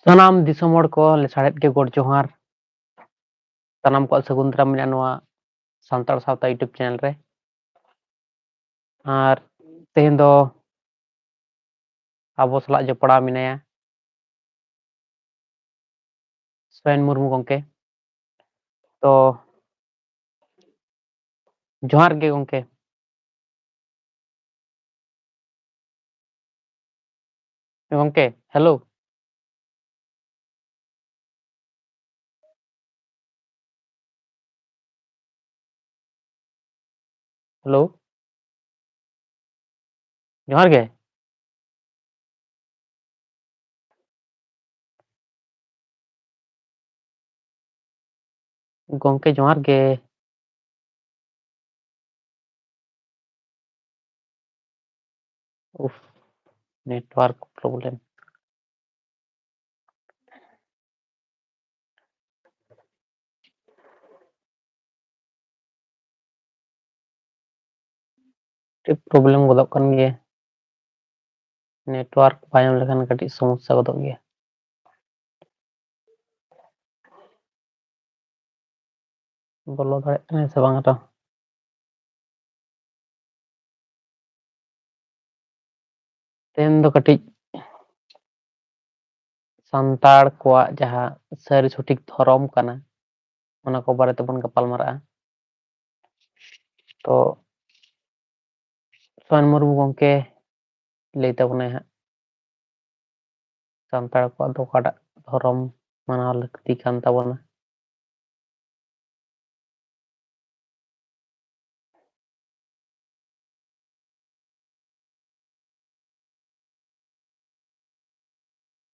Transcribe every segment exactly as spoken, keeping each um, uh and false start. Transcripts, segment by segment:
ᱥᱟᱱᱟᱢ ᱫᱤᱥᱚᱢ ᱦᱚᱲ ᱠᱚ ᱞᱟᱥᱟᱲᱦᱮᱫ ᱜᱮ ᱜᱚᱰ ᱡᱚᱦᱟᱨ᱾ ᱥᱟᱱᱟᱢ ᱠᱚᱣᱟᱜ ᱥᱟᱹᱜᱩᱱ ᱫᱟᱨᱟᱢ ᱢᱮᱱᱟᱜᱼᱟ ᱱᱚᱣᱟ ᱥᱟᱱᱛᱟᱲ ᱥᱟᱶᱛᱟ YouTube channel ᱨᱮ᱾ ᱟᱨ ᱛᱮᱦᱮᱧ ᱫᱚ ᱟᱵᱚ ᱥᱟᱞᱟᱜ ᱡᱚᱯᱲᱟᱣ ᱢᱮᱱᱟᱭᱟ ᱥᱚᱭᱮᱱ ᱢᱩᱨᱢᱩ ᱜᱚᱢᱠᱮ᱾ ᱛᱚ, ᱡᱚᱦᱟᱨ ᱜᱮ ᱜᱚᱢᱠᱮ᱾ ᱜᱚᱢᱠᱮ, hello᱾ Hello᱾ ᱡᱚᱦᱟᱨ ᱜᱮ᱾ ᱜᱚᱢᱠᱮ, ᱡᱚᱦᱟᱨ ᱜᱮ᱾ ᱩᱯᱷ, network problem᱾ ᱠᱟᱹᱴᱤᱡ problem ᱜᱚᱫᱚᱜ ᱠᱟᱱ ᱜᱮᱭᱟ᱾ Network ᱵᱟᱭ ᱧᱟᱢ ᱞᱮᱠᱷᱟᱱ ᱠᱟᱹᱴᱤᱡ ᱥᱚᱢᱚᱥᱥᱟ ᱜᱚᱫᱚᱜ ᱜᱮᱭᱟ᱾ ᱵᱚᱞᱚ ᱫᱟᱲᱮᱭᱟᱜ ᱠᱟᱱᱟᱭ ᱥᱮ ᱵᱟᱝ ᱟᱨᱚ? ᱛᱮᱦᱮᱧ ᱫᱚ ᱠᱟᱹᱴᱤᱡ ᱥᱟᱱᱛᱟᱲ ᱠᱚᱣᱟᱜ ᱡᱟᱦᱟᱸ ᱥᱟᱹᱨᱤ ᱥᱚᱴᱷᱤᱠ ᱫᱷᱚᱨᱚᱢ ᱠᱟᱱᱟ, ᱚᱱᱟ ᱠᱚ ᱵᱟᱨᱮ ᱛᱮᱵᱚᱱ ᱜᱟᱯᱟᱞ ᱢᱟᱨᱟᱜᱼᱟ᱾ ᱛᱚ, ᱥᱚᱨᱮᱱ ᱢᱩᱨᱢᱩ ᱜᱚᱢᱠᱮ ᱞᱟᱹᱭ ᱛᱟᱵᱚᱱᱟᱭ ᱦᱟᱸᱜ, ᱥᱟᱱᱛᱟᱲ ᱠᱚᱣᱟᱜ ᱫᱚ ᱚᱠᱟᱴᱟᱜ ᱫᱷᱚᱨᱚᱢ ᱢᱟᱱᱟᱣ ᱞᱟᱹᱠᱛᱤ ᱠᱟᱱ ᱛᱟᱵᱚᱱᱟ?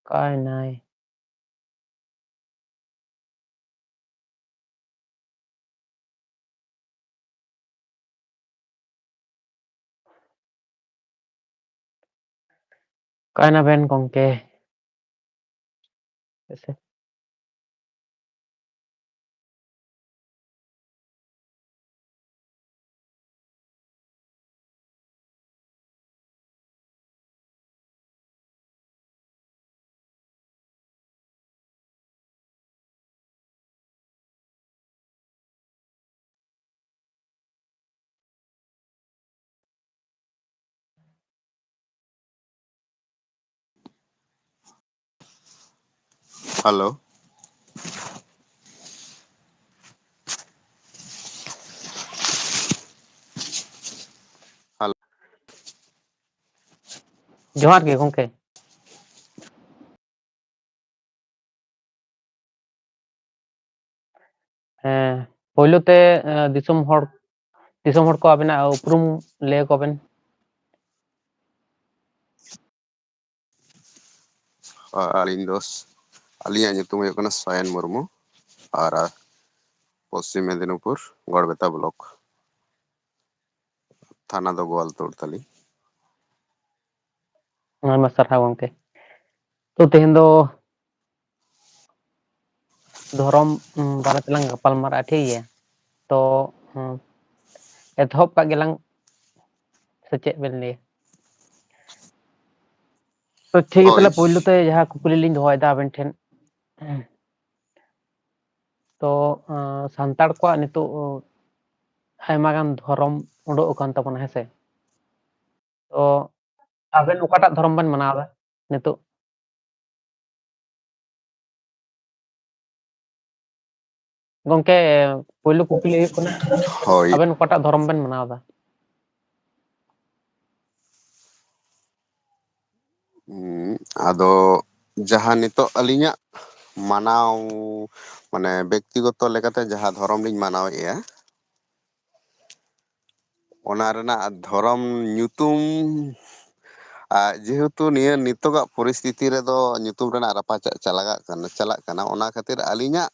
ᱚᱠᱟᱭᱱᱟᱭ? ᱚᱠᱟᱭᱱᱟᱵᱮᱱ ᱜᱚᱢᱠᱮ? ᱦᱮᱸᱥᱮ᱾ ᱦᱮᱞᱳ᱾ ᱦᱮᱞᱳ᱾ ᱡᱚᱦᱟᱨ ᱜᱮ ᱜᱚᱢᱠᱮ᱾ ᱦᱮᱸ, ᱯᱳᱭᱞᱳ ᱛᱮ, ᱮ, ᱫᱤᱥᱚᱢ ᱦᱚᱲ, ᱫᱤᱥᱚᱢ ᱦᱚᱲ ᱠᱚ ᱟᱵᱮᱱᱟᱜ ᱩᱯᱨᱩᱢ ᱞᱟᱹᱭ ᱟᱠᱚ ᱵᱮᱱ᱾ ᱟᱹᱞᱤᱧ ᱫᱚ, ᱟᱹᱞᱤᱧᱟᱜ ᱧᱩᱛᱩᱢ ᱦᱩᱭᱩᱜ ᱠᱟᱱᱟ ᱥᱟᱭᱟᱱ ᱢᱩᱨᱢᱩ, ᱟᱨ ᱯᱚᱥᱪᱤᱢ ᱢᱮᱫᱤᱱᱤᱯᱩᱨ, ᱜᱚᱲᱵᱮᱛᱟ ᱵᱞᱚᱠ, ᱛᱷᱟᱱᱟ ᱫᱚ ᱜᱳᱣᱟᱞᱛᱳᱲ ᱛᱟᱹᱞᱤᱧ᱾ ᱟᱭᱢᱟ ᱥᱟᱨᱦᱟᱣ ᱜᱚᱢᱠᱮ᱾ ᱛᱚ, ᱛᱮᱦᱮᱧ ᱫᱚ ᱫᱷᱚᱨᱚᱢ, ᱩᱢ, ᱵᱟᱨᱮ ᱛᱮᱞᱟᱝ ᱜᱟᱯᱟᱞ ᱢᱟᱨᱟᱜᱼᱟ, ᱴᱷᱤᱠ ᱜᱮᱭᱟ? ᱛᱚ, ᱩᱢ, ᱮᱛᱚᱦᱚᱵ ᱠᱟᱜ ᱜᱮᱞᱟᱝ, ᱥᱮ ᱪᱮᱫ ᱵᱮᱱ ᱞᱟᱹᱭᱟ? ᱛᱚ, ᱴᱷᱤᱠ ᱜᱮᱭᱟ, ᱦᱳᱭ᱾ ᱛᱟᱦᱞᱮ ᱯᱳᱭᱞᱳ ᱛᱮ ᱡᱟᱦᱟᱸ ᱠᱩᱠᱞᱤ ᱞᱤᱧ ᱫᱚᱦᱚᱭᱮᱫᱟ ᱟᱵᱮᱱ ᱴᱷᱮᱱ, ᱛᱚ, ᱟᱸ, ᱥᱟᱱᱛᱟᱲ ᱠᱚᱣᱟᱜ ᱱᱤᱛᱚᱜ, ᱟᱭᱢᱟ ᱜᱟᱱ ᱫᱷᱚᱨᱚᱢ ᱩᱰᱩᱠ ᱟᱠᱟᱱ ᱛᱟᱵᱚᱱᱟ, ᱦᱮᱸ ᱥᱮ? ᱛᱚ, ᱟᱵᱮᱱ ᱚᱠᱟᱴᱟᱜ ᱫᱷᱚᱨᱚᱢ ᱵᱮᱱ ᱢᱟᱱᱟᱣ ᱮᱫᱟ ᱱᱤᱛᱚᱜ? ᱜᱚᱢᱠᱮ, ᱯᱳᱭᱞᱳ ᱠᱩᱠᱞᱤ ᱦᱩᱭᱩᱜ ᱠᱟᱱᱟ, ᱦᱳᱭ᱾ ᱟᱵᱮᱱ ᱚᱠᱟᱴᱟᱜ ᱫᱷᱚᱨᱚᱢ ᱵᱮᱱ ᱢᱟᱱᱟᱣ ᱮᱫᱟ? ᱩᱸ, ᱟᱫᱚ ᱡᱟᱦᱟᱸ ᱱᱤᱛᱚᱜ ᱟᱹᱞᱤᱧᱟᱜ ᱢᱟᱱᱟᱣ, ᱢᱟᱱᱮ, ᱵᱮᱠᱛᱤᱜᱚᱛᱚ ᱞᱮᱠᱟᱛᱮ ᱡᱟᱦᱟᱸ ᱫᱷᱚᱨᱚᱢ ᱞᱤᱧ ᱢᱟᱱᱟᱣᱮᱫᱼᱟ, ᱚᱱᱟ ᱨᱮᱱᱟᱜ ᱫᱷᱚᱨᱚᱢ ᱧᱩᱛᱩᱢ, ᱟᱨ ᱡᱮᱦᱮᱛᱩ ᱱᱤᱭᱟᱹ ᱱᱤᱛᱚᱜᱟᱜ ᱯᱚᱨᱤᱥᱛᱷᱤᱛᱤ ᱨᱮᱫᱚ ᱧᱩᱛᱩᱢ ᱨᱮᱱᱟᱜ ᱨᱟᱯᱟᱪᱟᱜ ᱪᱟᱞᱟᱜ ᱠᱟᱱᱟ, ᱪᱟᱞᱟᱜ ᱠᱟᱱᱟ, ᱚᱱᱟ ᱠᱷᱟᱹᱛᱤᱨ ᱟᱹᱞᱤᱧᱟᱜ,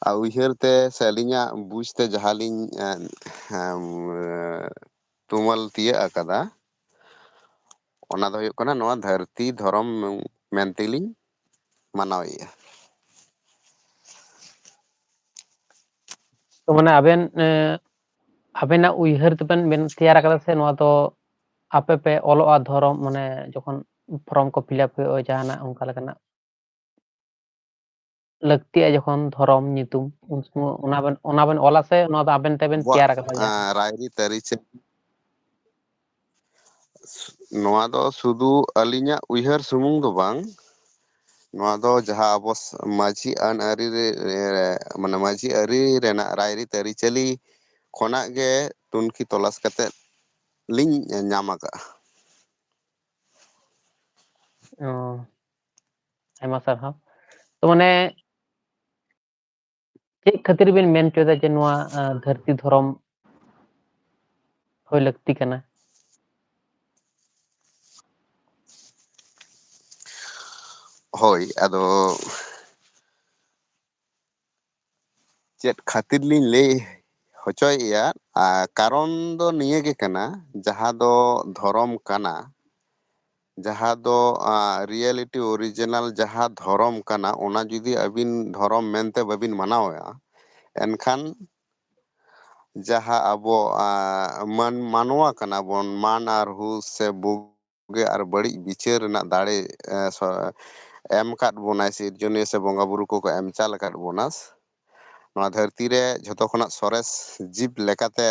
ᱟ, ᱩᱭᱦᱟᱹᱨ ᱛᱮ ᱥᱮ ᱟᱹᱞᱤᱧᱟᱜ ᱵᱩᱡᱽ ᱛᱮ ᱡᱟᱦᱟᱸ ᱞᱤᱧ, ᱮ, ᱮᱢ, ᱮ, ᱛᱩᱢᱟᱹᱞ ᱛᱤᱭᱟᱹᱜ ᱟᱠᱟᱫᱟ, ᱚᱱᱟ ᱫᱚ ᱦᱩᱭᱩᱜ ᱠᱟᱱᱟ ᱱᱚᱣᱟ ᱫᱷᱟᱹᱨᱛᱤ ᱫᱷᱚᱨᱚᱢ ᱢᱮᱱᱛᱮᱞᱤᱧ ᱢᱟᱱᱟᱣᱮᱫᱼᱟ᱾ ᱛᱚ, ᱢᱟᱱᱮ, ᱟᱵᱮᱱ, ᱮ, ᱟᱵᱮᱱᱟᱜ ᱩᱭᱦᱟᱹᱨ ᱛᱮᱵᱮᱱ ᱵᱮᱱ ᱛᱮᱭᱟᱨ ᱟᱠᱟᱫᱟ, ᱥᱮ ᱱᱚᱣᱟ ᱫᱚ ᱟᱯᱮ ᱯᱮ ᱚᱞᱚᱜᱼᱟ ᱫᱷᱚᱨᱚᱢ, ᱢᱟᱱᱮ, ᱡᱚᱠᱷᱚᱱ ᱯᱷᱨᱚᱢ ᱠᱚ ᱯᱷᱤᱞᱟᱯ ᱦᱩᱭᱩᱜᱼᱟ, ᱡᱟᱦᱟᱱᱟᱜ ᱚᱱᱠᱟ ᱞᱮᱠᱟᱱᱟᱜ ᱞᱟᱹᱠᱛᱤᱜᱼᱟ ᱡᱚᱠᱷᱚᱱ ᱫᱷᱚᱨᱚᱢ ᱧᱩᱛᱩᱢ, ᱩᱱ ᱥᱚᱢᱚᱭ ᱚᱱᱟ ᱵᱮᱱ, ᱚᱱᱟ ᱵᱮᱱ ᱚᱞᱟ, ᱥᱮ ᱱᱚᱣᱟ ᱫᱚ ᱟᱵᱮᱱ ᱛᱮᱵᱮᱱ ᱟᱵᱚᱣᱟᱜ, ᱛᱮᱭᱟᱨ ᱟᱠᱟᱫᱟ ᱡᱟᱦᱟᱸ? ᱮᱸ, ᱨᱟᱭᱨᱤᱛ ᱟᱹᱨᱤᱪᱟᱹᱞᱤ, ᱱᱚᱣᱟ ᱫᱚ ᱥᱩᱫᱷᱩ ᱟᱹᱞᱤᱧᱟᱜ ᱩᱭᱦᱟᱹᱨ ᱥᱩᱢᱩᱝ ᱫᱚ ᱵᱟᱝ, ᱱᱚᱣᱟ ᱫᱚ ᱡᱟᱦᱟᱸ ᱟᱵᱚ ᱥ-, ᱢᱟᱹᱡᱷᱤ ᱟᱹᱱ ᱟᱹᱨᱤ ᱨᱮ, ᱮ, ᱢᱟᱱᱮ ᱢᱟᱹᱡᱷᱤ ᱟᱹᱨᱤ ᱨᱮᱱᱟᱜ ᱨᱟᱭᱨᱤᱛ ᱟᱹᱨᱤᱪᱟᱹᱞᱤ ᱠᱷᱚᱱᱟᱜ ᱜᱮ ᱛᱩᱱᱠᱷᱤ ᱛᱚᱞᱟᱥ ᱠᱟᱛᱮᱫ ᱞᱤᱧ ᱧᱟᱢ ᱟᱠᱟᱫᱼᱟ᱾ ᱚ, ᱟᱭᱢᱟ ᱥᱟᱨᱦᱟᱣ᱾ ᱛᱚ, ᱢᱟᱱᱮ, ᱪᱮᱫ ᱠᱷᱟᱹᱛᱤᱨ ᱵᱤᱱ ᱢᱮᱱ ᱦᱚᱪᱚᱭᱮᱫᱟ ᱡᱮ ᱱᱚᱣᱟ, ᱟ, ᱫᱷᱟᱹᱨᱛᱤ ᱫᱷᱚᱨᱚᱢ ᱦᱩᱭ ᱞᱟᱹᱠᱛᱤ ᱠᱟᱱᱟ? ᱦᱳᱭ, ᱟᱫᱚ ᱪᱮᱫ ᱠᱷᱟᱹᱛᱤᱨ ᱞᱤᱧ ᱞᱟᱹᱭ ᱦᱚᱪᱚᱭᱮᱫᱼᱟ? ᱟ, ᱠᱟᱨᱚᱱ ᱫᱚ ᱱᱤᱭᱟᱹ ᱜᱮ ᱠᱟᱱᱟ, ᱡᱟᱦᱟᱸ ᱫᱚ ᱫᱷᱚᱨᱚᱢ ᱠᱟᱱᱟ, ᱡᱟᱦᱟᱸ ᱫᱚ, ᱟ, reality original ᱡᱟᱦᱟᱸ ᱫᱷᱚᱨᱚᱢ ᱠᱟᱱᱟ, ᱚᱱᱟ ᱡᱩᱫᱤ ᱟᱹᱵᱤᱱ ᱫᱷᱚᱨᱚᱢ ᱢᱮᱱᱛᱮ ᱵᱟᱹᱵᱤᱱ ᱢᱟᱱᱟᱣᱮᱫᱼᱟ, ᱮᱱᱠᱷᱟᱱ ᱡᱟᱦᱟᱸ ᱟᱵᱚ, ᱟ, ᱢᱟᱱ-, ᱢᱟᱱᱣᱟ ᱠᱟᱱᱟ ᱵᱚᱱ, ᱢᱟᱱ ᱟᱨ ᱦᱩᱥ ᱥᱮ ᱵᱩᱜᱤ ᱟᱨ ᱵᱟᱹᱲᱤᱡ ᱵᱤᱪᱟᱹᱨ ᱨᱮᱱᱟᱜ ᱫᱟᱲᱮ, ᱮ, ᱥᱚ-, ᱮᱢ ᱟᱠᱟᱫ ᱵᱚᱱᱟᱭ, ᱥᱤᱨᱡᱚᱱᱤᱭᱟᱹ ᱥᱮ ᱵᱚᱸᱜᱟ ᱵᱩᱨᱩ ᱠᱚᱠᱚ ᱮᱢ ᱪᱟᱞ ᱟᱠᱟᱫ ᱵᱚᱱᱟ᱾ ᱱᱚᱣᱟ ᱫᱷᱟᱹᱨᱛᱤ ᱨᱮ ᱡᱷᱚᱛᱚ ᱠᱷᱚᱱᱟᱜ ᱥᱚᱨᱮᱥ ᱡᱤᱵᱽ ᱞᱮᱠᱟᱛᱮ,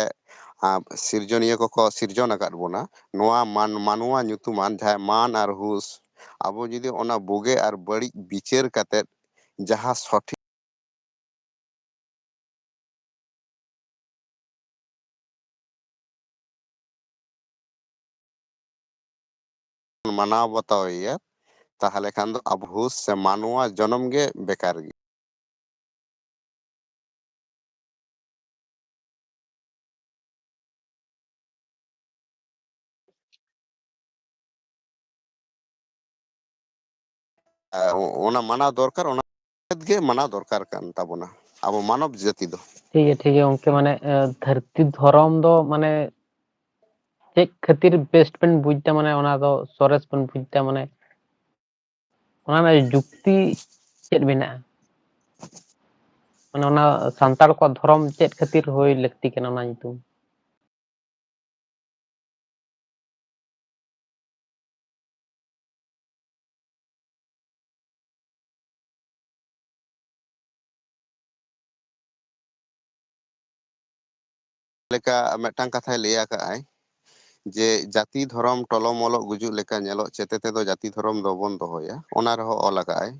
ᱟ, ᱥᱤᱨᱡᱚᱱᱤᱭᱟᱹ ᱠᱚᱠᱚ ᱥᱤᱨᱡᱚᱱ ᱟᱠᱟᱫ ᱵᱚᱱᱟ᱾ ᱱᱚᱣᱟ ᱢᱟᱱ-, ᱢᱟᱱᱣᱟ ᱧᱩᱛᱩᱢᱟᱱ ᱡᱟᱦᱟᱸᱭ ᱢᱟᱱ ᱟᱨ ᱦᱩᱥ, ᱟᱵᱚ ᱡᱩᱫᱤ ᱚᱱᱟ ᱵᱩᱜᱤ ᱟᱨ ᱵᱟᱹᱲᱤᱡ ᱵᱤᱪᱟᱹᱨ ᱠᱟᱛᱮᱫ ᱡᱟᱦᱟᱸ ᱥᱚᱴᱷᱤᱠ ᱢᱟᱱᱟᱣ ᱵᱟᱛᱟᱣ ᱮᱭᱟ, ᱛᱟᱦᱚᱞᱮ ᱠᱷᱟᱱ ᱫᱚ ᱟᱵᱚ ᱦᱩᱥ ᱥᱮ ᱢᱟᱱᱣᱟ ᱡᱚᱱᱚᱢ ᱜᱮ ᱵᱮᱠᱟᱨ ᱜᱮᱭᱟ᱾ ᱟᱨ ᱚᱱᱟ ᱢᱟᱱᱟᱣ ᱫᱚᱨᱠᱟᱨ, ᱚᱱᱟ ᱜᱮ ᱢᱟᱱᱟᱣ ᱫᱚᱨᱠᱟᱨ ᱠᱟᱱ ᱛᱟᱵᱚᱱᱟ ᱟᱵᱚ ᱢᱟᱱᱚᱵ ᱡᱟᱹᱛᱤ ᱫᱚ᱾ ᱴᱷᱤᱠ ᱜᱮᱭᱟ, ᱴᱷᱤᱠ ᱜᱮᱭᱟ ᱜᱚᱝᱠᱮ, ᱢᱟᱱᱮ, ᱮ, ᱫᱷᱟᱹᱨᱛᱤ ᱫᱷᱚᱨᱚᱢ ᱫᱚ, ᱢᱟᱱᱮ, ᱪᱮᱫ ᱠᱷᱟᱹᱛᱤᱨ best ᱵᱮᱱ ᱵᱩᱡᱽ ᱮᱫᱟ, ᱢᱟᱱᱮ, ᱚᱱᱟ ᱫᱚ ᱥᱚᱨᱮᱥ ᱵᱮᱱ ᱵᱩᱡᱽ ᱮᱫᱟ, ᱢᱟᱱᱮ, ᱚᱱᱟ ᱨᱮᱱᱟᱜ ᱡᱩᱠᱛᱤ ᱪᱮᱫ ᱢᱮᱱᱟᱜᱼᱟ? ᱢᱟᱱᱮ, ᱚᱱᱟ ᱥᱟᱱᱛᱟᱲ ᱠᱚᱣᱟᱜ ᱫᱷᱚᱨᱚᱢ ᱪᱮᱫ ᱠᱷᱟᱹᱛᱤᱨ ᱦᱩᱭ ᱞᱟᱹᱠᱛᱤ ᱠᱟᱱᱟ, ᱚᱱᱟ ᱧᱩᱛᱩᱢ? ᱞᱮᱠᱟ ᱢᱤᱫᱴᱟᱝ ᱠᱟᱛᱷᱟᱭ ᱞᱟᱹᱭ ᱟᱠᱟᱫᱼᱟᱭ ᱡᱮ ᱡᱟᱹᱛᱤ ᱫᱷᱚᱨᱚᱢ ᱴᱚᱞᱚᱢᱚᱞᱚᱜ ᱜᱩᱡᱩᱜ ᱞᱮᱠᱟ ᱧᱮᱞᱚᱜ ᱪᱮᱛᱮ ᱛᱮᱫᱚ ᱡᱟᱹᱛᱤ ᱫᱷᱚᱨᱚᱢ ᱫᱚᱵᱚᱱ ᱫᱚᱦᱚᱭᱟ, ᱚᱱᱟ ᱨᱮᱦᱚᱸ ᱚᱞ ᱟᱠᱟᱫ ᱟᱭ᱾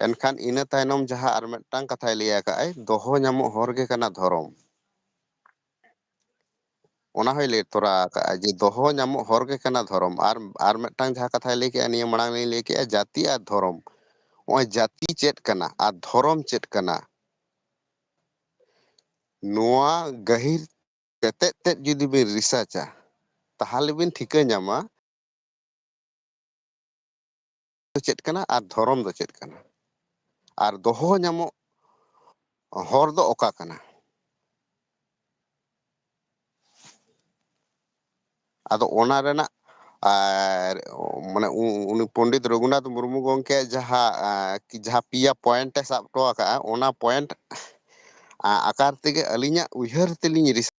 ᱮᱱᱠᱷᱟᱱ ᱤᱱᱟᱹ ᱛᱟᱭᱱᱚᱢ ᱡᱟᱦᱟᱸ ᱟᱨ ᱢᱤᱫᱴᱟᱝ ᱠᱟᱛᱷᱟᱭ ᱞᱟᱹᱭ ᱟᱠᱟᱫ ᱟᱭ, ᱫᱚᱦᱚ ᱧᱟᱢᱚᱜ ᱦᱚᱨ ᱜᱮ ᱠᱟᱱᱟ ᱫᱷᱚᱨᱚᱢ᱾ ᱚᱱᱟ ᱦᱚᱸᱭ ᱞᱟᱹᱭ ᱛᱚᱨᱟ ᱟᱠᱟᱫᱼᱟ ᱡᱮ ᱫᱚᱦᱚ ᱧᱟᱢᱚᱜ ᱦᱚᱨ ᱜᱮ ᱠᱟᱱᱟ ᱫᱷᱚᱨᱚᱢ᱾ ᱟᱨ, ᱟᱨ ᱢᱤᱫᱴᱟᱝ ᱡᱟᱦᱟᱸ ᱠᱟᱛᱷᱟᱭ ᱞᱟᱹᱭ ᱠᱮᱜᱼᱟ, ᱱᱤᱭᱟᱹ ᱢᱟᱲᱟᱝ ᱞᱤᱧ ᱞᱟᱹᱭ ᱠᱮᱜᱼᱟ, ᱡᱟᱹᱛᱤ ᱟᱨ ᱫᱷᱚᱨᱚᱢ᱾ ᱱᱚᱜᱼᱚᱭ ᱡᱟᱹᱛᱤ ᱪᱮᱫ ᱠᱟᱱᱟ ᱟᱨ ᱫᱷᱚᱨᱚᱢ ᱪᱮᱫ ᱠᱟᱱᱟ, ᱱᱚᱣᱟ ᱜᱟᱹᱦᱤᱨ ᱛᱮᱛᱮᱫ ᱛᱮᱫ ᱡᱩᱫᱤ ᱵᱤᱱ ᱨᱤᱥᱟᱨᱪᱟ, ᱛᱟᱦᱚᱞᱮ ᱵᱤᱱ ᱴᱷᱤᱠᱟᱹ ᱧᱟᱢᱟ ᱫᱚ ᱪᱮᱫ ᱠᱟᱱᱟ ᱟᱨ ᱫᱷᱚᱨᱚᱢ ᱫᱚ ᱪᱮᱫ ᱠᱟᱱᱟ, ᱟᱨ ᱫᱚᱦᱚ ᱧᱟᱢᱚᱜ ᱦᱚᱨ ᱫᱚ ᱚᱠᱟ ᱠᱟᱱᱟ᱾ ᱟᱫᱚ ᱚᱱᱟ ᱨᱮᱱᱟᱜ, ᱟᱨ, ᱢᱟᱱᱮ, ᱩ-, ᱩᱱᱤ ᱯᱚᱱᱰᱤᱛ ᱨᱚᱜᱷᱩᱱᱟᱛᱷ ᱢᱩᱨᱢᱩ ᱜᱚᱢᱠᱮ ᱡᱟᱦᱟᱸ, ᱟ, ᱠᱤ-, ᱡᱟᱦᱟᱸ ᱯᱮᱭᱟ ᱯᱚᱭᱮᱱᱴ ᱮ ᱥᱟᱵ ᱦᱚᱴᱚ ᱟᱠᱟᱫᱼᱟ, ᱚᱱᱟ ᱯᱚᱭᱮᱱᱴ, ᱟ, ᱟᱠᱟᱨ ᱛᱮᱜᱮ ᱟᱹᱞᱤᱧᱟᱜ ᱩᱭᱦᱟᱹᱨ ᱛᱮᱞᱤᱧ ᱨᱤᱥ-,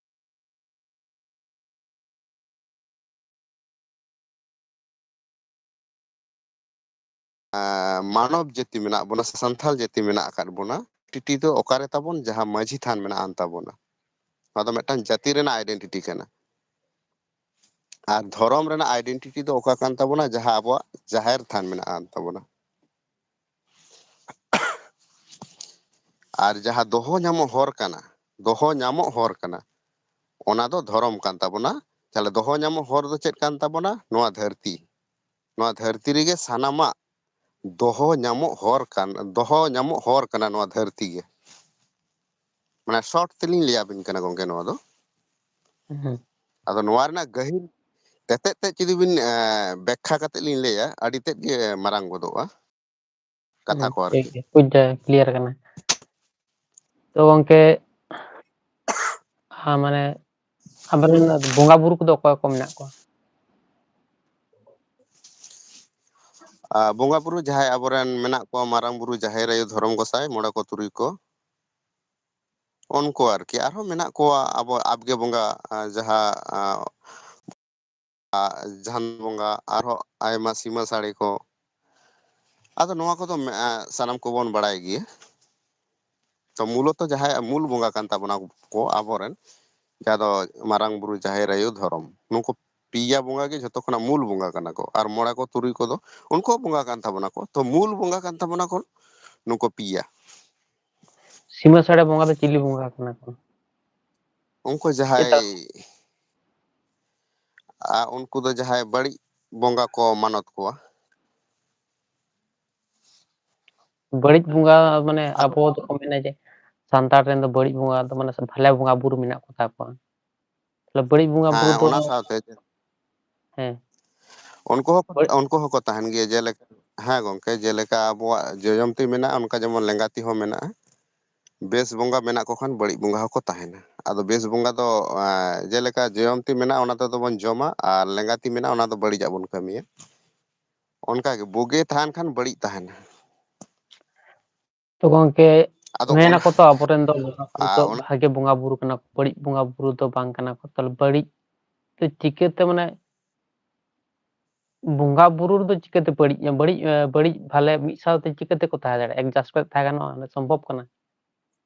ᱟ, ᱢᱟᱱᱚᱵ ᱡᱟᱹᱛᱤ ᱢᱮᱱᱟᱜ ᱵᱚᱱᱟ ᱥᱮ ᱥᱟᱱᱛᱟᱲ ᱡᱟᱹᱛᱤ ᱢᱮᱱᱟᱜ ᱟᱠᱟᱫ ᱵᱚᱱᱟ, ᱟᱭᱰᱮᱱᱴᱤᱴᱤ ᱫᱚ ᱚᱠᱟᱨᱮ ᱛᱟᱵᱚᱱ? ᱡᱟᱦᱟᱸ ᱢᱟᱹᱡᱷᱤ ᱛᱷᱟᱱ ᱢᱮᱱᱟᱜ ᱟᱱ ᱛᱟᱵᱚᱱᱟ, ᱱᱚᱣᱟ ᱫᱚ ᱢᱤᱫᱴᱟᱝ ᱡᱟᱹᱛᱤ ᱨᱮᱱᱟᱜ ᱟᱭᱰᱮᱱᱴᱤᱴᱤ ᱠᱟᱱᱟ᱾ ᱟᱨ ᱫᱷᱚᱨᱚᱢ ᱨᱮᱱᱟᱜ ᱟᱭᱰᱮᱱᱴᱤᱴᱤ ᱫᱚ ᱚᱠᱟ ᱠᱟᱱ ᱛᱟᱵᱚᱱᱟ? ᱡᱟᱦᱟᱸ ᱟᱵᱚᱣᱟᱜ ᱡᱟᱦᱮᱨ ᱛᱷᱟᱱ ᱢᱮᱱᱟᱜ ᱟᱱ ᱛᱟᱵᱚᱱᱟ᱾ ᱟᱨ ᱡᱟᱦᱟᱸ ᱫᱚᱦᱚ ᱧᱟᱢᱚᱜ ᱦᱚᱨ ᱠᱟᱱᱟ, ᱫᱚᱦᱚ ᱧᱟᱢᱚᱜ ᱦᱚᱨ ᱠᱟᱱᱟ, ᱚᱱᱟ ᱫᱚ ᱫᱷᱚᱨᱚᱢ ᱠᱟᱱ ᱛᱟᱵᱚᱱᱟ᱾ ᱛᱟᱦᱞᱮ ᱫᱚᱦᱚ ᱧᱟᱢᱚᱜ ᱦᱚᱨ ᱫᱚ ᱪᱮᱫ ᱠᱟᱱ ᱛᱟᱵᱚᱱᱟ? ᱱᱚᱣᱟ ᱫᱷᱟᱹᱨᱛᱤ᱾ ᱱᱚᱣᱟ ᱫᱷᱟᱹᱨᱛᱤ ᱨᱮᱜᱮ ᱥᱟᱱᱟᱢᱟᱜ ᱫᱚᱦᱚ ᱧᱟᱢᱚᱜ ᱦᱚᱨ ᱠᱟᱱ, ᱫᱚᱦᱚ ᱧᱟᱢᱚᱜ ᱦᱚᱨ ᱠᱟᱱᱟ ᱱᱚᱣᱟ ᱫᱷᱟᱹᱨᱛᱤ ᱜᱮ᱾ ᱢᱟᱱᱮ, ᱥᱚᱨᱴ ᱛᱮᱞᱤᱧ ᱞᱟᱹᱭ ᱟᱵᱤᱱ ᱠᱟᱱᱟ ᱜᱚᱝᱠᱮ ᱱᱚᱣᱟ ᱫᱚ᱾ ᱦᱩᱸ᱾ ᱟᱫᱚ ᱱᱚᱣᱟ ᱨᱮᱱᱟᱜ ᱜᱟᱹᱦᱤᱨ ᱛᱮᱛᱮᱫ ᱛᱮᱫ ᱡᱩᱫᱤ ᱵᱤᱱ, ᱮ, ᱵᱮᱠᱠᱷᱟ ᱠᱟᱛᱮᱫ ᱞᱤᱧ ᱞᱟᱹᱭᱟ, ᱟᱹᱰᱤ ᱛᱮᱫ ᱜᱮ ᱢᱟᱨᱟᱝ ᱜᱚᱫᱚᱜᱼᱟ ᱠᱟᱛᱷᱟ ᱦᱩᱸ, ᱠᱚ ᱴᱷᱤᱠ ᱟᱨᱠᱤ᱾ ᱜᱮᱭᱟ, ᱵᱩᱡᱽ ᱫᱟ, ᱠᱞᱤᱭᱟᱨ ᱠᱟᱱᱟ᱾ ᱛᱚ ᱜᱚᱝᱠᱮ, ᱦᱮᱸ, ᱢᱟᱱᱮ, ᱟᱵᱚᱨᱮᱱ ᱵᱚᱸᱜᱟ ᱵᱩᱨᱩ ᱠᱚᱫᱚ ᱚᱠᱚᱭ ᱠᱚ ᱢᱮᱱᱟᱜ ᱠᱚᱣᱟ? ᱟᱨ ᱵᱚᱸᱜᱟ ᱵᱩᱨᱩ ᱡᱟᱦᱟᱸᱭ ᱟᱵᱚᱨᱮᱱ ᱢᱮᱱᱟᱜ ᱠᱚᱣᱟ, ᱢᱟᱨᱟᱝ ᱵᱩᱨᱩ, ᱡᱟᱦᱮᱨ ᱟᱭᱳ, ᱫᱷᱚᱨᱚᱢ ᱜᱚᱸᱥᱟᱭ, ᱢᱚᱬᱮ ᱠᱚ, ᱛᱩᱨᱩᱭ ᱠᱚ, ᱩᱱᱠᱩ ᱟᱨᱠᱤ᱾ ᱟᱨᱦᱚᱸ ᱢᱮᱱᱟᱜ ᱠᱚᱣᱟ ᱟᱵᱚ ᱟᱵᱜᱮ ᱵᱚᱸᱜᱟ, ᱟᱸ, ᱡᱟᱦᱟᱸ, ᱟᱸ, ᱟᱸ, ᱡᱟᱦᱟᱱ ᱵᱚᱸᱜᱟ, ᱟᱨᱦᱚᱸ ᱟᱭᱢᱟ ᱥᱤᱢᱟᱹ ᱥᱟᱹᱲᱮ ᱠᱚ᱾ ᱟᱫᱚ ᱱᱚᱣᱟ ᱠᱚᱫᱚ ᱢᱮ-, ᱟᱸ, ᱥᱟᱱᱟᱢ ᱠᱚᱵᱚᱱ ᱵᱟᱲᱟᱭ ᱜᱮᱭᱟ᱾ ᱛᱚ ᱢᱩᱞᱚᱛᱚ ᱡᱟᱦᱟᱸᱭ ᱢᱩᱞ ᱵᱚᱸᱜᱟ ᱠᱟᱱ ᱛᱟᱵᱚᱱᱟ ᱠᱚ ᱟᱵᱚᱨᱮᱱ, ᱡᱟᱦᱟᱸ ᱫᱚ ᱢᱟᱨᱟᱝ ᱵᱩᱨᱩ, ᱡᱟᱦᱮᱨ ᱟᱭᱳ, ᱫᱷᱚᱨᱚᱢ᱾ ᱱᱩᱠᱩ ᱯᱮᱭᱟ ᱵᱚᱸᱜᱟ ᱜᱮ ᱡᱷᱚᱛᱚ ᱠᱷᱚᱱᱟᱜ ᱢᱩᱞ ᱵᱚᱸᱜᱟ ᱠᱟᱱᱟ ᱠᱚ᱾ ᱟᱨ ᱢᱚᱬᱮ ᱠᱚ ᱛᱩᱨᱩᱭ ᱠᱚᱫᱚ ᱩᱱᱠᱩ ᱦᱚᱸ ᱵᱚᱸᱜᱟ ᱠᱟᱱ ᱛᱟᱵᱚᱱᱟ ᱠᱚ᱾ ᱛᱚ ᱢᱩᱞ ᱵᱚᱸᱜᱟ ᱠᱟᱱ ᱛᱟᱵᱚᱱᱟ ᱠᱚ ᱱᱩᱠᱩ ᱯᱮᱭᱟ᱾ ᱥᱤᱢᱟᱹ ᱥᱟᱹᱲᱮ ᱵᱚᱸᱜᱟ ᱫᱚ ᱪᱤᱞᱤ ᱵᱚᱸᱜᱟ ᱠᱟᱱᱟ ᱠᱚ? ᱩᱱᱠᱩ ᱡᱟᱦᱟᱸᱭ, ᱟᱨ ᱩᱱᱠᱩ ᱫᱚ ᱡᱟᱦᱟᱸᱭ ᱵᱟᱹᱲᱤᱡ ᱵᱚᱸᱜᱟ ᱠᱚ ᱢᱟᱱᱚᱛ ᱠᱚᱣᱟ᱾ ᱵᱟᱹᱲᱤᱡ ᱵᱚᱸᱜᱟ ᱢᱟᱱᱮ ᱟᱵᱚ ᱫᱚᱠᱚ ᱢᱮᱱᱟ ᱡᱮ ᱥᱟᱱᱛᱟᱲ ᱨᱮᱱ ᱫᱚ ᱵᱟᱹᱲᱤᱡ ᱵᱚᱸᱜᱟ ᱫᱚ ᱢᱟᱱᱮ ᱵᱷᱟᱞᱮ ᱵᱚᱸᱜᱟ ᱵᱩᱨᱩ ᱢᱮᱱᱟᱜ ᱠᱚᱛᱟ ᱠᱚᱣᱟ᱾ ᱛᱟᱦᱞᱮ ᱵᱟᱹᱲᱤᱡ ᱵᱚᱸᱜᱟ ᱵᱩᱨᱩ ᱦᱮᱸ, ᱫᱚ ᱚᱱᱟ ᱥᱟᱶᱛᱮ ᱦᱮᱸ ᱩᱱᱠᱩ ᱦᱚᱸ, ᱵᱟᱹᱲᱤᱡ ᱩᱱᱠᱩ ᱦᱚᱸᱠᱚ ᱛᱟᱦᱮᱱ ᱜᱮᱭᱟ᱾ ᱡᱮᱞᱮᱠᱟ, ᱦᱮᱸ ᱜᱚᱝᱠᱮ, ᱡᱮᱞᱮᱠᱟ ᱟᱵᱚᱣᱟᱜ ᱡᱚᱡᱚᱢᱛᱤ ᱢᱮᱱᱟᱜᱼᱟ, ᱚᱱᱠᱟ ᱡᱮᱢᱚᱱ ᱞᱮᱸᱜᱟᱛᱤ ᱦᱚᱸ ᱢᱮᱱᱟᱜᱼᱟ᱾ ᱵᱮᱥ ᱵᱚᱸᱜᱟ ᱢᱮᱱᱟᱜ ᱠᱚ ᱠᱷᱟᱱ ᱵᱟᱹᱲᱤᱡ ᱵᱚᱸᱜᱟ ᱦᱚᱸᱠᱚ ᱛᱟᱦᱮᱱᱟ᱾ ᱟᱫᱚ ᱵᱮᱥ ᱵᱚᱸᱜᱟ ᱫᱚ, ᱮᱸ, ᱡᱮᱞᱮᱠᱟ ᱡᱚᱡᱚᱢᱛᱤ ᱢᱮᱱᱟᱜᱼᱟ, ᱚᱱᱟ ᱛᱮᱫᱚ ᱵᱚᱱ ᱡᱚᱢᱟ, ᱟᱨ ᱞᱮᱸᱜᱟᱛᱤ ᱢᱮᱱᱟᱜᱼᱟ, ᱚᱱᱟ ᱫᱚ ᱵᱟᱹᱲᱤᱡᱟᱜ ᱵᱚᱱ ᱠᱟᱹᱢᱤᱭᱟ᱾ ᱚᱱᱠᱟᱜᱮ ᱵᱩᱜᱤ ᱛᱟᱦᱮᱱ ᱠᱷᱟᱱ ᱵᱟᱹᱲᱤᱡ ᱛᱟᱦᱮᱱᱟ᱾ ᱛᱚ ᱜᱚᱝᱠᱮ, ᱟᱫᱚ ᱚᱱᱟ ᱢᱮᱱᱟᱠᱚ ᱛᱚ ᱟᱵᱚᱨᱮᱱ ᱫᱚ ᱵᱚᱸᱜᱟ ᱵᱩᱨᱩ ᱟᱨ ᱫᱚ ᱚᱱᱟ ᱵᱷᱟᱜᱮ ᱵᱚᱸᱜᱟ ᱵᱩᱨᱩ ᱠᱟᱱᱟ ᱠᱚ, ᱵᱟᱹᱲᱤᱡ ᱵᱚᱸᱜᱟ ᱵᱩᱨᱩ ᱫᱚ ᱵᱟᱝ ᱠᱟᱱᱟ ᱠᱚ᱾ ᱛᱟᱦᱞᱮ ᱵᱟᱹᱲᱤᱡ ᱫᱚ ᱪᱤᱠᱟᱹᱛᱮ, ᱢᱟᱱᱮ ᱵᱚᱸᱜᱟ ᱵᱩᱨᱩ ᱨᱮᱫᱚ ᱪᱤᱠᱟᱹᱛᱮ ᱵᱟᱹᱲᱤᱡ, ᱵᱟᱹᱲᱤᱡ, ᱵᱟᱹᱲᱤᱡ ᱵᱷᱟᱞᱮ ᱢᱤᱫ ᱥᱟᱶᱛᱮ ᱪᱤᱠᱟᱹᱛᱮ ᱠᱚ ᱛᱟᱦᱮᱸ ᱫᱟᱲᱮᱭᱟᱜᱼᱟ? ᱮᱰᱡᱟᱥᱴ ᱠᱟᱛᱮ ᱛᱟᱦᱮᱸ ᱜᱟᱱᱚᱜᱼᱟ, ᱥᱚᱢᱵᱷᱚᱵ ᱠᱟᱱᱟ?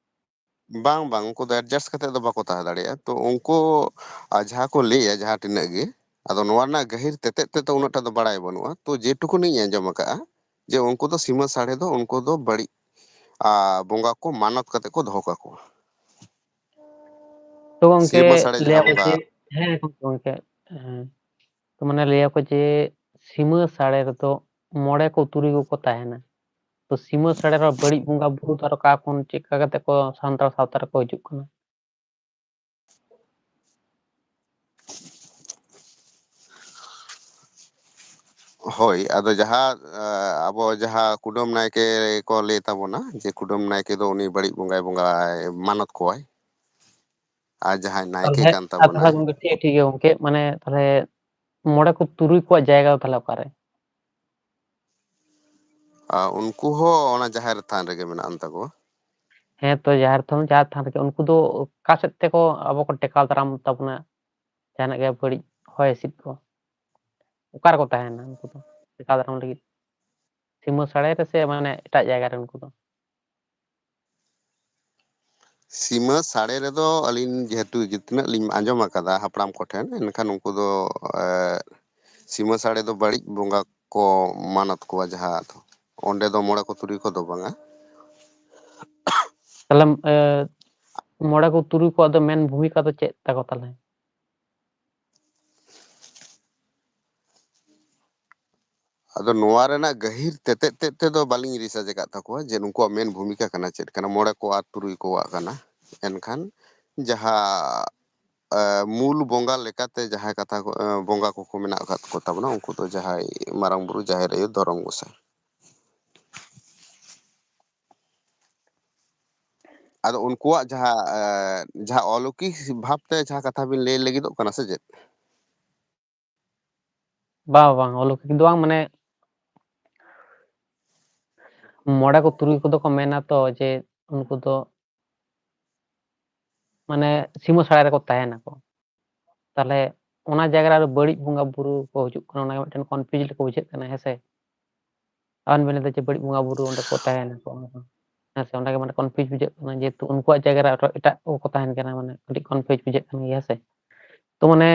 ᱵᱟᱝ, ᱵᱟᱝ, ᱩᱱᱠᱩ ᱫᱚ ᱮᱰᱡᱟᱥᱴ ᱠᱟᱛᱮ ᱫᱚ ᱵᱟᱠᱚ ᱛᱟᱦᱮᱸ ᱫᱟᱲᱮᱭᱟᱜᱼᱟ᱾ ᱛᱚ ᱩᱱᱠᱩ, ᱟᱨ ᱡᱟᱦᱟᱸ ᱠᱚ ᱞᱟᱹᱭᱟ, ᱡᱟᱦᱟᱸ ᱛᱤᱱᱟᱹᱜ ᱜᱮ, ᱟᱫᱚ ᱱᱚᱣᱟ ᱨᱮᱱᱟᱜ ᱜᱟᱹᱦᱤᱨ ᱛᱮᱛᱮᱫ ᱛᱮᱫᱚ ᱩᱱᱟᱹᱜ ᱴᱟ ᱫᱚ ᱵᱟᱲᱟᱭ ᱵᱟᱹᱱᱩᱜᱼᱟ᱾ ᱛᱚ ᱡᱮᱴᱩᱠᱩᱱᱤᱧ ᱟᱸᱡᱚᱢ ᱟᱠᱟᱫᱼᱟ, ᱡᱮ ᱩᱱᱠᱩ ᱫᱚ ᱥᱤᱢᱟᱹ ᱥᱟᱹᱲᱮ ᱫᱚ ᱩᱱᱠᱩ ᱫᱚ ᱵᱟᱹᱲᱤᱡ, ᱟ, ᱵᱚᱸᱜᱟ ᱠᱚ ᱢᱟᱱᱚᱛ ᱠᱟᱛᱮ ᱠᱚ ᱫᱚᱦᱚ ᱠᱟᱠᱚᱣᱟ᱾ ᱛᱚ ᱜᱚᱝᱠᱮ, ᱥᱤᱢᱟᱹ ᱥᱟᱹᱲᱮ ᱡᱟᱦᱟᱸ ᱞᱟᱹᱭᱟᱠᱚ ᱵᱚᱸᱜᱟ ᱡᱮ, ᱦᱮᱸ ᱜᱚᱝᱠᱮ, ᱦᱮᱸ᱾ ᱛᱚ ᱢᱟᱱᱮ ᱞᱟᱹᱭᱟᱠᱚ ᱡᱮ ᱥᱤᱢᱟᱹ ᱥᱟᱹᱲᱮ ᱨᱮᱫᱚ ᱢᱚᱬᱮ ᱠᱚ ᱛᱩᱨᱩᱭ ᱠᱚᱠᱚ ᱛᱟᱦᱮᱱᱟ᱾ ᱛᱚ ᱥᱤᱢᱟᱹ ᱥᱟᱹᱲᱮ ᱨᱮ ᱵᱟᱹᱲᱤᱡ ᱵᱚᱸᱜᱟ ᱵᱩᱨᱩ ᱫᱚ ᱟᱨᱚ ᱚᱠᱟ ᱠᱷᱚᱱ ᱪᱮᱫ ᱞᱮᱠᱟ ᱠᱟᱛᱮ ᱠᱚ ᱥᱟᱱᱛᱟᱲ ᱥᱟᱶᱛᱟ ᱨᱮᱠᱚ ᱦᱤᱡᱩᱜ ᱠᱟᱱᱟ? ᱦᱳᱭ, ᱟᱫᱚ ᱡᱟᱦᱟᱸ, ᱟ, ᱟᱵᱚ ᱡᱟᱦᱟᱸ ᱠᱩᱰᱟᱹᱢ ᱱᱟᱭᱠᱮ ᱠᱚ ᱞᱟᱹᱭ ᱛᱟᱵᱚᱱᱟ, ᱡᱮ ᱠᱩᱰᱟᱹᱢ ᱱᱟᱭᱠᱮ ᱫᱚ ᱩᱱᱤ ᱵᱟᱹᱲᱤᱡ ᱵᱚᱸᱜᱟᱭ ᱵᱚᱸᱜᱟᱭ, ᱢᱟᱱᱚᱛ ᱠᱚᱣᱟᱭ᱾ ᱟᱨ ᱡᱟᱦᱟᱸᱭ ᱱᱟᱭᱠᱮ ᱛᱟᱦᱚᱞᱮ, ᱠᱟᱱ ᱟᱨ ᱛᱟᱦᱚᱞᱮ ᱛᱟᱵᱚᱱᱟᱭ᱾ ᱜᱚᱝᱠᱮ, ᱴᱷᱤᱠ, ᱴᱷᱤᱠ ᱜᱮᱭᱟ ᱜᱚᱝᱠᱮ, ᱢᱟᱱᱮ ᱛᱟᱦᱚᱞᱮ ᱢᱚᱬᱮ ᱠᱚ ᱛᱩᱨᱩᱭ ᱠᱚᱣᱟᱜ ᱡᱟᱭᱜᱟ ᱫᱚ ᱛᱟᱦᱚᱞᱮ ᱚᱠᱟᱨᱮ? ᱟᱨ ᱩᱱᱠᱩ ᱦᱚᱸ ᱚᱱᱟ ᱡᱟᱦᱮᱨ ᱛᱷᱟᱱ ᱨᱮᱜᱮ ᱢᱮᱱᱟᱜ ᱟᱱ ᱛᱟᱠᱚᱣᱟ᱾ ᱦᱮᱸ ᱛᱚ, ᱡᱟᱦᱮᱨ ᱛᱷᱟᱱ, ᱡᱟᱦᱮᱨ ᱛᱷᱟᱱ ᱨᱮᱜᱮ᱾ ᱩᱱᱠᱩ ᱫᱚ ᱚᱠᱟ ᱥᱮᱫ ᱛᱮᱠᱚ ᱟᱵᱚ ᱠᱚ ᱴᱮᱠᱟᱣ ᱫᱟᱨᱟᱢ ᱛᱟᱵᱚᱱᱟ ᱡᱟᱦᱟᱱᱟᱜ ᱜᱮ ᱵᱟᱹᱲᱤᱡ ᱦᱚᱭ ᱦᱤᱸᱥᱤᱫ ᱠᱚ? ᱚᱠᱟ ᱨᱮᱠᱚ ᱛᱟᱦᱮᱱᱟ ᱩᱱᱠᱩ ᱫᱚ ᱴᱮᱠᱟᱣ ᱫᱟᱨᱟᱢ ᱞᱟᱹᱜᱤᱫ? ᱥᱤᱢᱟᱹ ᱥᱟᱲᱮ ᱨᱮ ᱥᱮ ᱢᱟᱱᱮ ᱮᱴᱟᱜ ᱡᱟᱭᱜᱟ ᱨᱮ ᱩᱱᱠᱩ ᱫᱚ? ᱥᱤᱢᱟᱹ ᱥᱟᱲᱮ ᱨᱮᱫᱚ ᱟᱹᱞᱤᱧ ᱡᱮᱦᱮᱛᱩ ᱡᱮ ᱛᱤᱱᱟᱹᱜ ᱞᱤᱧ ᱟᱸᱡᱚᱢ ᱟᱠᱟᱫᱟ ᱦᱟᱯᱲᱟᱢ ᱠᱚᱴᱷᱮᱱ, ᱮᱱᱠᱷᱟᱱ ᱩᱱᱠᱩ ᱫᱚ, ᱮ, ᱥᱤᱢᱟᱹ ᱥᱟᱲᱮ ᱫᱚ ᱵᱟᱹᱲᱤᱡ ᱵᱚᱸᱜᱟ ᱠᱚ ᱢᱟᱱᱚᱛ ᱠᱚᱣᱟ, ᱡᱟᱦᱟᱸ ᱫᱚ ᱚᱸᱰᱮ ᱫᱚ ᱢᱚᱬᱮ ᱠᱚ ᱛᱩᱨᱩᱭ ᱠᱚᱫᱚ ᱵᱟᱝᱟ᱾ ᱛᱟᱦᱞᱮ, ᱮ, ᱢᱚᱬᱮ ᱠᱚ ᱛᱩᱨᱩᱭ ᱠᱚᱣᱟᱜ ᱫᱚ ᱢᱮᱱ ᱵᱷᱩᱢᱤᱠᱟ ᱫᱚ ᱪᱮᱫ ᱛᱟᱠᱚ ᱛᱟᱦᱞᱮ? ᱟᱫᱚ ᱱᱚᱣᱟ ᱨᱮᱱᱟᱜ ᱜᱟᱹᱦᱤᱨ ᱛᱮᱛᱮᱫ ᱛᱮᱫ ᱛᱮᱫᱚ ᱵᱟᱹᱞᱤᱧ ᱨᱤᱥᱟᱨᱪ ᱟᱠᱟᱫ ᱛᱟᱠᱚᱣᱟ ᱡᱮ ᱱᱩᱠᱩᱣᱟᱜ ᱢᱮᱱ ᱵᱷᱩᱢᱤᱠᱟ ᱠᱟᱱᱟ ᱪᱮᱫ ᱠᱟᱱᱟ, ᱢᱚᱬᱮ ᱠᱚ ᱟᱨ ᱛᱩᱨᱩᱭ ᱠᱚᱣᱟᱜ ᱠᱟᱱᱟ᱾ ᱮᱱᱠᱷᱟᱱ ᱡᱟᱦᱟᱸ, ᱮ, ᱢᱩᱞ ᱵᱚᱸᱜᱟ ᱞᱮᱠᱟᱛᱮ ᱡᱟᱦᱟᱸᱭ ᱠᱟᱛᱷᱟ ᱠᱚ, ᱮ, ᱵᱚᱸᱜᱟ ᱠᱚᱠᱚ ᱢᱮᱱᱟᱜ ᱟᱠᱟᱫ ᱠᱚ ᱛᱟᱵᱚᱱᱟ, ᱩᱱᱠᱩ ᱫᱚ ᱡᱟᱦᱟᱸᱭ ᱢᱟᱨᱟᱝ ᱵᱩᱨᱩ, ᱡᱟᱦᱮᱨ ᱟᱭᱳ, ᱫᱷᱚᱨᱚᱢ ᱜᱚᱸᱥᱟᱭ᱾ ᱟᱫᱚ ᱩᱱᱠᱩᱣᱟᱜ ᱡᱟᱦᱟᱸ, ᱮ, ᱡᱟᱦᱟᱸ ᱚᱞᱚᱠᱤᱠ ᱵᱷᱟᱵᱽᱛᱮ ᱡᱟᱦᱟᱸ ᱠᱟᱛᱷᱟ ᱵᱤᱱ ᱞᱟᱹᱭ ᱞᱟᱹᱜᱤᱫᱚᱜ ᱠᱟᱱᱟ ᱥᱮ ᱪᱮᱫ? ᱵᱟᱝ, ᱵᱟᱝ, ᱚᱞᱚᱠᱤᱠ ᱫᱚ ᱵᱟᱝ, ᱢᱟᱱᱮ, ᱢᱚᱬᱮ ᱠᱚ ᱛᱩᱨᱩᱭ ᱠᱚᱫᱚ ᱠᱚ ᱢᱮᱱᱟ ᱛᱚ ᱡᱮ ᱩᱱᱠᱩ ᱫᱚ, ᱢᱟᱱᱮ, ᱥᱤᱢᱟᱹ ᱥᱟᱲᱟ ᱨᱮᱠᱚ ᱛᱟᱦᱮᱱᱟᱠᱚ᱾ ᱛᱟᱦᱞᱮ ᱚᱱᱟ ᱡᱟᱭᱜᱟ ᱨᱮ ᱟᱨᱚ ᱵᱟᱹᱲᱤᱡ ᱵᱚᱸᱜᱟ ᱵᱩᱨᱩ ᱠᱚ ᱦᱤᱡᱩᱜ ᱠᱟᱱᱟ, ᱚᱱᱟ ᱜᱮ ᱢᱤᱫᱴᱮᱱ confuse ᱞᱮᱠᱟ ᱵᱩᱡᱷᱟᱹᱜ ᱠᱟᱱᱟ, ᱦᱮᱸ ᱥᱮ? ᱟᱵᱮᱱ ᱵᱮᱱ ᱞᱟᱹᱭᱫᱟ ᱡᱮ ᱵᱟᱹᱲᱤᱡ ᱵᱚᱸᱜᱟ ᱵᱩᱨᱩ ᱚᱸᱰᱮ ᱠᱚ ᱛᱟᱦᱮᱱᱟᱠᱚ, ᱦᱮᱸ ᱥᱮ? ᱚᱸᱰᱮ ᱜᱮ ᱢᱟᱱᱮ confuse ᱵᱩᱡᱷᱟᱹᱜ ᱠᱟᱱᱟ, ᱡᱮᱦᱮᱛᱩ ᱩᱱᱠᱩᱣᱟᱜ ᱡᱟᱭᱜᱟ ᱨᱮ ᱟᱨᱚ ᱮᱴᱟᱜ ᱠᱚᱠᱚ ᱛᱟᱦᱮᱱ ᱠᱟᱱᱟ, ᱢᱟᱱᱮ ᱠᱟᱹᱴᱤᱡ confuse ᱵᱩᱡᱷᱟᱹᱜ ᱠᱟᱱ ᱜᱮᱭᱟ, ᱦᱮᱸ ᱥᱮ? ᱛᱚ, ᱢᱟᱱᱮ,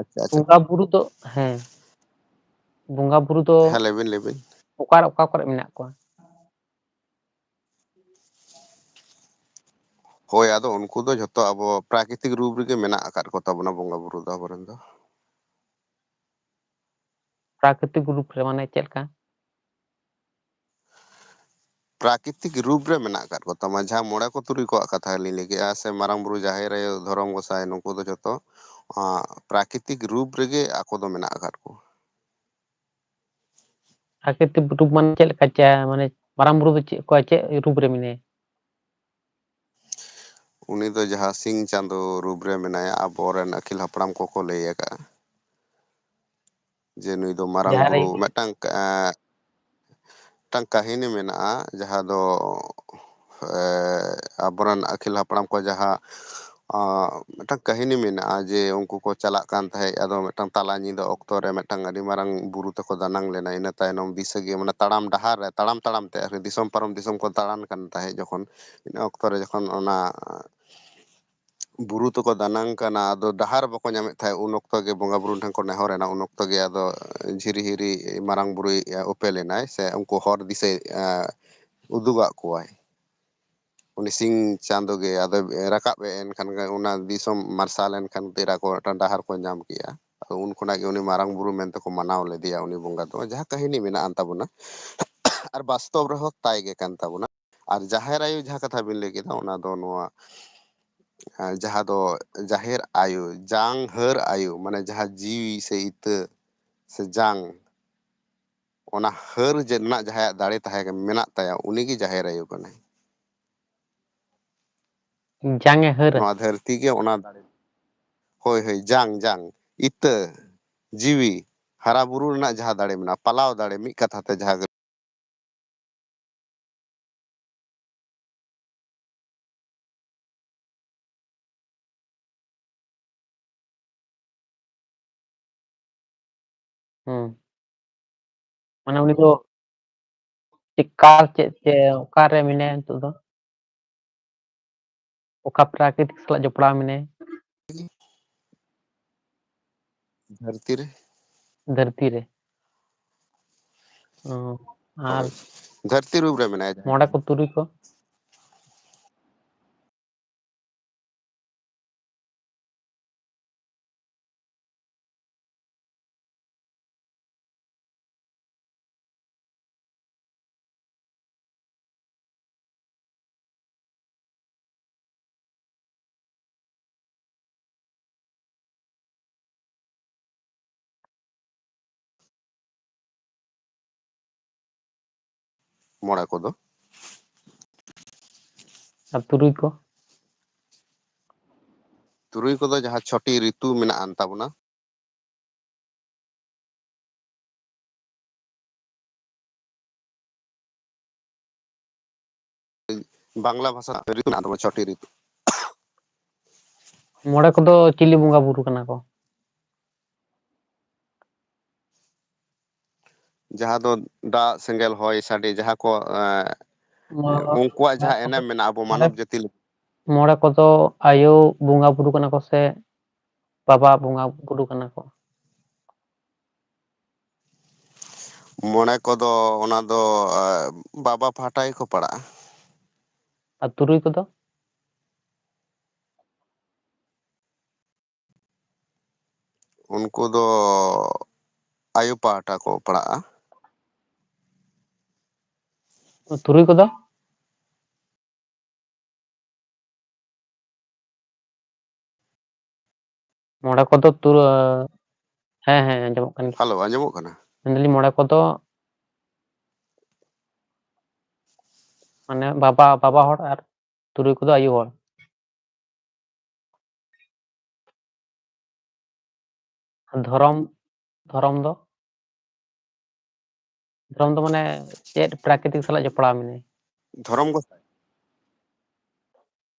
ᱟᱪᱪᱷᱟ, ᱟᱪᱪᱷᱟ᱾ ᱵᱚᱸᱜᱟ ᱵᱩᱨᱩ ᱫᱚ, ᱦᱮᱸ, ᱵᱚᱸᱜᱟ ᱵᱩᱨᱩ ᱫᱚ ᱦᱮᱸ, ᱞᱟᱹᱭ ᱵᱤᱱ, ᱞᱟᱹᱭ ᱵᱤᱱ᱾ ᱚᱠᱟ, ᱚᱠᱟ ᱠᱚᱨᱮ ᱢᱮᱱᱟᱜ ᱠᱚᱣᱟ? ᱦᱳᱭ, ᱟᱫᱚ ᱩᱱᱠᱩ ᱫᱚ ᱡᱷᱚᱛᱚ ᱟᱵᱚ ᱯᱨᱟᱠᱨᱤᱛᱤᱠ ᱨᱩᱯ ᱨᱮᱜᱮ ᱢᱮᱱᱟᱜ ᱟᱠᱟᱫ ᱠᱚ ᱛᱟᱵᱚᱱᱟ ᱵᱚᱸᱜᱟ ᱵᱩᱨᱩ ᱫᱚ ᱟᱵᱚᱨᱮᱱ ᱫᱚ᱾ ᱯᱨᱟᱠᱨᱤᱛᱤᱠ ᱨᱩᱯ ᱨᱮ ᱢᱟᱱᱮ ᱪᱮᱫ ᱞᱮᱠᱟ? ᱯᱨᱟᱠᱨᱤᱛᱤᱠ ᱨᱩᱯ ᱨᱮ ᱢᱮᱱᱟᱜ ᱟᱠᱟᱫ ᱠᱚ ᱛᱟᱢᱟ, ᱡᱟᱦᱟᱸ ᱢᱚᱬᱮ ᱠᱚ ᱛᱩᱨᱩᱭ ᱠᱚᱣᱟᱜ ᱠᱟᱛᱷᱟ ᱞᱤᱧ ᱞᱟᱹᱭ ᱠᱮᱜᱼᱟ, ᱥᱮ ᱢᱟᱨᱟᱝ ᱵᱩᱨᱩ, ᱡᱟᱦᱮᱨ ᱟᱭᱳ, ᱫᱷᱚᱨᱚᱢ ᱜᱚᱸᱥᱟᱭ, ᱱᱩᱠᱩ ᱫᱚ ᱡᱷᱚᱛᱚ, ᱟᱸ, ᱯᱨᱟᱠᱨᱤᱛᱤᱠ ᱨᱩᱯ ᱨᱮᱜᱮ ᱟᱠᱚ ᱫᱚ ᱢᱮᱱᱟᱜ ᱟᱠᱟᱫ ᱠᱚᱣᱟ᱾ ᱯᱨᱟᱠᱨᱤᱛᱤᱠ ᱨᱩᱯ ᱢᱟᱱᱮ ᱪᱮᱫ ᱞᱮᱠᱟ? ᱪᱮ-, ᱢᱟᱱᱮ ᱢᱟᱨᱟᱝ ᱵᱩᱨᱩ ᱫᱚ ᱪᱮᱫ ᱠᱚ, ᱪᱮᱫ ᱨᱩᱯ ᱨᱮ ᱢᱮᱱᱟᱭᱟ? ᱩᱱᱤ ᱫᱚ ᱡᱟᱦᱟᱸ ᱥᱤᱧ ᱪᱟᱸᱫᱳ ᱨᱩᱯ ᱨᱮ ᱢᱮᱱᱟᱭᱟ, ᱟᱵᱚᱨᱮᱱ ᱟᱹᱠᱤᱞ ᱦᱟᱯᱲᱟᱢ ᱠᱚᱠᱚ ᱞᱟᱹᱭ ᱟᱠᱟᱫᱼᱟ ᱡᱮ ᱱᱩᱭ ᱫᱚ ᱢᱟᱨᱟᱝ ᱡᱟᱦᱟᱸ ᱨᱮ ᱵᱩᱨᱩ ᱢᱤᱫᱴᱟᱝ, ᱮᱸ, ᱢᱤᱫᱴᱟᱝ ᱠᱟᱹᱦᱱᱤ ᱢᱮᱱᱟᱜᱼᱟ, ᱡᱟᱦᱟᱸ ᱫᱚ, ᱮᱸ, ᱟᱵᱚᱨᱮᱱ ᱟᱹᱠᱤᱞ ᱦᱟᱯᱲᱟᱢ ᱠᱚ ᱡᱟᱦᱟᱸ ᱟᱸ, ᱢᱤᱫᱴᱟᱝ ᱠᱟᱹᱦᱱᱤ ᱢᱮᱱᱟᱜᱼᱟ ᱡᱮ ᱩᱱᱠᱩ ᱠᱚ ᱪᱟᱞᱟᱜ ᱠᱟᱱ ᱛᱟᱦᱮᱸᱫ, ᱟᱫᱚ ᱢᱤᱫᱴᱟᱝ ᱛᱟᱞᱟ ᱧᱤᱫᱟᱹ ᱚᱠᱛᱚ ᱨᱮ ᱢᱤᱫᱴᱟᱝ ᱟᱹᱰᱤ ᱢᱟᱨᱟᱝ ᱵᱩᱨᱩ ᱛᱮᱠᱚ ᱫᱟᱱᱟᱝ ᱞᱮᱱᱟ᱾ ᱤᱱᱟᱹ ᱛᱟᱭᱱᱚᱢ ᱫᱤᱥᱟᱹ ᱜᱮ, ᱢᱟᱱᱮ, ᱛᱟᱲᱟᱢ ᱰᱟᱦᱟᱨ ᱨᱮ, ᱛᱟᱲᱟᱢ ᱛᱟᱲᱟᱢ ᱛᱮ ᱟᱨᱠᱤ ᱫᱤᱥᱚᱢ ᱯᱟᱨᱚᱢ ᱫᱤᱥᱚᱢ ᱠᱚ ᱫᱟᱬᱟᱱ ᱠᱟᱱ ᱛᱟᱦᱮᱸᱫ᱾ ᱡᱚᱠᱷᱚᱱ, ᱤᱱᱟᱹ ᱚᱠᱛᱚ ᱨᱮ ᱡᱚᱠᱷᱚᱱ ᱚᱱᱟ ᱵᱩᱨᱩ ᱛᱮᱠᱚ ᱫᱟᱱᱟᱝ ᱠᱟᱱᱟ, ᱟᱫᱚ ᱰᱟᱦᱟᱨ ᱵᱟᱠᱚ ᱧᱟᱢᱮᱫ ᱛᱟᱦᱮᱸᱫ, ᱩᱱ ᱚᱠᱛᱚ ᱜᱮ ᱵᱚᱸᱜᱟ ᱵᱩᱨᱩ ᱴᱷᱮᱱ ᱠᱚ ᱱᱮᱦᱚᱨ ᱮᱱᱟ᱾ ᱩᱱ ᱚᱠᱛᱚ ᱜᱮ ᱟᱫᱚ ᱡᱷᱤᱨᱤ ᱦᱤᱨᱤ ᱢᱟᱨᱟᱝ ᱵᱩᱨᱩᱭ ᱩᱯᱮᱞ ᱮᱱᱟᱭ, ᱥᱮ ᱩᱱᱠᱩ ᱦᱚᱨ ᱫᱤᱥᱟᱹᱭ, ᱮ, ᱩᱫᱩᱜᱟᱜ ᱠᱚᱣᱟᱭ᱾ ᱩᱱᱤ ᱥᱤᱧ ᱪᱟᱸᱫᱳ ᱜᱮ ᱟᱫᱚ ᱨᱟᱠᱟᱵ ᱮ, ᱮᱱᱠᱷᱟᱱ ᱜᱮ ᱚᱱᱟ ᱫᱤᱥᱚᱢ ᱢᱟᱨᱥᱟᱞ ᱮᱱᱠᱷᱟᱱ ᱛᱮᱨᱟ ᱠᱚ ᱢᱤᱫᱴᱟᱝ ᱰᱟᱦᱟᱨ ᱠᱚ ᱧᱟᱢ ᱠᱮᱜᱼᱟ᱾ ᱟᱫᱚ ᱩᱱ ᱠᱷᱚᱱᱟᱜ ᱜᱮ ᱩᱱᱤ ᱢᱟᱨᱟᱝ ᱵᱩᱨᱩ ᱢᱮᱱᱛᱮ ᱠᱚ ᱢᱟᱱᱟᱣ ᱞᱮᱫᱮᱭᱟ, ᱩᱱᱤ ᱵᱚᱸᱜᱟ ᱫᱚ, ᱡᱟᱦᱟᱸ ᱠᱟᱹᱦᱱᱤ ᱢᱮᱱᱟᱜ ᱟᱱ ᱛᱟᱵᱚᱱᱟ᱾ ᱟᱨ ᱵᱟᱥᱛᱚᱵ ᱨᱮᱦᱚᱸ ᱛᱟᱭ ᱜᱮ ᱠᱟᱱ ᱛᱟᱵᱚᱱᱟ᱾ ᱟᱨ ᱡᱟᱦᱮᱨ ᱟᱭᱳ ᱡᱟᱦᱟᱸ ᱠᱟᱛᱷᱟ ᱵᱤᱱ ᱞᱟᱹᱭ ᱠᱮᱫᱟ, ᱚᱱᱟ ᱫᱚ ᱱᱚᱣᱟ, ᱟᱨ ᱡᱟᱦᱟᱸ ᱫᱚ ᱡᱟᱦᱮᱨ ᱟᱭᱳ, ᱡᱟᱝ ᱦᱟᱹᱨ ᱟᱭᱳ, ᱢᱟᱱᱮ ᱡᱟᱦᱟᱸ ᱡᱤᱣᱤ ᱥᱮ ᱤᱛᱟᱹ ᱥᱮ ᱡᱟᱝ, ᱚᱱᱟ ᱦᱟᱹᱨ ᱡᱮ ᱨᱮᱱᱟᱜ ᱡᱟᱦᱟᱸᱭᱟᱜ ᱫᱟᱲᱮ ᱛᱟᱦᱮᱸ ᱠᱟᱱ, ᱢᱮᱱᱟᱜ ᱛᱟᱭᱟ, ᱩᱱᱤᱜᱮ ᱡᱟᱦᱮᱨ ᱟᱭᱳ ᱠᱟᱱᱟᱭ᱾ ᱡᱟᱝ ᱮ ᱦᱟᱹᱨᱟ᱾ ᱱᱚᱣᱟ ᱫᱷᱟᱹᱨᱛᱤ ᱜᱮ ᱚᱱᱟ ᱫᱟᱲᱮ᱾ ᱦᱳᱭ, ᱦᱳᱭ, ᱡᱟᱝ, ᱡᱟᱝ, ᱤᱛᱟᱹ, ᱡᱤᱣᱤ, ᱦᱟᱨᱟ ᱵᱩᱨᱩ ᱨᱮᱱᱟᱜ ᱡᱟᱦᱟᱸ ᱫᱟᱲᱮ ᱢᱮᱱᱟᱜᱼᱟ, ᱯᱟᱞᱟᱣ ᱫᱟᱲᱮ, ᱢᱤᱫ ᱠᱟᱛᱷᱟ ᱛᱮ ᱡᱟᱦᱟᱸ ᱜᱮ᱾ ᱦᱩᱸ᱾ ᱢᱟᱱᱮ ᱩᱱᱤ ᱫᱚ ᱪᱮᱫᱠᱟ, ᱪᱮᱫ, ᱪᱮᱫ, ᱚᱠᱟᱨᱮ ᱢᱮᱱᱟᱭᱟ ᱱᱤᱛᱚᱜ ᱫᱚ? ᱚᱠᱟ ᱯᱨᱟᱠᱨᱤᱛᱤᱠ ᱥᱟᱞᱟᱜ ᱡᱚᱯᱲᱟᱣ ᱢᱮᱱᱟᱭᱟ? ᱫᱷᱟᱹᱨᱛᱤ ᱨᱮ᱾ ᱫᱷᱟᱹᱨᱛᱤ ᱨᱮ᱾ ᱚ, ᱟᱨ ᱦᱳᱭ᱾ ᱫᱷᱟᱹᱨᱛᱤ ᱨᱩᱯ ᱨᱮ ᱢᱮᱱᱟᱭᱟ ᱡᱟᱦᱟᱸᱭ ᱢᱚᱬᱮ ᱫᱚ᱾ ᱠᱚ ᱛᱩᱨᱩᱭ ᱠᱚ? ᱢᱚᱬᱮ ᱠᱚᱫᱚ᱾ ᱟᱨ ᱛᱩᱨᱩᱭ ᱠᱚ? ᱛᱩᱨᱩᱭ ᱠᱚᱫᱚ ᱡᱟᱦᱟᱸ ᱪᱷᱚᱴᱤ ᱨᱤᱛᱩ ᱢᱮᱱᱟᱜ ᱟᱱ ᱛᱟᱵᱚᱱᱟ, ᱵᱟᱝᱞᱟ ᱵᱷᱟᱥᱟ ᱨᱤᱛᱩ ᱢᱮᱱᱟᱜ ᱛᱟᱵᱚᱱᱟ, ᱪᱷᱚᱴᱤ ᱨᱤᱛᱩ᱾ ᱢᱚᱬᱮ ᱠᱚᱫᱚ ᱪᱤᱞᱤ ᱵᱚᱸᱜᱟ ᱵᱩᱨᱩ ᱠᱟᱱᱟ ᱠᱚ? ᱡᱟᱦᱟᱸ ᱫᱚ ᱫᱟᱜ, ᱥᱮᱸᱜᱮᱞ, ᱦᱚᱭ, ᱥᱟᱰᱮ, ᱡᱟᱦᱟᱸ ᱠᱚ, ᱮᱸ, ᱢᱚ-, ᱩᱱᱠᱩᱣᱟᱜ ᱡᱟᱦᱟᱸ ᱢᱚᱬᱮ ᱮᱱᱮᱢ ᱠᱚᱫᱚ, ᱢᱮᱱᱟᱜᱼᱟ ᱟᱵᱚ ᱢᱚᱬᱮ, ᱢᱟᱱᱚᱵ ᱡᱟᱹᱛᱤ ᱞᱟᱹᱜᱤᱫ᱾ ᱢᱚᱬᱮ ᱠᱚᱫᱚ ᱟᱭᱳ ᱵᱚᱸᱜᱟ ᱵᱩᱨᱩ ᱠᱟᱱᱟ ᱠᱚ ᱥᱮ ᱵᱟᱵᱟ ᱵᱚᱸᱜᱟ ᱵᱩᱨᱩ ᱠᱟᱱᱟ ᱠᱚ? ᱢᱚᱬᱮ ᱠᱚᱫᱚ ᱚᱱᱟ ᱫᱚ, ᱮᱸ, ᱵᱟᱵᱟ ᱯᱟᱦᱴᱟ ᱜᱮᱠᱚ ᱯᱟᱲᱟᱜᱼᱟ᱾ ᱟᱨ ᱛᱩᱨᱩᱭ ᱠᱚᱫᱚ? ᱩᱱᱠᱩ ᱫᱚ ᱟᱭᱳ ᱯᱟᱦᱴᱟ ᱠᱚ ᱯᱟᱲᱟᱜᱼᱟ᱾ ᱛᱩᱨᱩᱭ ᱠᱚᱫᱚ? ᱢᱚᱬᱮ ᱠᱚᱫᱚ ᱛᱩᱨ-, ᱦᱮᱸ, ᱦᱮᱸ, ᱟᱸᱡᱚᱢᱚᱜ ᱠᱟᱱ ᱜᱮᱭᱟ᱾ ᱦᱮᱞᱳ, ᱟᱸᱡᱚᱢᱚᱜ ᱠᱟᱱᱟ? ᱢᱮᱱᱫᱟᱞᱤᱧ ᱢᱚᱬᱮ ᱠᱚᱫᱚ ᱢᱟᱱᱮ ᱵᱟᱵᱟ, ᱵᱟᱵᱟ ᱦᱚᱲ ᱟᱨ ᱛᱩᱨᱩᱭ ᱠᱚᱫᱚ ᱟᱭᱳ ᱦᱚᱲ᱾ ᱫᱷᱚᱨᱚᱢ, ᱫᱷᱚᱨᱚᱢ ᱫᱚ? ᱫᱷᱚᱨᱚᱢ ᱫᱚ ᱢᱟᱱᱮ ᱪᱮᱫ ᱯᱨᱟᱠᱨᱤᱛᱤᱠ ᱥᱟᱞᱟᱜ ᱡᱚᱯᱲᱟᱣ ᱢᱮᱱᱟᱭᱟ? ᱫᱷᱚᱨᱚᱢ ᱜᱚᱸᱥᱟᱭ᱾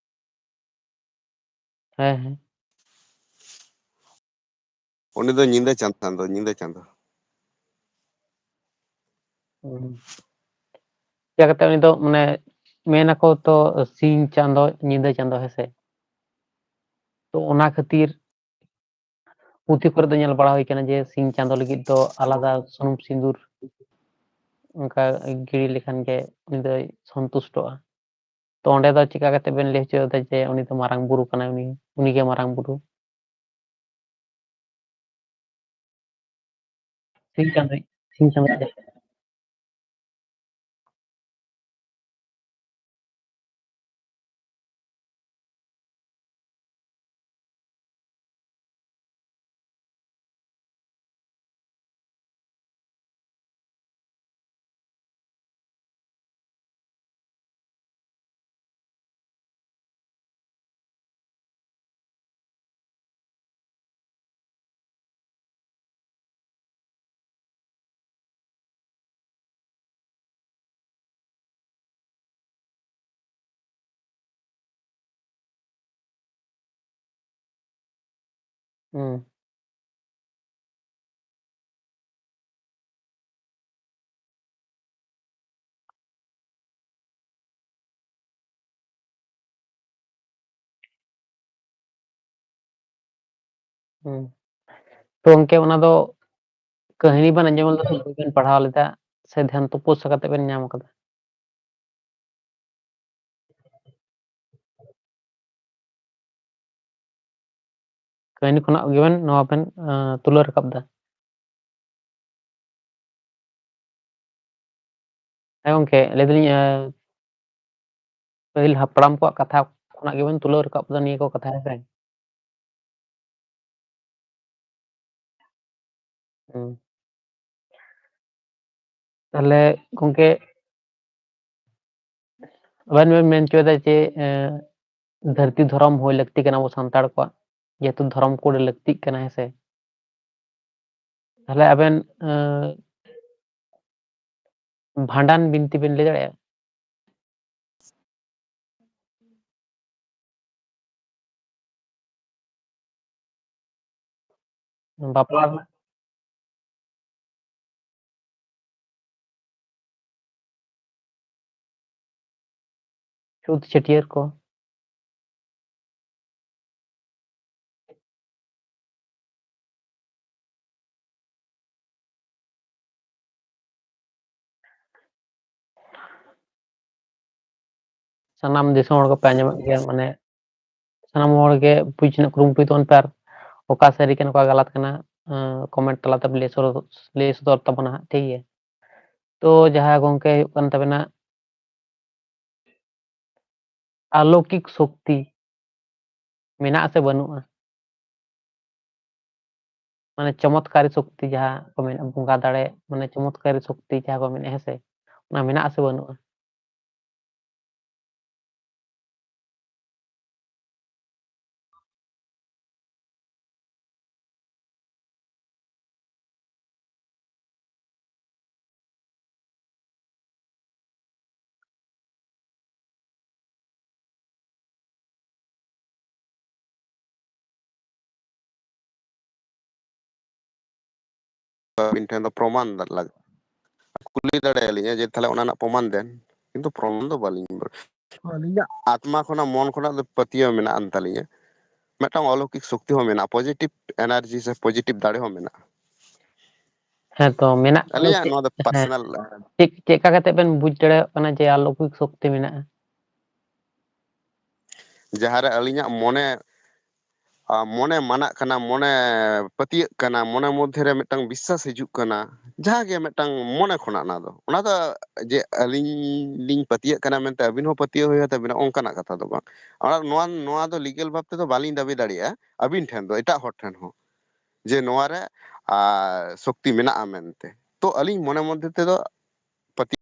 ᱦᱮᱸ, ᱦᱮᱸ᱾ ᱩᱱᱤ ᱫᱚ ᱧᱤᱫᱟᱹ ᱪᱟᱸᱫᱚ, ᱧᱤᱫᱟᱹ ᱪᱟᱸᱫᱚ᱾ ᱦᱩᱸ᱾ ᱪᱤᱠᱟᱹ ᱠᱟᱛᱮ ᱩᱱᱤ ᱫᱚ, ᱢᱟᱱᱮ, ᱢᱮᱱ ᱟᱠᱚ ᱛᱚ ᱥᱤᱧ ᱪᱟᱸᱫᱚ, ᱧᱤᱫᱟᱹ ᱪᱟᱸᱫᱚ, ᱦᱮᱸ ᱥᱮ? ᱛᱚ ᱚᱱᱟ ᱠᱷᱟᱹᱛᱤᱨ ᱯᱩᱛᱷᱤ ᱠᱚᱨᱮ ᱫᱚ ᱧᱮᱞ ᱵᱟᱲᱟ ᱦᱩᱭ ᱠᱟᱱᱟ ᱡᱮ ᱥᱤᱧ ᱪᱟᱸᱫᱚ ᱞᱟᱹᱜᱤᱫ ᱫᱚ ᱟᱞᱟᱫᱟ ᱥᱩᱱᱩᱢ ᱥᱤᱸᱫᱩᱨ ᱚᱱᱠᱟ ᱜᱤᱲᱤ ᱞᱮᱠᱷᱟᱱ ᱜᱮ ᱩᱱᱤ ᱫᱚᱭ ᱥᱚᱱᱛᱩᱥᱴᱚᱜᱼᱟ᱾ ᱛᱚ ᱚᱸᱰᱮ ᱫᱚ ᱪᱤᱠᱟ ᱠᱟᱛᱮ ᱵᱮᱱ ᱞᱟᱹᱭ ᱦᱚᱪᱚᱭᱮᱫᱟ ᱡᱮ ᱩᱱᱤ ᱫᱚ ᱢᱟᱨᱟᱝ ᱵᱩᱨᱩ ᱠᱟᱱᱟᱭ, ᱩᱱᱤ, ᱩᱱᱤ ᱜᱮ ᱢᱟᱨᱟᱝ ᱵᱩᱨᱩ? ᱥᱤᱧ ᱪᱟᱸᱫᱚ, ᱥᱤᱧ ᱪᱟᱸᱫᱚ᱾ ᱦᱩᱸ᱾ ᱦᱩᱸ᱾ ᱛᱚ ᱜᱚᱝᱠᱮ, ᱚᱱᱟ ᱫᱚ ᱠᱟᱹᱦᱱᱤ ᱵᱮᱱ ᱟᱸᱡᱚᱢ ᱞᱮᱫᱟ ᱥᱮ ᱵᱳᱭ ᱵᱮᱱ ᱯᱟᱲᱦᱟᱣ ᱞᱮᱫᱟ ᱥᱮ ᱫᱷᱮᱭᱟᱱ ᱛᱚᱯᱚᱥᱭᱟ ᱠᱟᱛᱮ ᱵᱮᱱ ᱧᱟᱢ ᱟᱠᱟᱫᱟ? ᱠᱟᱹᱦᱱᱤ ᱠᱷᱚᱱᱟᱜ ᱜᱮᱵᱮᱱ ᱱᱚᱣᱟ ᱵᱮᱱ, ᱟᱸ, ᱛᱩᱞᱟᱹᱣ ᱨᱟᱠᱟᱵ ᱫᱟ᱾ ᱦᱮᱸ ᱜᱚᱝᱠᱮ, ᱞᱟᱹᱭ ᱫᱟᱞᱤᱧ, ᱟᱸ, ᱯᱟᱹᱦᱤᱞ ᱦᱟᱯᱲᱟᱢ ᱠᱚᱣᱟᱜ ᱠᱟᱛᱷᱟ ᱠᱷᱚᱱᱟᱜ ᱜᱮᱵᱮᱱ ᱛᱩᱞᱟᱹᱣ ᱨᱟᱠᱟᱵ ᱫᱟ ᱱᱤᱭᱟᱹ ᱠᱚ ᱠᱟᱛᱷᱟ, ᱦᱮᱸ ᱥᱮ? ᱦᱩᱸ᱾ ᱛᱟᱦᱞᱮ ᱜᱚᱝᱠᱮ, ᱟᱵᱮᱱ ᱵᱮᱱ ᱢᱮᱱ ᱦᱚᱪᱚᱭᱮᱫᱟ ᱡᱮ, ᱮᱸ, ᱫᱷᱟᱹᱨᱛᱤ ᱫᱷᱚᱨᱚᱢ ᱦᱩᱭ ᱞᱟᱹᱠᱛᱤ ᱠᱟᱱᱟ ᱟᱵᱚ ᱥᱟᱱᱛᱟᱲ ᱠᱚᱣᱟᱜ, ᱡᱮᱦᱮᱛᱩ ᱫᱷᱚᱨᱚᱢ code ᱞᱟᱹᱠᱛᱤᱜ ᱠᱟᱱᱟ, ᱦᱮᱸ ᱥᱮ? ᱛᱟᱦᱞᱮ ᱟᱵᱮᱱ, ᱮᱸ, ᱵᱷᱟᱸᱰᱟᱱ ᱵᱤᱱᱛᱤ ᱵᱮᱱ ᱞᱟᱹᱭ ᱫᱟᱲᱮᱭᱟᱜᱼᱟ? ᱵᱟᱯᱞᱟ ᱨᱮᱱᱟᱜ ᱪᱷᱩᱛ ᱪᱷᱟᱹᱴᱭᱟᱹᱨ ᱠᱚ᱾ ᱥᱟᱱᱟᱢ ᱫᱤᱥᱚᱢ ᱦᱚᱲ ᱠᱚᱯᱮ ᱟᱸᱡᱚᱢᱮᱫ ᱜᱮᱭᱟ, ᱢᱟᱱᱮ ᱥᱟᱱᱟᱢ ᱦᱚᱲ ᱜᱮ ᱵᱩᱡᱽ ᱨᱮᱱᱟᱜ ᱠᱩᱨᱩᱢᱩᱴᱩᱭ ᱛᱟᱵᱚᱱ ᱯᱮ, ᱟᱨ ᱚᱠᱟ ᱥᱟᱹᱨᱤ ᱠᱟᱱᱟ, ᱚᱠᱟ ᱜᱟᱞᱟᱛ ᱠᱟᱱᱟ, ᱟᱸ, comment ᱛᱟᱞᱟᱛᱮ ᱞᱟᱹᱭ ᱥᱚᱫᱚᱨ, ᱞᱟᱹᱭ ᱥᱚᱫᱚᱨ ᱛᱟᱵᱚᱱᱟ ᱦᱟᱸᱜ, ᱴᱷᱤᱠ ᱜᱮᱭᱟ? ᱛᱚ ᱡᱟᱦᱟᱸ ᱜᱚᱝᱠᱮ ᱦᱩᱭᱩᱜ ᱠᱟᱱ ᱛᱟᱵᱮᱱᱟ, ᱟᱞᱚᱠᱤᱠ ᱥᱚᱠᱛᱤ ᱢᱮᱱᱟᱜᱼᱟ ᱥᱮ ᱵᱟᱹᱱᱩᱜᱼᱟ? ᱢᱟᱱᱮ ᱪᱚᱢᱚᱛᱠᱟᱨᱤ ᱥᱚᱠᱛᱤ ᱡᱟᱦᱟᱸ ᱠᱚ ᱢᱮᱱᱟ, ᱵᱚᱸᱜᱟ ᱫᱟᱲᱮ, ᱢᱟᱱᱮ ᱪᱚᱢᱚᱛᱠᱟᱨᱤ ᱥᱚᱠᱛᱤ ᱡᱟᱦᱟᱸ ᱠᱚ ᱢᱮᱱᱟ, ᱦᱮᱸ ᱥᱮ? ᱚᱱᱟ ᱢᱮᱱᱟᱜᱼᱟ ᱥᱮ ᱵᱟᱹᱱᱩᱜᱼᱟ? ᱟᱹᱵᱤᱱ ᱴᱷᱮᱱ ᱫᱚ ᱯᱨᱚᱢᱟᱱ ᱞᱟᱜᱟᱜᱼᱟ᱾ ᱠᱩᱞᱤ ᱫᱟᱲᱮᱭᱟᱞᱤᱧᱟ ᱡᱮ ᱛᱟᱦᱞᱮ ᱚᱱᱟ ᱨᱮᱱᱟᱜ ᱯᱨᱚᱢᱟᱱ ᱫᱮᱱ, ᱠᱤᱱᱛᱩ ᱯᱨᱚᱢᱟᱱ ᱫᱚ ᱵᱟᱹᱞᱤᱧ ᱵᱟᱲᱟᱭᱟ᱾ ᱟᱹᱞᱤᱧᱟᱜ ᱟᱛᱢᱟ ᱠᱷᱚᱱᱟᱜ, ᱢᱚᱱ ᱠᱷᱚᱱᱟᱜ ᱫᱚ ᱯᱟᱹᱛᱭᱟᱹᱣ ᱢᱮᱱᱟᱜ ᱟᱱ ᱛᱟᱹᱞᱤᱧᱟ, ᱢᱤᱫᱴᱟᱝ ᱚᱞᱚᱠᱤᱠ ᱥᱚᱠᱛᱤ ᱦᱚᱸ ᱢᱮᱱᱟᱜᱼᱟ, ᱯᱚᱡᱮᱴᱤᱵᱷ ᱮᱱᱟᱨᱡᱤ ᱥᱮ ᱯᱚᱡᱮᱴᱤᱵᱷ ᱫᱟᱲᱮ ᱦᱚᱸ ᱢᱮᱱᱟᱜᱼᱟ᱾ ᱦᱮᱸ, ᱛᱚ ᱢᱮᱱᱟᱜ ᱫᱚ ᱟᱹᱞᱤᱧᱟᱜ ᱪᱮᱫ ᱱᱚᱣᱟ ᱫᱚ ᱦᱮᱸ ᱯᱟᱨᱥᱚᱱᱟᱞ ᱪᱮᱫ ᱪᱮᱫ ᱞᱮᱠᱟ ᱠᱟᱛᱮ ᱵᱮᱱ ᱵᱩᱡᱽ ᱫᱟᱲᱮᱭᱟᱜ ᱠᱟᱱᱟ ᱡᱮ ᱟᱞᱚᱠᱤᱠ ᱥᱚᱠᱛᱤ ᱢᱮᱱᱟᱜᱼᱟ? ᱡᱟᱦᱟᱸᱨᱮ ᱟᱹᱞᱤᱧᱟᱜ ᱢᱚᱱᱮ ᱟᱨ ᱢᱚᱱᱮ ᱢᱟᱱᱟᱜ ᱠᱟᱱᱟ, ᱢᱚᱱᱮ ᱯᱟᱹᱛᱭᱟᱹᱜ ᱠᱟᱱᱟ, ᱢᱚᱱᱮ ᱢᱚᱫᱽᱫᱷᱮ ᱨᱮ ᱢᱤᱫᱴᱟᱝ ᱵᱤᱥᱥᱟᱥ ᱦᱤᱡᱩᱜ ᱠᱟᱱᱟ, ᱡᱟᱦᱟᱸ ᱜᱮ ᱢᱤᱫᱴᱟᱝ ᱢᱚᱱᱮ ᱠᱷᱚᱱᱟᱜ ᱚᱱᱟ ᱫᱚ, ᱚᱱᱟ ᱫᱚ ᱡᱮ ᱟᱹᱞᱤᱧ ᱞᱤᱧ ᱯᱟᱹᱛᱭᱟᱹᱜ ᱠᱟᱱᱟ ᱢᱮᱱᱛᱮ ᱟᱹᱵᱤᱱ ᱦᱚᱸ ᱯᱟᱹᱛᱭᱟᱹᱣ ᱦᱩᱭᱩᱜ ᱛᱟᱹᱵᱤᱱᱟ, ᱚᱱᱠᱟᱱᱟᱜ ᱠᱟᱛᱷᱟ ᱫᱚ ᱵᱟᱝ᱾ ᱚᱱᱟ, ᱱᱚᱣᱟ, ᱱᱚᱣᱟ ᱫᱚ ᱞᱤᱜᱮᱞ ᱵᱷᱟᱵ ᱛᱮᱫᱚ ᱵᱟᱹᱞᱤᱧ ᱫᱟᱹᱵᱤ ᱫᱟᱲᱮᱭᱟᱜᱼᱟ ᱟᱹᱵᱤᱱ ᱴᱷᱮᱱ ᱫᱚ, ᱮᱴᱟᱜ ᱦᱚᱲ ᱴᱷᱮᱱ ᱦᱚᱸ, ᱡᱮ ᱱᱚᱣᱟ ᱨᱮ ᱟᱨ ᱥᱚᱠᱛᱤ ᱢᱮᱱᱟᱜᱼᱟ ᱢᱮᱱᱛᱮ᱾ ᱛᱚ ᱟᱹᱞᱤᱧ ᱢᱚᱱᱮ ᱢᱚᱫᱽᱫᱷᱮ ᱛᱮᱫᱚ ᱯᱟᱹᱛᱭᱟᱹᱣ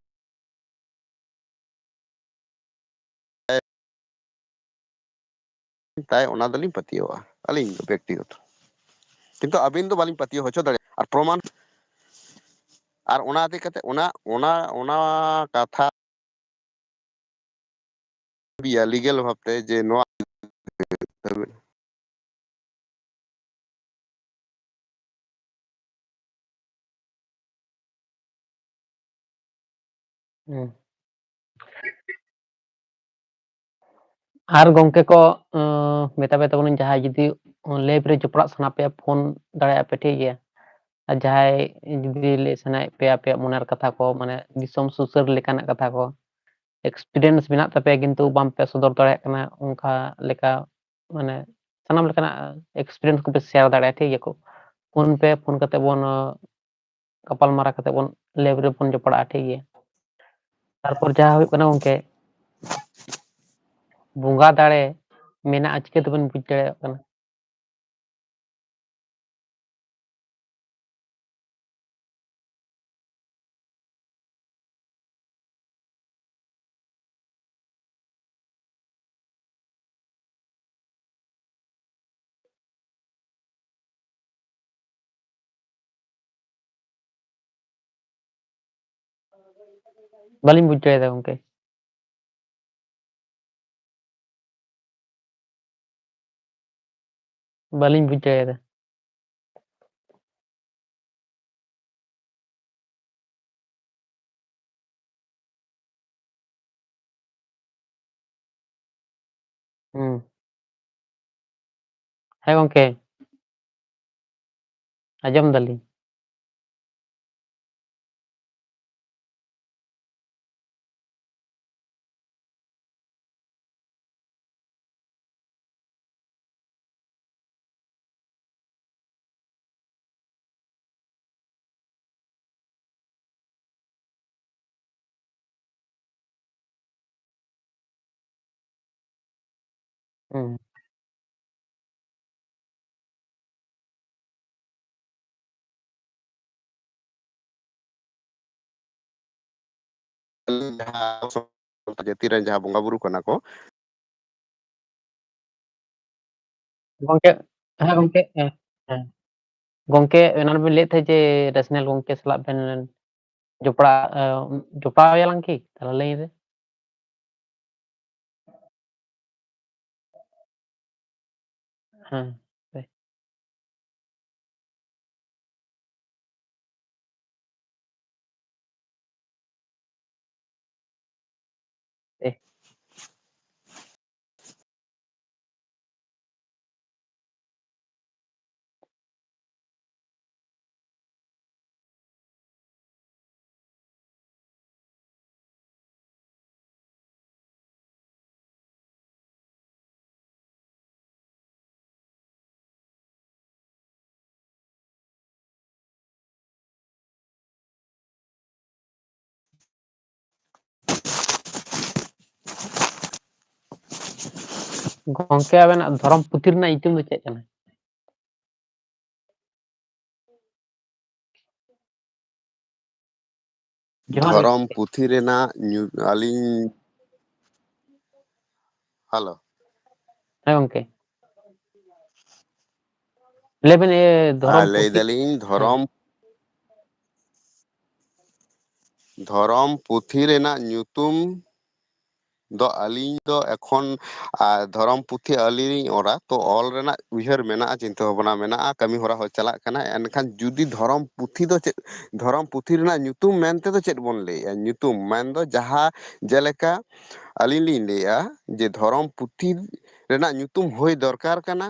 ᱛᱟᱭ, ᱚᱱᱟ ᱫᱚᱞᱤᱧ ᱯᱟᱹᱛᱭᱟᱹᱣᱟᱜᱼᱟ ᱟᱹᱞᱤᱧ ᱫᱚ ᱵᱮᱠᱛᱤᱜᱚᱛᱚ᱾ ᱠᱤᱱᱛᱩ ᱟᱹᱵᱤᱱ ᱫᱚ ᱵᱟᱹᱞᱤᱧ ᱯᱟᱹᱛᱭᱟᱹᱣ ᱦᱚᱪᱚ ᱫᱟᱲᱮᱭᱟᱜᱼᱟ᱾ ᱟᱨ ᱯᱨᱚᱢᱟᱱ, ᱟᱨ ᱚᱱᱟ ᱤᱫᱤ ᱠᱟᱛᱮ ᱚᱱᱟ, ᱚᱱᱟ, ᱚᱱᱟ ᱠᱟᱛᱷᱟ ᱞᱤᱜᱮᱞ ᱵᱷᱟᱵᱛᱮ ᱡᱮ ᱱᱚᱣᱟ ᱦᱩᱸ᱾ ᱟᱨ ᱜᱚᱝᱠᱮ ᱠᱚ, ᱩᱸ, ᱢᱮᱛᱟ ᱯᱮ ᱛᱟᱵᱚᱱᱟᱹᱧ, ᱡᱟᱦᱟᱸᱭ ᱡᱩᱫᱤ ᱞᱮᱵ ᱨᱮ ᱡᱚᱯᱲᱟᱜ ᱥᱟᱱᱟ ᱯᱮᱭᱟ, ᱯᱷᱳᱱ ᱫᱟᱲᱮᱭᱟᱜᱼᱟ ᱯᱮ, ᱴᱷᱤᱠ ᱜᱮᱭᱟ᱾ ᱟᱨ ᱡᱟᱦᱟᱸᱭ ᱡᱩᱫᱤ ᱞᱟᱹᱭ ᱥᱟᱱᱟᱭᱮᱫ ᱯᱮᱭᱟ ᱟᱯᱮᱭᱟᱜ ᱢᱚᱱᱮᱨ ᱠᱟᱛᱷᱟ ᱠᱚ, ᱢᱟᱱᱮ ᱫᱤᱥᱚᱢ ᱥᱩᱥᱟᱹᱨ ᱞᱮᱠᱟᱱᱟᱜ ᱠᱟᱛᱷᱟ ᱠᱚ, ᱮᱠᱥᱯᱤᱨᱤᱭᱮᱱᱥ ᱢᱮᱱᱟᱜ ᱛᱟᱯᱮᱭᱟ ᱠᱤᱱᱛᱩ ᱵᱟᱝ ᱯᱮ ᱥᱚᱫᱚᱨ ᱫᱟᱲᱮᱭᱟᱜ ᱠᱟᱱᱟ, ᱚᱱᱠᱟ ᱞᱮᱠᱟ ᱢᱟᱱᱮ ᱥᱟᱱᱟᱢ ᱞᱮᱠᱟᱱᱟᱜ ᱮᱠᱥᱯᱤᱨᱤᱭᱮᱱᱥ ᱠᱚᱯᱮ ᱥᱮᱭᱟᱨ ᱫᱟᱲᱮᱭᱟᱜᱼᱟ, ᱴᱷᱤᱠ ᱜᱮᱭᱟ ᱠᱚ᱾ ᱯᱷᱳᱱ ᱯᱮ, ᱯᱷᱳᱱ ᱠᱟᱛᱮ ᱵᱚᱱ, ᱟᱸ, ᱜᱟᱯᱟᱞ ᱢᱟᱨᱟᱣ ᱠᱟᱛᱮ ᱵᱚᱱ ᱞᱮᱵ ᱨᱮᱵᱚᱱ ᱡᱚᱯᱲᱟᱜᱼᱟ, ᱴᱷᱤᱠ ᱜᱮᱭᱟ᱾ ᱛᱟᱨᱯᱚᱨ ᱡᱟᱦᱟᱸ ᱦᱩᱭᱩᱜ ᱠᱟᱱᱟ ᱜᱚᱝᱠᱮ, ᱵᱚᱸᱜᱟ ᱫᱟᱲᱮ ᱢᱮᱱᱟᱜᱼᱟ, ᱪᱤᱠᱟᱹ ᱛᱮᱵᱚᱱ ᱵᱩᱡᱽ ᱫᱟᱲᱮᱭᱟᱜ ᱠᱟᱱᱟ? ᱵᱟᱹᱞᱤᱧ ᱵᱩᱡᱽ ᱫᱟᱲᱮᱭᱟᱫᱟ ᱜᱚᱝᱠᱮ᱾ ᱵᱟᱹᱞᱤᱧ ᱵᱩᱡᱽ ᱫᱟᱲᱮᱭᱟᱫᱟ᱾ ᱦᱩᱸ᱾ ᱦᱮᱸ ᱜᱚᱝᱠᱮ᱾ ᱟᱸᱡᱚᱢ ᱫᱟᱞᱤᱧ᱾ ᱦᱩᱸ᱾ ᱡᱟᱦᱟᱸ ᱡᱟᱹᱛᱤ ᱨᱮᱱ ᱡᱟᱦᱟᱸ ᱵᱚᱸᱜᱟ ᱵᱩᱨᱩ ᱠᱟᱱᱟ ᱠᱚ᱾ ᱜᱚᱝᱠᱮ, ᱦᱮᱸ ᱜᱚᱝᱠᱮ, ᱦᱮᱸ, ᱦᱮᱸ᱾ ᱜᱚᱝᱠᱮ, ᱮᱱᱟᱱ ᱵᱮᱱ ᱞᱟᱹᱭᱮᱫ ᱛᱟᱦᱮᱸᱫ ᱡᱮ ᱨᱮᱥᱱᱟᱞ ᱜᱚᱝᱠᱮ ᱥᱟᱞᱟᱜ ᱵᱮᱱ ᱡᱚᱯᱲᱟᱣ, ᱮ, ᱡᱚᱯᱲᱟᱣ ᱮᱭᱟᱞᱟᱝ ᱠᱤ? ᱛᱟᱦᱞᱮ ᱞᱟᱹᱭ ᱵᱮᱱ᱾ ᱦᱮᱸ, ᱦᱟᱯᱮ᱾ ᱮ᱾ ᱜᱚᱝᱠᱮ, ᱟᱵᱮᱱᱟᱜ ᱫᱷᱚᱨᱚᱢ ᱯᱩᱛᱷᱤ ᱨᱮᱱᱟᱜ ᱧᱩᱛᱩᱢ ᱫᱚ ᱪᱮᱫ ᱠᱟᱱᱟ? ᱡᱚᱦᱟᱨ ᱜᱮ ᱫᱷᱚᱨᱚᱢ ᱜᱚᱝᱠᱮ᱾ ᱯᱩᱛᱷᱤ ᱨᱮᱱᱟᱜ ᱧᱩ-, ᱟᱹᱞᱤᱧ, ᱦᱮᱞᱳ᱾ ᱦᱮᱸ ᱜᱚᱝᱠᱮ᱾ ᱞᱟᱹᱭ ᱵᱮᱱ, ᱮ, ᱫᱷᱚᱨᱚᱢ ᱦᱮᱸ, ᱞᱟᱹᱭ ᱯᱩᱛᱷᱤ᱾ ᱫᱟᱞᱤᱧ ᱦᱮᱸ᱾ ᱫᱷᱚᱨᱚᱢ, ᱫᱷᱚᱨᱚᱢ ᱯᱩᱛᱷᱤ ᱨᱮᱱᱟᱜ ᱧᱩᱛᱩᱢ ᱫᱚ ᱟᱹᱞᱤᱧ ᱫᱚ ᱮᱠᱷᱚᱱ, ᱟ, ᱫᱷᱚᱨᱚᱢ ᱯᱩᱛᱷᱤ ᱟᱹᱞᱤᱧ ᱞᱤᱧ ᱚᱞᱟ, ᱛᱚ ᱚᱞ ᱨᱮᱱᱟᱜ ᱩᱭᱦᱟᱹᱨ ᱢᱮᱱᱟᱜᱼᱟ, ᱪᱤᱱᱛᱟᱹ ᱵᱷᱟᱵᱽᱱᱟ ᱢᱮᱱᱟᱜᱼᱟ, ᱠᱟᱹᱢᱤ ᱦᱚᱨᱟ ᱦᱚᱸ ᱪᱟᱞᱟᱜ ᱠᱟᱱᱟ᱾ ᱮᱱᱠᱷᱟᱱ ᱡᱩᱫᱤ ᱫᱷᱚᱨᱚᱢ ᱯᱩᱛᱷᱤ ᱫᱚ ᱪᱮᱫ, ᱫᱷᱚᱨᱚᱢ ᱯᱩᱛᱷᱤ ᱨᱮᱱᱟᱜ ᱧᱩᱛᱩᱢ ᱢᱮᱱᱛᱮ ᱫᱚ ᱪᱮᱫ ᱵᱚᱱ ᱞᱟᱹᱭᱮᱜᱼᱟ? ᱧᱩᱛᱩᱢ ᱢᱮᱱᱫᱚ ᱡᱟᱦᱟᱸ, ᱡᱮᱞᱮᱠᱟ ᱟᱹᱞᱤᱧ ᱞᱤᱧ ᱞᱟᱹᱭᱮᱜᱼᱟ ᱡᱮ ᱫᱷᱚᱨᱚᱢ ᱯᱩᱛᱷᱤ ᱨᱮᱱᱟᱜ ᱧᱩᱛᱩᱢ ᱦᱩᱭ ᱫᱚᱨᱠᱟᱨ ᱠᱟᱱᱟ᱾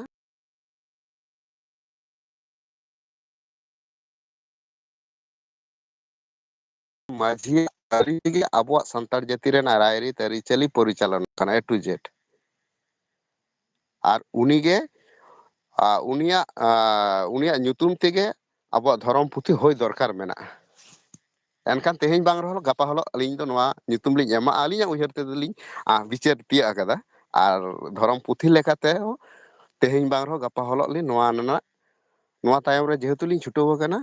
ᱢᱟᱹᱡᱷᱤ ᱟᱹᱨᱤ ᱜᱮ ᱟᱵᱚᱣᱟᱜ ᱥᱟᱱᱛᱟᱲ ᱡᱟᱹᱛᱤ ᱨᱮᱱᱟᱜ ᱨᱟᱭᱨᱤᱛ ᱟᱹᱨᱤᱪᱟᱹᱞᱤ ᱯᱚᱨᱤᱪᱟᱞᱚᱱᱟ ᱠᱟᱱᱟ, A to Z᱾ ᱟᱨ ᱩᱱᱤᱜᱮ, ᱟ, ᱩᱱᱤᱭᱟᱜ, ᱟ, ᱩᱱᱤᱭᱟᱜ ᱧᱩᱛᱩᱢ ᱛᱮᱜᱮ ᱟᱵᱚᱣᱟᱜ ᱫᱷᱚᱨᱚᱢ ᱯᱩᱛᱷᱤ ᱦᱩᱭ ᱫᱚᱨᱠᱟᱨ ᱢᱮᱱᱟᱜᱼᱟ᱾ ᱮᱱᱠᱷᱟᱱ ᱛᱮᱦᱮᱧ ᱵᱟᱝ ᱨᱮᱦᱚᱸ ᱜᱟᱯᱟ ᱦᱤᱞᱳᱜ ᱟᱹᱞᱤᱧ ᱫᱚ ᱱᱚᱣᱟ ᱧᱩᱛᱩᱢ ᱞᱤᱧ ᱮᱢᱟ, ᱟᱹᱞᱤᱧᱟᱜ ᱩᱭᱦᱟᱹᱨ ᱛᱮᱫᱚ ᱞᱤᱧ, ᱟ, ᱵᱤᱪᱟᱹᱨ ᱛᱤᱭᱟᱹᱜ ᱟᱠᱟᱫᱟ᱾ ᱟᱨ ᱫᱷᱚᱨᱚᱢ ᱯᱩᱛᱷᱤ ᱞᱮᱠᱟᱛᱮ ᱦᱚᱸ ᱛᱮᱦᱮᱧ ᱵᱟᱝ ᱨᱮᱦᱚᱸ ᱜᱟᱯᱟ ᱦᱤᱞᱳᱜ ᱞᱤᱧ ᱱᱚᱣᱟ ᱨᱮᱱᱟᱜ, ᱱᱚᱣᱟ ᱛᱟᱭᱚᱢ ᱨᱮ ᱡᱮᱦᱮᱛᱩ ᱞᱤᱧ ᱪᱷᱩᱴᱟᱹᱣ ᱟᱠᱟᱱᱟ,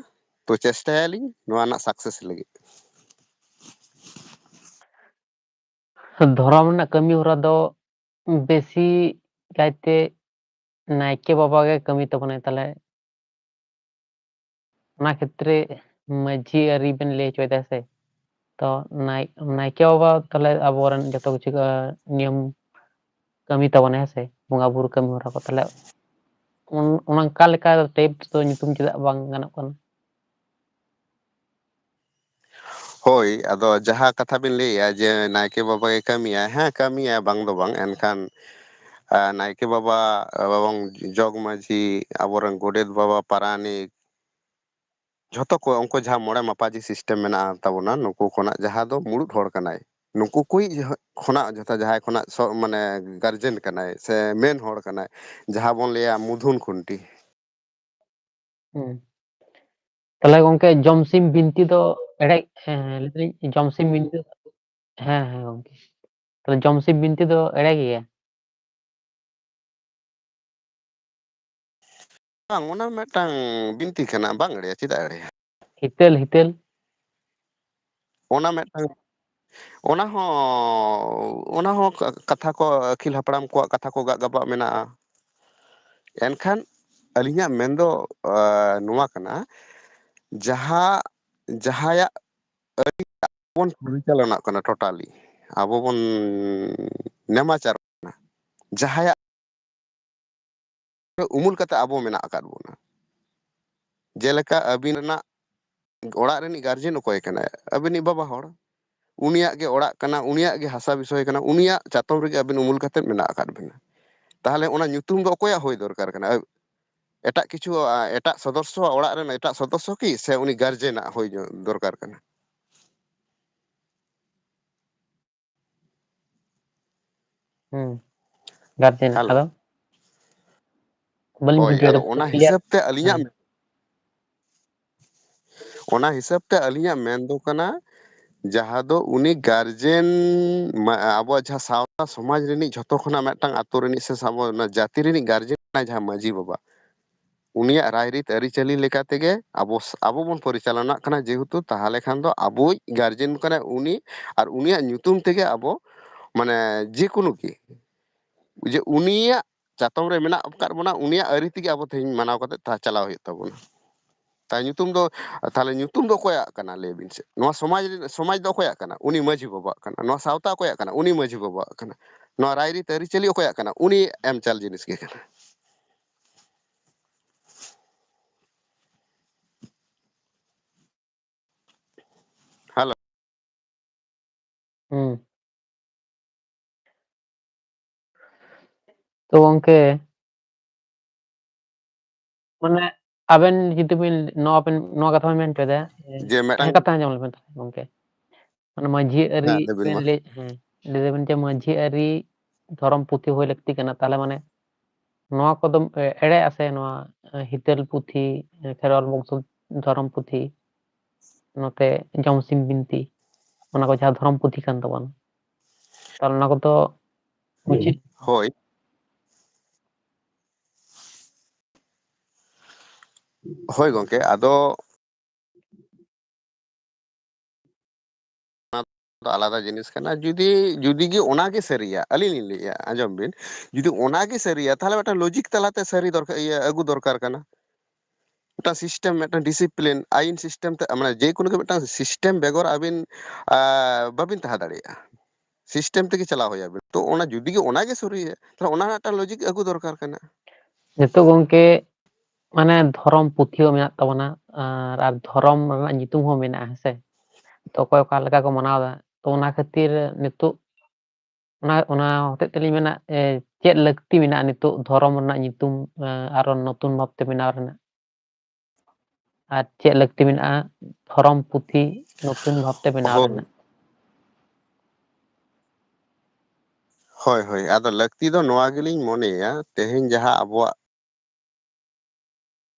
ᱛᱚ ᱪᱮᱥᱴᱟᱭᱟᱞᱤᱧ ᱱᱚᱣᱟ ᱨᱮᱱᱟᱜ success ᱞᱟᱹᱜᱤᱫ᱾ ᱫᱷᱚᱨᱚᱢ ᱨᱮᱱᱟᱜ ᱠᱟᱹᱢᱤ ᱦᱚᱨᱟ ᱫᱚ ᱵᱮᱥᱤ ᱠᱟᱭᱛᱮ ᱱᱟᱭᱠᱮ ᱵᱟᱵᱟ ᱜᱮ ᱠᱟᱹᱢᱤ ᱛᱟᱵᱚᱱᱟᱭ᱾ ᱛᱟᱦᱞᱮ ᱚᱱᱟ ᱠᱷᱮᱛᱨᱮ ᱢᱟᱹᱡᱷᱤ ᱟᱹᱨᱤ ᱵᱮᱱ ᱞᱟᱹᱭ ᱦᱚᱪᱚᱭᱮᱫᱟ ᱥᱮ? ᱛᱚ ᱱᱟᱭ-, ᱱᱟᱭᱠᱮ ᱵᱟᱵᱟ ᱛᱟᱦᱞᱮ ᱟᱵᱚᱨᱮᱱ ᱡᱚᱛᱚ ᱠᱤᱪᱷᱩ, ᱟ, ᱱᱤᱭᱚᱢ ᱠᱟᱹᱢᱤ ᱛᱟᱵᱚᱱᱟᱭ, ᱦᱮᱸ ᱥᱮ? ᱵᱚᱸᱜᱟ ᱵᱩᱨᱩ ᱠᱟᱹᱢᱤ ᱦᱚᱨᱟ ᱠᱚ᱾ ᱛᱟᱦᱞᱮ ᱚᱱ-, ᱚᱱᱠᱟ ᱞᱮᱠᱟ type ᱫᱚ ᱧᱩᱛᱩᱢ ᱪᱮᱫᱟᱜ ᱵᱟᱝ ᱜᱟᱱᱚᱜ ᱠᱟᱱᱟ? ᱦᱳᱭ, ᱟᱫᱚ ᱡᱟᱦᱟᱸ ᱠᱟᱛᱷᱟ ᱵᱤᱱ ᱞᱟᱹᱭᱮᱜᱼᱟ ᱡᱮ ᱱᱟᱭᱠᱮ ᱵᱟᱵᱟ ᱜᱮ ᱠᱟᱹᱢᱤᱭᱟᱭ, ᱦᱮᱸ, ᱠᱟᱹᱢᱤᱭᱟᱭ, ᱵᱟᱝ ᱫᱚ ᱵᱟᱝ, ᱮᱱᱠᱷᱟᱱ, ᱟ, ᱱᱟᱭᱠᱮ ᱵᱟᱵᱟ ᱮᱵᱚᱝ ᱡᱚᱜᱽ ᱢᱟᱹᱡᱷᱤ, ᱟᱵᱚᱨᱮᱱ ᱜᱚᱰᱮᱛ ᱵᱟᱵᱟ, ᱯᱟᱨᱟᱱᱤᱠ, ᱡᱷᱚᱛᱚ ᱠᱚ ᱩᱱᱠᱩ ᱡᱟᱦᱟᱸ ᱢᱚᱬᱮ ᱢᱟᱯᱟᱡᱤ system ᱢᱮᱱᱟᱜᱼᱟ ᱛᱟᱵᱚᱱᱟ, ᱱᱩᱠᱩ ᱠᱷᱚᱱᱟᱜ ᱡᱟᱦᱟᱸ ᱫᱚ ᱢᱩᱲᱩᱫ ᱦᱚᱲ ᱠᱟᱱᱟᱭ, ᱱᱩᱠᱩ ᱠᱚᱭᱤᱡ ᱡᱟᱦᱟᱸ ᱠᱷᱚᱱᱟᱜ ᱡᱚᱛᱚ ᱡᱟᱦᱟᱸᱭ ᱠᱷᱚᱱᱟᱜ ᱥᱚ-, ᱢᱟᱱᱮ guardian ᱠᱟᱱᱟᱭ ᱥᱮ main ᱦᱚᱲ ᱠᱟᱱᱟᱭ, ᱡᱟᱦᱟᱸ ᱵᱚᱱ ᱞᱟᱹᱭᱟ ᱢᱩᱫᱷᱩᱱ ᱠᱷᱩᱱᱴᱤ᱾ ᱦᱩᱸ᱾ ᱛᱟᱦᱞᱮ ᱜᱚᱝᱠᱮ, ᱡᱚᱢᱥᱤᱢ ᱵᱤᱱᱛᱤ ᱫᱚ ᱮᱲᱮ, ᱦᱮᱸ, ᱦᱮᱸ, ᱞᱟᱹᱭ ᱫᱟᱞᱤᱧ, ᱡᱚᱢᱥᱤᱢ ᱵᱤᱱᱛᱤ ᱫᱚ, ᱦᱮᱸ, ᱦᱮᱸ, ᱜᱚᱝᱠᱮ᱾ ᱛᱟᱦᱞᱮ ᱡᱚᱢᱥᱤᱢ ᱵᱤᱱᱛᱤ ᱫᱚ ᱮᱲᱮ ᱜᱮᱭᱟ? ᱵᱟᱝ, ᱚᱱᱟ ᱢᱤᱫᱴᱟᱝ ᱵᱤᱱᱛᱤ ᱠᱟᱱᱟ, ᱵᱟᱝ ᱮᱲᱮᱭᱟ, ᱪᱮᱫᱟᱜ ᱮᱲᱮᱭᱟ? ᱦᱤᱛᱟᱹᱞ, ᱦᱤᱛᱟᱹᱞ᱾ ᱚᱱᱟ ᱢᱤᱫᱴᱟᱝ, ᱚᱱᱟ ᱦᱚᱸ, ᱚᱱᱟ ᱦᱚᱸ ᱠᱟ-, ᱠᱟᱛᱷᱟ ᱠᱚ, ᱟᱹᱠᱤᱞ ᱦᱟᱯᱲᱟᱢ ᱠᱚᱣᱟᱜ ᱠᱟᱛᱷᱟ ᱠᱚ ᱜᱟᱜ ᱜᱟᱵᱟᱜ ᱢᱮᱱᱟᱜᱼᱟ᱾ ᱮᱱᱠᱷᱟᱱ ᱟᱹᱞᱤᱧᱟᱜ ᱢᱮᱱ ᱫᱚ, ᱟ, ᱱᱚᱣᱟ ᱠᱟᱱᱟ, ᱡᱟᱦᱟᱸ, ᱡᱟᱦᱟᱸᱭᱟᱜ ᱟᱹᱨᱤ ᱵᱚᱱ ᱯᱚᱨᱤᱪᱟᱞᱚᱱᱟᱜ ᱠᱟᱱᱟ totally, ᱟᱵᱚ ᱵᱚᱱ ᱱᱮᱢᱟᱪᱟᱨ ᱠᱟᱱᱟ, ᱡᱟᱦᱟᱸᱭᱟᱜ ᱩᱢᱩᱞ ᱠᱟᱛᱮ ᱟᱵᱚ ᱢᱮᱱᱟᱜ ᱟᱠᱟᱫ ᱵᱚᱱᱟ᱾ ᱡᱮᱞᱮᱠᱟ ᱟᱹᱵᱤᱱ ᱨᱮᱱᱟᱜ ᱚᱲᱟᱜ ᱨᱤᱱᱤᱡ guardian ᱚᱠᱚᱭ ᱠᱟᱱᱟᱭ? ᱟᱹᱵᱤᱱᱤᱡ ᱵᱟᱵᱟ ᱦᱚᱲ᱾ ᱩᱱᱤᱭᱟᱜ ᱜᱮ ᱚᱲᱟᱜ ᱠᱟᱱᱟ, ᱩᱱᱤᱭᱟᱜ ᱜᱮ ᱦᱟᱥᱟ ᱵᱤᱥᱚᱭ ᱠᱟᱱᱟ, ᱩᱱᱤᱭᱟᱜ ᱪᱟᱛᱚᱢ ᱨᱮᱜᱮ ᱟᱹᱵᱤᱱ ᱩᱢᱩᱞ ᱠᱟᱛᱮ ᱢᱮᱱᱟᱜ ᱟᱠᱟᱫ ᱵᱤᱱᱟ᱾ ᱛᱟᱦᱚᱞᱮ ᱚᱱᱟ ᱧᱩᱛᱩᱢ ᱫᱚ ᱚᱠᱚᱭᱟᱜ ᱦᱩᱭ ᱫᱚᱨᱠᱟᱨ ᱠᱟᱱᱟ? ᱮᱴᱟᱜ ᱠᱤᱪᱷᱩ, ᱟ, ᱮᱴᱟᱜ ᱥᱚᱫᱚᱥᱥᱚ, ᱚᱲᱟᱜ ᱨᱮᱱ ᱮᱴᱟᱜ ᱥᱚᱫᱚᱥᱥᱚ ᱠᱤ, ᱥᱮ ᱩᱱᱤ ᱜᱟᱨᱡᱮᱱᱟᱜ ᱦᱩᱭ ᱫᱚᱨᱠᱟᱨ ᱠᱟᱱᱟ? ᱦᱩᱸ᱾ Garden hello. ᱟᱫᱚ ᱵᱟᱹᱞᱤᱧ ᱦᱳᱭ, ᱵᱩᱡᱷᱟᱹᱣ ᱟᱫᱚ ᱫᱟᱲᱮᱭᱟᱜ ᱚᱱᱟ ᱠᱟᱱᱟ, clear᱾ ᱦᱤᱥᱟᱹᱵ ᱛᱮ ᱟᱹᱞᱤᱧᱟᱜ ᱦᱮᱸ᱾ ᱚᱱᱟ ᱦᱤᱥᱟᱹᱵ ᱛᱮ ᱟᱹᱞᱤᱧᱟᱜ ᱢᱮᱱ ᱫᱚ ᱠᱟᱱᱟ, ᱡᱟᱦᱟᱸ ᱫᱚ ᱩᱱᱤ ᱜᱟᱨᱡᱮᱱ, ᱢᱟ-, ᱟᱵᱚᱣᱟᱜ ᱡᱟᱦᱟᱸ ᱥᱟᱶᱛᱟ ᱥᱚᱢᱟᱡᱽ ᱨᱤᱱᱤᱡ ᱡᱷᱚᱛᱚ ᱠᱷᱚᱱᱟᱜ ᱢᱤᱫᱴᱟᱝ ᱟᱛᱳ ᱨᱤᱱᱤᱡ ᱥᱮ ᱥᱟᱵᱚ-, ᱚᱱᱟ ᱡᱟᱹᱛᱤ ᱨᱤᱱᱤᱡ ᱜᱟᱨᱡᱮᱱ ᱠᱟᱱᱟᱭ ᱡᱟᱦᱟᱸ ᱢᱟᱹᱡᱷᱤ ᱵᱟᱵᱟ, ᱩᱱᱤᱭᱟᱜ ᱨᱟᱭᱨᱤᱛ ᱟᱹᱨᱤᱪᱟᱹᱞᱤ ᱞᱮᱠᱟ ᱛᱮᱜᱮ ᱟᱵᱚ ᱥ-, ᱟᱵᱚ ᱵᱚᱱ ᱯᱚᱨᱤᱪᱟᱞᱚᱱᱟᱜ ᱠᱟᱱᱟ, ᱡᱮᱦᱮᱛᱩ ᱛᱟᱦᱚᱞᱮ ᱠᱷᱟᱱ ᱫᱚ ᱟᱵᱚᱭᱤᱡ ᱜᱟᱨᱡᱮᱱ ᱠᱟᱱᱟᱭ ᱩᱱᱤ, ᱟᱨ ᱩᱱᱤᱭᱟᱜ ᱧᱩᱛᱩᱢ ᱛᱮᱜᱮ ᱟᱵᱚ, ᱢᱟᱱᱮ, ᱡᱮᱠᱳᱱᱳ ᱜᱮ, ᱡᱮ ᱩᱱᱤᱭᱟᱜ ᱪᱟᱛᱚᱢ ᱨᱮ ᱢᱮᱱᱟᱜ ᱟᱠᱟᱫ ᱵᱚᱱᱟ, ᱩᱱᱤᱭᱟᱜ ᱟᱹᱨᱤ ᱛᱮᱜᱮ ᱟᱵᱚ ᱛᱮᱦᱮᱧ ᱢᱟᱱᱟᱣ ᱠᱟᱛᱮ ᱛᱟ-, ᱪᱟᱞᱟᱣ ᱦᱩᱭᱩᱜ ᱛᱟᱵᱚᱱᱟ᱾ ᱛᱟᱭ ᱧᱩᱛᱩᱢ ᱫᱚ, ᱛᱟᱦᱞᱮ ᱧᱩᱛᱩᱢ ᱫᱚ ᱚᱠᱚᱭᱟᱜ ᱠᱟᱱᱟ, ᱞᱟᱹᱭ ᱵᱤᱱ ᱥᱮ? ᱱᱚᱣᱟ ᱥᱚᱢᱟᱡᱽ ᱨᱮ, ᱥᱚᱢᱟᱡᱽ ᱫᱚ ᱚᱠᱚᱭᱟᱜ ᱠᱟᱱᱟ? ᱩᱱᱤ ᱢᱟᱹᱡᱷᱤ ᱵᱟᱵᱟᱣᱟᱜ ᱠᱟᱱᱟ᱾ ᱱᱚᱣᱟ ᱥᱟᱶᱛᱟ ᱚᱠᱚᱭᱟᱜ ᱠᱟᱱᱟ? ᱩᱱᱤ ᱢᱟᱹᱡᱷᱤ ᱵᱟᱵᱟᱣᱟᱜ ᱠᱟᱱᱟ᱾ ᱱᱚᱣᱟ ᱨᱟᱭᱨᱤᱛ ᱟᱹᱨᱤᱪᱟᱹᱞᱤ ᱚᱠᱚᱭᱟᱜ ᱠᱟᱱᱟ? ᱩᱱᱤ ᱮᱢ ᱪᱟᱞ ᱡᱤᱱᱤᱥ ᱜᱮ ᱠᱟᱱᱟ᱾ ᱦᱮᱞᱳ᱾ ᱦᱩᱸ᱾ ᱛᱚ ᱜᱚᱝᱠᱮ, ᱢᱟᱱᱮ, ᱟᱵᱮᱱ ᱡᱩᱫᱤ ᱵᱤᱱ, ᱱᱚᱣᱟ ᱵᱮᱱ, ᱱᱚᱣᱟ ᱠᱟᱛᱷᱟ ᱵᱮᱱ ᱢᱮᱱ ᱦᱚᱪᱚᱭᱮᱫᱟ, ᱡᱮ ᱢᱤᱫᱴᱟᱝ ᱦᱮᱸ, ᱠᱟᱛᱷᱟ ᱟᱸᱡᱚᱢ ᱞᱮᱵᱮᱱ ᱛᱟᱦᱞᱮ ᱜᱚᱝᱠᱮ᱾ ᱢᱟᱱᱮ, ᱢᱟᱹᱡᱷᱤ ᱟᱹᱨᱤ ᱦᱮᱸ, ᱞᱟᱹᱭ ᱵᱤᱱ ᱵᱮᱱ ᱢᱟ᱾ ᱞᱟᱹᱭ, ᱦᱮᱸ, ᱞᱟᱹᱭ ᱫᱟᱵᱮᱱ ᱡᱮ ᱢᱟᱹᱡᱷᱤ ᱟᱹᱨᱤ ᱫᱷᱚᱨᱚᱢ ᱯᱩᱛᱷᱤ ᱦᱩᱭ ᱞᱟᱹᱠᱛᱤ ᱠᱟᱱᱟ, ᱛᱟᱦᱞᱮ ᱢᱟᱱᱮ, ᱱᱚᱣᱟ ᱠᱚᱫᱚ ᱮ-, ᱮᱲᱮᱜᱼᱟ ᱥᱮ? ᱱᱚᱣᱟ, ᱮ, ᱦᱤᱛᱟᱹᱞ ᱯᱩᱛᱷᱤ, ᱮ, ᱠᱷᱮᱨᱣᱟᱞ ᱵᱚᱝᱥᱚ ᱫᱷᱚᱨᱚᱢ ᱯᱩᱛᱷᱤ, ᱱᱚᱛᱮ ᱡᱚᱢᱥᱤᱢ ᱵᱤᱱᱛᱤ, ᱚᱱᱟ ᱠᱚ ᱡᱟᱦᱟᱸ ᱫᱷᱚᱨᱚᱢ ᱯᱩᱛᱷᱤ ᱠᱟᱱ ᱛᱟᱵᱚᱱᱟ, ᱛᱟᱦᱞᱮ ᱚᱱᱟ ᱠᱚᱫᱚ ᱩᱪᱤᱛ᱾ ᱦᱳᱭ᱾ ᱦᱳᱭ ᱜᱚᱝᱠᱮ, ᱟᱫᱚ ᱫᱚ ᱟᱞᱟᱫᱟ ᱡᱤᱱᱤᱥ ᱠᱟᱱᱟ᱾ ᱡᱩᱫᱤ, ᱡᱩᱫᱤ ᱜᱮ ᱚᱱᱟ ᱜᱮ ᱥᱟᱹᱨᱤᱭᱟ, ᱟᱹᱞᱤᱧ ᱞᱤᱧ ᱞᱟᱹᱭᱮᱜᱼᱟ, ᱟᱸᱡᱚᱢ ᱵᱤᱱ, ᱡᱩᱫᱤ ᱚᱱᱟ ᱜᱮ ᱥᱟᱹᱨᱤᱭᱟ, ᱛᱟᱦᱞᱮ ᱢᱤᱫᱴᱟᱝ logic ᱛᱟᱞᱟᱛᱮ ᱥᱟᱹᱨᱤ ᱫᱚᱨᱠᱟᱨ, ᱤᱭᱟᱹ, ᱟᱹᱜᱩ ᱫᱚᱨᱠᱟᱨ ᱠᱟᱱᱟ᱾ ᱢᱤᱫᱴᱟᱝ system, ᱢᱤᱫᱴᱟᱝ discipline, ᱟᱹᱭᱤᱱ system ᱛᱮ, ᱢᱟᱱᱮ, ᱡᱮᱠᱳᱱᱳ ᱜᱮ ᱢᱤᱫᱴᱟᱝ system ᱵᱮᱜᱚᱨ ᱟᱹᱵᱤᱱ, ᱟ, ᱵᱟᱹᱵᱤᱱ ᱛᱟᱦᱮᱸ ᱫᱟᱲᱮᱭᱟᱜᱼᱟ᱾ System ᱛᱮᱜᱮ ᱪᱟᱞᱟᱣ ᱦᱩᱭ ᱟᱵᱤᱱ᱾ ᱛᱚ, ᱚᱱᱟ ᱡᱩᱫᱤ ᱜᱮ ᱚᱱᱟ ᱜᱮ ᱥᱟᱹᱨᱤᱭᱟ, ᱛᱟᱦᱞᱮ ᱚᱱᱟ ᱨᱮᱱᱟᱜ ᱢᱤᱫᱴᱟᱝ logic ᱟᱹᱜᱩ ᱫᱚᱨᱠᱟᱨ ᱠᱟᱱᱟ᱾ ᱱᱤᱛᱚᱜ ᱜᱚᱝᱠᱮ, ᱢᱟᱱᱮ, ᱫᱷᱚᱨᱚᱢ ᱯᱩᱛᱷᱤ ᱦᱚᱸ ᱢᱮᱱᱟᱜ ᱛᱟᱵᱚᱱᱟ, ᱟᱨ, ᱟᱨ ᱫᱷᱚᱨᱚᱢ ᱨᱮᱱᱟᱜ ᱧᱩᱛᱩᱢ ᱦᱚᱸ ᱢᱮᱱᱟᱜᱼᱟ, ᱦᱮᱸ ᱥᱮ? ᱛᱚ, ᱚᱠᱚᱭ ᱚᱠᱟ ᱞᱮᱠᱟ ᱠᱚ ᱢᱟᱱᱟᱣ ᱮᱫᱟ᱾ ᱛᱚ, ᱚᱱᱟ ᱠᱷᱟᱹᱛᱤᱨ ᱱᱤᱛᱚᱜ ᱚᱱᱟ, ᱚᱱᱟ ᱦᱚᱛᱮᱡ ᱛᱮᱞᱤᱧ ᱢᱮᱱᱟ, ᱮ, ᱪᱮᱫ ᱞᱟᱹᱠᱛᱤ ᱢᱮᱱᱟᱜᱼᱟ ᱱᱤᱛᱚᱜ ᱫᱷᱚᱨᱚᱢ ᱨᱮᱱᱟᱜ ᱧᱩᱛᱩᱢ, ᱮ, ᱟᱨᱚ ᱱᱚᱛᱩᱱ ᱵᱷᱟᱵᱽᱛᱮ ᱵᱮᱱᱟᱣ ᱨᱮᱱᱟᱜ? ᱟᱨ ᱪᱮᱫ ᱞᱟᱹᱠᱛᱤ ᱢᱮᱱᱟᱜᱼᱟ ᱫᱷᱚᱨᱚᱢ ᱯᱩᱛᱷᱤ ᱱᱚᱛᱩᱱ ᱵᱷᱟᱵᱽᱛᱮ ᱵᱮᱱᱟᱣ ᱦᱳᱭ᱾ ᱨᱮᱱᱟᱜ? ᱦᱳᱭ, ᱦᱳᱭ᱾ ᱟᱫᱚ ᱞᱟᱹᱠᱛᱤ ᱫᱚ ᱱᱚᱣᱟ ᱜᱮᱞᱤᱧ ᱢᱚᱱᱮᱭᱟ, ᱛᱮᱦᱮᱧ ᱡᱟᱦᱟᱸ ᱟᱵᱚᱣᱟᱜ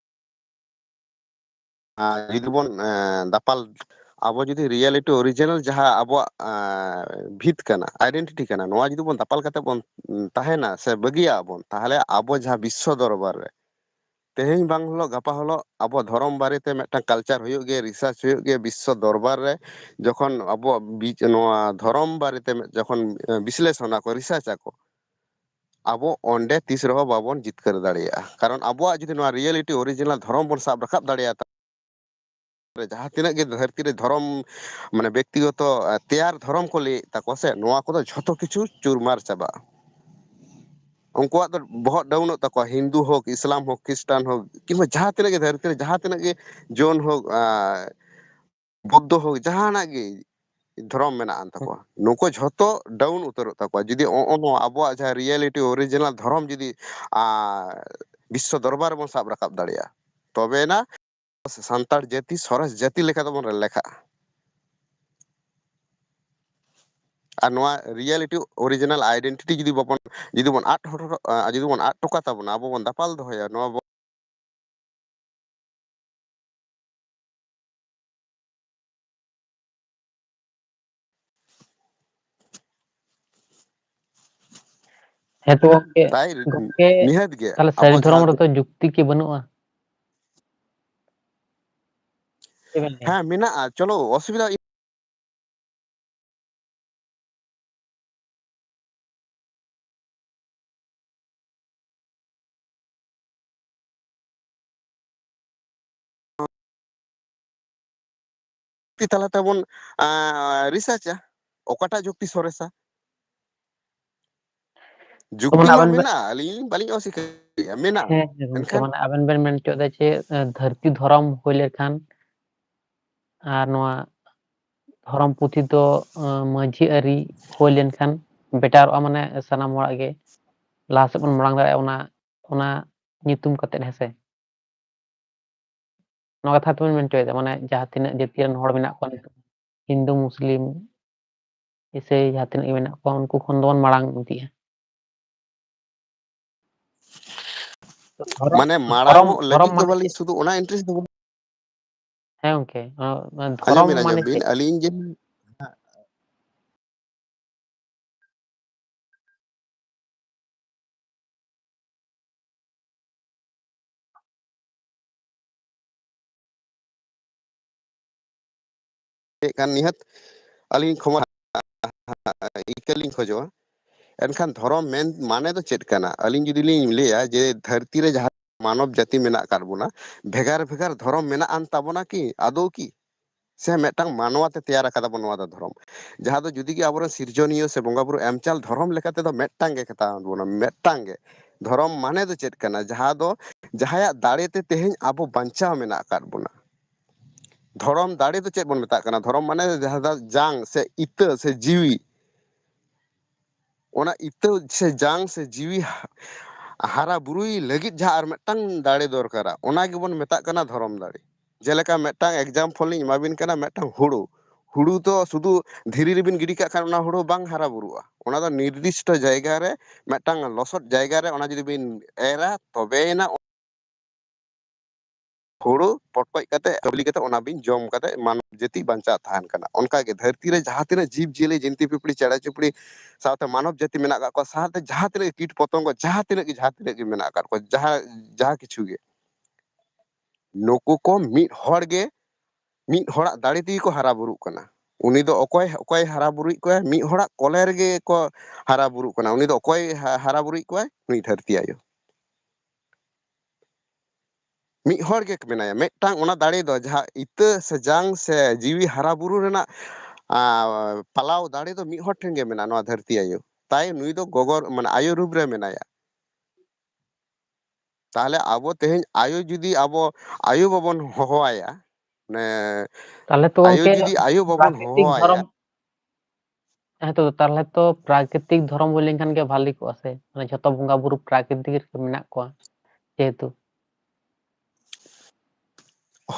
ᱟᱨ ᱡᱩᱫᱤ ᱵᱚᱱ, ᱮᱸ, ᱫᱟᱯᱟᱞ, ᱟᱵᱚ ᱡᱩᱫᱤ reality original ᱡᱟᱦᱟᱸ ᱟᱵᱚᱣᱟᱜ, ᱮᱸ, ᱵᱷᱤᱛ ᱠᱟᱱᱟ, identity ᱠᱟᱱᱟ, ᱱᱚᱣᱟ ᱡᱩᱫᱤ ᱵᱚᱱ ᱫᱟᱯᱟᱞ ᱠᱟᱛᱮ ᱵᱚᱱ, ᱩᱸ, ᱛᱟᱦᱮᱱᱟ ᱥᱮ ᱵᱟᱹᱜᱤᱭᱟᱜᱼᱟ ᱵᱚᱱ, ᱛᱟᱦᱚᱞᱮ ᱟᱵᱚ ᱡᱟᱦᱟᱸ ᱵᱤᱥᱥᱚ ᱫᱚᱨᱵᱟᱨ ᱨᱮ ᱛᱮᱦᱮᱧ ᱵᱟᱝ ᱦᱤᱞᱳᱜ ᱜᱟᱯᱟ ᱦᱤᱞᱳᱜ ᱟᱵᱚ ᱫᱷᱚᱨᱚᱢ ᱵᱟᱨᱮᱛᱮ ᱢᱤᱫᱴᱟᱝ culture ᱦᱩᱭᱩᱜ ᱜᱮᱭᱟ, research ᱦᱩᱭᱩᱜ ᱜᱮᱭᱟ ᱵᱤᱥᱥᱚ ᱫᱚᱨᱵᱟᱨ ᱨᱮ᱾ ᱡᱚᱠᱷᱚᱱ ᱟᱵᱚᱣᱟᱜ ᱵᱤᱪ-, ᱱᱚᱣᱟ ᱫᱷᱚᱨᱚᱢ ᱵᱟᱨᱮᱛᱮ ᱢᱤᱫ-, ᱡᱚᱠᱷᱚᱱ, ᱮᱸ, ᱵᱤᱥᱞᱮᱥᱚᱱᱟ ᱠᱚ, research ᱟᱠᱚ, ᱟᱵᱚ ᱚᱸᱰᱮ ᱛᱤᱥ ᱨᱮᱦᱚᱸ ᱵᱟᱵᱚᱱ ᱡᱤᱛᱠᱟᱹᱨ ᱫᱟᱲᱮᱭᱟᱜᱼᱟ᱾ ᱠᱟᱨᱚᱱ ᱟᱵᱚᱣᱟᱜ ᱡᱩᱫᱤ ᱱᱚᱣᱟ reality original ᱫᱷᱚᱨᱚᱢ ᱵᱚᱱ ᱥᱟᱵ ᱨᱟᱠᱟᱵ ᱫᱟᱲᱮᱭᱟᱜᱼᱟ, ᱛᱟᱦᱞᱮ ᱡᱟᱦᱟᱸ ᱛᱤᱱᱟᱹᱜ ᱜᱮ ᱫᱷᱟᱹᱨᱛᱤ ᱨᱮ ᱫᱷᱚᱨᱚᱢ, ᱢᱟᱱᱮ, ᱵᱮᱠᱛᱤᱜᱚᱛᱚ, ᱮ, ᱛᱮᱭᱟᱨ ᱫᱷᱚᱨᱚᱢ ᱠᱚ ᱞᱟᱹᱭᱮᱫ ᱛᱟᱠᱚᱣᱟ ᱥᱮ, ᱱᱚᱣᱟ ᱠᱚᱫᱚ ᱡᱷᱚᱛᱚ ᱠᱤᱪᱷᱩ ᱪᱩᱨᱢᱟᱨ ᱪᱟᱵᱟᱜᱼᱟ᱾ ᱩᱱᱠᱩᱣᱟᱜ ᱫᱚ ᱵᱚᱦᱚᱜ ᱰᱟᱣᱩᱱᱚᱜ ᱛᱟᱠᱚᱣᱟ, ᱦᱤᱱᱫᱩ ᱦᱳᱠ, ᱤᱥᱞᱟᱢ ᱦᱳᱠ, ᱠᱷᱨᱤᱥᱴᱟᱱ ᱦᱳᱠ, ᱠᱤᱝᱵᱟ ᱡᱟᱦᱟᱸ ᱛᱤᱱᱟᱹᱜ ᱜᱮ ᱫᱷᱟᱹᱨᱛᱤ ᱨᱮ ᱡᱟᱦᱟᱸ ᱛᱤᱱᱟᱹᱜ ᱜᱮ ᱡᱳᱱ ᱦᱳᱠ, ᱟ, ᱵᱩᱫᱽᱫᱷᱚ ᱦᱳᱠ, ᱡᱟᱦᱟᱱᱟᱜ ᱜᱮ ᱫᱷᱚᱨᱚᱢ ᱢᱮᱱᱟᱜ ᱟᱱ ᱛᱟᱠᱚᱣᱟ, ᱱᱩᱠᱩ ᱡᱷᱚᱛᱚ ᱰᱟᱣᱩᱱ ᱩᱛᱟᱹᱨᱚᱜ ᱛᱟᱠᱚᱣᱟ᱾ ᱡᱩᱫᱤ ᱚ-, ᱚ-, ᱱᱚᱣᱟ ᱟᱵᱚᱣᱟᱜ ᱡᱟᱦᱟᱸ reality original ᱫᱷᱚᱨᱚᱢ ᱡᱩᱫᱤ, ᱟ, ᱵᱤᱥᱥᱚ ᱫᱚᱨᱵᱟᱨ ᱨᱮᱵᱚᱱ ᱥᱟᱵ ᱨᱟᱠᱟᱵ ᱫᱟᱲᱮᱭᱟᱜᱼᱟ, ᱛᱚᱵᱮᱱᱟ ᱥᱟᱱᱛᱟᱲ ᱡᱟᱹᱛᱤ ᱥᱚᱨᱮᱥ ᱡᱟᱹᱛᱤ ᱞᱮᱠᱟ ᱛᱮᱵᱚᱱ ᱞᱮᱠᱷᱟᱜᱼᱟ᱾ ᱟᱨ ᱱᱚᱣᱟ reality original identity ᱡᱩᱫᱤ ᱵᱟᱵᱚᱱ, ᱡᱩᱫᱤ ᱵᱚᱱ ᱟᱫ ᱦᱚᱴᱚ, ᱟ, ᱡᱩᱫᱤ ᱵᱚᱱ ᱟᱫ ᱦᱚᱴᱚ ᱠᱟᱛᱟ ᱵᱚᱱᱟ, ᱟᱵᱚ ᱵᱚᱱ ᱫᱟᱯᱟᱞ ᱫᱚᱦᱚᱭᱟ, ᱱᱚᱣᱟ ᱵᱚ- ᱦᱮᱸ ᱛᱚ ᱜᱚᱝᱠᱮ, ᱛᱟᱭ ᱜᱚᱝᱠᱮ, ᱱᱤᱦᱟᱹᱛ ᱜᱮ ᱛᱟᱦᱞᱮ ᱟᱵᱚ ᱥᱟᱹᱨᱤ ᱫᱷᱚᱨᱚᱢ ᱡᱟᱦᱟᱸ ᱨᱮᱫᱚ ᱡᱩᱠᱛᱤ ᱠᱤ ᱵᱟᱹᱱᱩᱜᱼᱟ? ᱪᱮᱫ ᱵᱮᱱ ᱞᱟᱹᱭᱟ? ᱦᱮᱸ, ᱢᱮᱱᱟᱜᱼᱟ, ᱪᱚᱞᱚ, ᱚᱥᱩᱵᱤᱫᱷᱟ ᱡᱩᱠᱛᱤ ᱛᱟᱞᱟ ᱛᱮᱵᱚᱱ, ᱟᱸ, ᱨᱤᱥᱟᱨᱪᱟ, ᱚᱠᱟᱴᱟᱜ ᱡᱩᱠᱛᱤ ᱥᱚᱨᱮᱥᱟ᱾ ᱡᱩᱠᱛᱤ ᱡᱮᱢᱚᱱ ᱢᱟ ᱟᱵᱮᱱ ᱵᱮᱱ ᱢᱮᱱᱟᱜᱼᱟ, ᱟᱹᱞᱤᱧ ᱵᱟᱹᱞᱤᱧ ᱚᱥᱤᱠᱟᱹᱨᱮᱜᱼᱟ, ᱢᱮᱱᱟᱜᱼᱟ᱾ ᱦᱮᱸ, ᱦᱮᱸ, ᱜᱚᱝᱠᱮ, ᱮᱱᱠᱷᱟᱱ ᱢᱟᱱᱮ ᱟᱵᱮᱱ ᱵᱮᱱ ᱢᱮᱱ ᱦᱚᱪᱚᱭᱮᱫᱟ ᱡᱮ, ᱮ, ᱫᱷᱟᱹᱨᱛᱤ ᱫᱷᱚᱨᱚᱢ ᱦᱩᱭ ᱞᱮᱱᱠᱷᱟᱱ ᱟᱨ ᱱᱚᱣᱟ ᱫᱷᱚᱨᱚᱢ ᱯᱩᱛᱷᱤ ᱫᱚ, ᱮ, ᱢᱟᱹᱡᱷᱤ ᱟᱹᱨᱤ ᱦᱩᱭ ᱞᱮᱱᱠᱷᱟᱱ ᱵᱮᱴᱟᱨᱚᱜᱼᱟ, ᱢᱟᱱᱮ ᱥᱟᱱᱟᱢ ᱦᱚᱲᱟᱜ ᱜᱮ᱾ ᱞᱟᱦᱟ ᱥᱮᱫ ᱵᱚᱱ ᱢᱟᱲᱟᱝ ᱫᱟᱲᱮᱭᱟᱜᱼᱟ, ᱚᱱᱟ, ᱚᱱᱟ ᱧᱩᱛᱩᱢ ᱠᱟᱛᱮᱫ, ᱦᱮᱸ ᱥᱮ? ᱱᱚᱣᱟ ᱠᱟᱛᱷᱟ ᱛᱮᱵᱚᱱ ᱢᱮᱱ ᱦᱚᱪᱚᱭᱮᱫᱟ, ᱢᱟᱱᱮ ᱡᱟᱦᱟᱸ ᱛᱤᱱᱟᱹᱜ ᱡᱟᱹᱛᱤ ᱨᱮᱱ ᱦᱚᱲ ᱢᱮᱱᱟᱜ ᱠᱚᱣᱟ ᱱᱤᱛᱚᱜ, ᱦᱤᱱᱫᱩ, ᱢᱩᱥᱞᱤᱢ, ᱤᱥᱟᱹᱭ, ᱡᱟᱦᱟᱸ ᱛᱤᱱᱟᱹᱜ ᱜᱮ ᱢᱮᱱᱟᱜ ᱠᱚᱣᱟ, ᱩᱱᱠᱩ ᱠᱷᱚᱱ ᱫᱚᱵᱚᱱ ᱢᱟᱲᱟᱝ ᱤᱫᱤᱜᱼᱟ᱾ ᱫᱷᱚᱨᱚᱢ, ᱢᱟᱱᱮ ᱫᱷᱚᱨᱚᱢ, ᱢᱟᱲᱟᱝᱚᱜ ᱫᱷᱚᱨᱚᱢ ᱞᱟᱹᱜᱤᱫ ᱫᱚ ᱢᱟᱱᱮ ᱵᱟᱹᱞᱤᱧ ᱪᱮᱫ? ᱥᱩᱫᱷᱩ ᱚᱱᱟ interest ᱫᱚ ᱵᱟᱹᱞᱤᱧ ᱦᱮᱸ ᱜᱚᱝᱠᱮ, ᱚᱱᱟ, ᱚᱱᱟ ᱫᱷᱚᱨᱚᱢ ᱟᱸᱡᱚᱢ ᱵᱤᱱ, ᱢᱟᱱᱮ ᱟᱸᱡᱚᱢ ᱵᱤᱱ, ᱪᱮᱫ? ᱟᱹᱞᱤᱧ ᱡᱮ ᱪᱮᱫ ᱠᱟᱱ ᱱᱤᱦᱟᱹᱛ ᱟᱹᱞᱤᱧ ᱠᱷᱚᱢᱟ ᱤᱠᱟᱹ ᱞᱤᱧ ᱠᱷᱚᱡᱚᱜᱼᱟ᱾ ᱮᱱᱠᱷᱟᱱ ᱫᱷᱚᱨᱚᱢ ᱢᱮᱱ ᱢᱟᱱᱮ ᱫᱚ ᱪᱮᱫ ᱠᱟᱱᱟ? ᱟᱹᱞᱤᱧ ᱡᱩᱫᱤ ᱞᱤᱧ ᱞᱟᱹᱭᱟ ᱡᱮ ᱫᱷᱟᱹᱨᱛᱤ ᱨᱮ ᱡᱟᱦᱟᱸ ᱢᱟᱱᱚᱵ ᱡᱟᱹᱛᱤ ᱢᱮᱱᱟᱜ ᱟᱠᱟᱫ ᱵᱚᱱᱟ, ᱵᱷᱮᱜᱟᱨ ᱵᱷᱮᱜᱟᱨ ᱫᱷᱚᱨᱚᱢ ᱢᱮᱱᱟᱜ ᱟᱱ ᱛᱟᱵᱚᱱᱟ ᱠᱤ ᱟᱫᱚ ᱠᱤ? ᱥᱮ ᱢᱤᱫᱴᱟᱝ ᱢᱟᱱᱣᱟ ᱛᱮ ᱛᱮᱭᱟᱨ ᱟᱠᱟᱫᱟ ᱵᱚᱱ ᱱᱚᱣᱟ ᱫᱚ ᱫᱷᱚᱨᱚᱢ? ᱡᱟᱦᱟᱸ ᱫᱚ ᱡᱩᱫᱤ ᱜᱮ ᱟᱵᱚᱨᱮᱱ ᱥᱤᱨᱡᱚᱱᱤᱭᱟᱹ ᱥᱮ ᱵᱚᱸᱜᱟ ᱵᱩᱨᱩ ᱮᱢ ᱪᱟᱞ ᱫᱷᱚᱨᱚᱢ ᱞᱮᱠᱟ ᱛᱮᱫᱚ ᱢᱤᱫᱴᱟᱝ ᱜᱮ ᱠᱟᱛᱷᱟ ᱵᱚᱱᱟ, ᱢᱤᱫᱴᱟᱝ ᱜᱮ᱾ ᱫᱷᱚᱨᱚᱢ ᱢᱟᱱᱮ ᱫᱚ ᱪᱮᱫ ᱠᱟᱱᱟ? ᱡᱟᱦᱟᱸ ᱫᱚ, ᱡᱟᱦᱟᱸᱭᱟᱜ ᱫᱟᱲᱮ ᱛᱮ ᱛᱮᱦᱮᱧ ᱟᱵᱚ ᱵᱟᱧᱪᱟᱣ ᱢᱮᱱᱟᱜ ᱟᱠᱟᱫ ᱵᱚᱱᱟ᱾ ᱫᱷᱚᱨᱚᱢ ᱫᱟᱲᱮ ᱫᱚ ᱪᱮᱫ ᱵᱚᱱ ᱢᱮᱛᱟᱜ ᱠᱟᱱᱟ? ᱫᱷᱚᱨᱚᱢ ᱢᱟᱱᱮ ᱡᱟᱦᱟᱸ ᱫᱚ ᱡᱟᱝ ᱥᱮ ᱤᱛᱟᱹ ᱥᱮ ᱡᱤᱣᱤ, ᱚᱱᱟ ᱤᱛᱟᱹ ᱥᱮ ᱡᱟᱝ ᱥᱮ ᱡᱤᱣᱤ ᱦᱟ-, ᱦᱟᱨᱟ ᱵᱩᱨᱩᱭ ᱞᱟᱹᱜᱤᱫ ᱡᱟᱦᱟᱸ ᱟᱨ ᱢᱤᱫᱴᱟᱝ ᱫᱟᱲᱮ ᱫᱚᱨᱠᱟᱨᱟ, ᱚᱱᱟ ᱜᱮᱵᱚᱱ ᱢᱮᱛᱟᱜ ᱠᱟᱱᱟ ᱫᱷᱚᱨᱚᱢ ᱫᱟᱲᱮ᱾ ᱡᱮᱞᱮᱠᱟ ᱢᱤᱫᱴᱟᱝ example ᱞᱤᱧ ᱮᱢᱟᱵᱤᱱ ᱠᱟᱱᱟ, ᱢᱤᱫᱴᱟᱝ ᱦᱩᱲᱩ, ᱦᱩᱲᱩ ᱫᱚ ᱥᱩᱫᱷᱩ ᱫᱷᱤᱨᱤ ᱨᱮᱵᱤᱱ ᱜᱤᱰᱤ ᱠᱟᱜ ᱠᱷᱟᱱ ᱚᱱᱟ ᱦᱩᱲᱩ ᱵᱟᱝ ᱦᱟᱨᱟ ᱵᱩᱨᱩᱜᱼᱟ᱾ ᱚᱱᱟ ᱫᱚ ᱱᱤᱨᱫᱤᱥᱴᱚ ᱡᱟᱭᱜᱟ ᱨᱮ, ᱢᱤᱫᱴᱟᱝ ᱞᱚᱥᱚᱫ ᱡᱟᱭᱜᱟ ᱨᱮ ᱚᱱᱟ ᱡᱩᱫᱤ ᱵᱤᱱ ᱮᱨᱟ, ᱛᱚᱵᱮᱭᱮᱱᱟ ᱦᱩᱲᱩ ᱯᱚᱴᱠᱚᱡ ᱠᱟᱛᱮ, ᱠᱟᱹᱵᱞᱤ ᱠᱟᱛᱮ, ᱚᱱᱟ ᱵᱤᱱ ᱡᱚᱢ ᱠᱟᱛᱮ ᱢᱟᱱᱚᱵ ᱡᱟᱹᱛᱤ ᱵᱟᱧᱪᱟᱣ ᱛᱟᱦᱮᱱ ᱠᱟᱱᱟ᱾ ᱚᱱᱠᱟ ᱜᱮ ᱫᱷᱟᱹᱨᱛᱤ ᱨᱮ ᱡᱟᱦᱟᱸ ᱛᱤᱱᱟᱹᱜ ᱡᱤᱵᱽ ᱡᱤᱭᱟᱹᱞᱤ, ᱡᱤᱱᱛᱤ ᱯᱤᱯᱤᱲᱤ, ᱪᱮᱬᱮ ᱪᱩᱯᱲᱤ ᱥᱟᱶᱛᱮ ᱢᱟᱱᱚᱵ ᱡᱟᱹᱛᱤ ᱢᱮᱱᱟᱜ ᱟᱠᱟᱫ ᱠᱚᱣᱟ, ᱥᱟᱶᱛᱮ ᱡᱟᱦᱟᱸ ᱛᱤᱱᱟᱹᱜ ᱜᱮ ᱠᱤᱴ ᱯᱚᱛᱚᱝᱜᱚ, ᱡᱟᱦᱟᱸ ᱛᱤᱱᱟᱹᱜ ᱜᱮ, ᱡᱟᱦᱟᱸ ᱛᱤᱱᱟᱹᱜ ᱜᱮ ᱢᱮᱱᱟᱜ ᱟᱠᱟᱫ ᱠᱚᱣᱟ, ᱡᱟᱦᱟᱸ, ᱡᱟᱦᱟᱸ ᱠᱤᱪᱷᱩ ᱜᱮ, ᱱᱩᱠᱩ ᱠᱚ ᱢᱤᱫ ᱦᱚᱲ ᱜᱮ, ᱢᱤᱫ ᱦᱚᱲᱟᱜ ᱫᱟᱲᱮ ᱛᱮᱜᱮ ᱠᱚ ᱦᱟᱨᱟ ᱵᱩᱨᱩᱜ ᱠᱟᱱᱟ᱾ ᱩᱱᱤ ᱫᱚ ᱚᱠᱚᱭ, ᱚᱠᱚᱭ ᱦᱟᱨᱟ ᱵᱩᱨᱩᱭᱮᱫ ᱠᱚᱣᱟ? ᱢᱤᱫ ᱦᱚᱲᱟᱜ ᱠᱚᱞᱮ ᱨᱮᱜᱮ ᱠᱚ ᱦᱟᱨᱟ ᱵᱩᱨᱩᱜ ᱠᱟᱱᱟ᱾ ᱩᱱᱤ ᱫᱚ ᱚᱠᱚᱭ ᱦᱟ-, ᱦᱟᱨᱟ ᱵᱩᱨᱩᱭᱮᱫ ᱠᱚᱣᱟᱭ? ᱱᱩᱭ ᱫᱷᱟᱹᱨᱛᱤ ᱟᱭᱳ᱾ ᱢᱤᱫ ᱦᱚᱲ ᱜᱮ ᱢᱮᱱᱟᱭᱟ᱾ ᱢᱤᱫᱴᱟᱝ ᱚᱱᱟ ᱫᱟᱲᱮ ᱫᱚ ᱡᱟᱦᱟᱸ ᱤᱛᱟᱹ ᱥᱮ ᱡᱟᱝ ᱥᱮ ᱡᱤᱣᱤ ᱦᱟᱨᱟ ᱵᱩᱨᱩ ᱨᱮᱱᱟᱜ, ᱟᱸ, ᱯᱟᱞᱟᱣ ᱫᱟᱲᱮ ᱫᱚ ᱢᱤᱫ ᱦᱚᱲ ᱴᱷᱮᱱ ᱜᱮ ᱢᱮᱱᱟᱜᱼᱟ, ᱱᱚᱣᱟ ᱫᱷᱟᱹᱨᱛᱤ ᱟᱭᱳ᱾ ᱛᱟᱭ ᱱᱩᱭ ᱫᱚ ᱜᱚᱜᱚ, ᱢᱟᱱᱮ ᱟᱭᱳ ᱨᱩᱯ ᱨᱮ ᱢᱮᱱᱟᱭᱟ᱾ ᱛᱟᱦᱞᱮ ᱟᱵᱚ ᱛᱮᱦᱮᱧ ᱟᱭᱳ ᱡᱩᱫᱤ ᱟᱵᱚ ᱟᱭᱳ ᱵᱟᱵᱚᱱ ᱦᱚᱦᱚᱣᱟᱭᱟ, ᱢᱟᱱᱮ ᱛᱟᱦᱞᱮ ᱛᱚ ᱟᱭᱳ ᱜᱚᱝᱠᱮ ᱡᱩᱫᱤ ᱟᱭᱳ ᱵᱟᱵᱚᱱ ᱯᱨᱟᱠᱨᱤᱛᱤᱠ ᱦᱚᱦᱚᱣᱟᱭᱟ, ᱫᱷᱚᱨᱚᱢ, ᱦᱮᱸ ᱛᱚ, ᱛᱟᱦᱞᱮ ᱛᱚ ᱯᱨᱟᱠᱨᱤᱛᱤᱠ ᱫᱷᱚᱨᱚᱢ ᱦᱩᱭ ᱞᱮᱱᱠᱷᱟᱱ ᱜᱮ ᱵᱷᱟᱞᱤ ᱠᱚᱜᱼᱟ ᱥᱮ? ᱢᱟᱱᱮ ᱡᱷᱚᱛᱚ ᱵᱚᱸᱜᱟ ᱵᱩᱨᱩ ᱯᱨᱟᱠᱨᱤᱛᱤᱠ ᱨᱮᱜᱮ ᱢᱮᱱᱟᱜ ᱠᱚᱣᱟ, ᱡᱮᱦᱮᱛᱩ᱾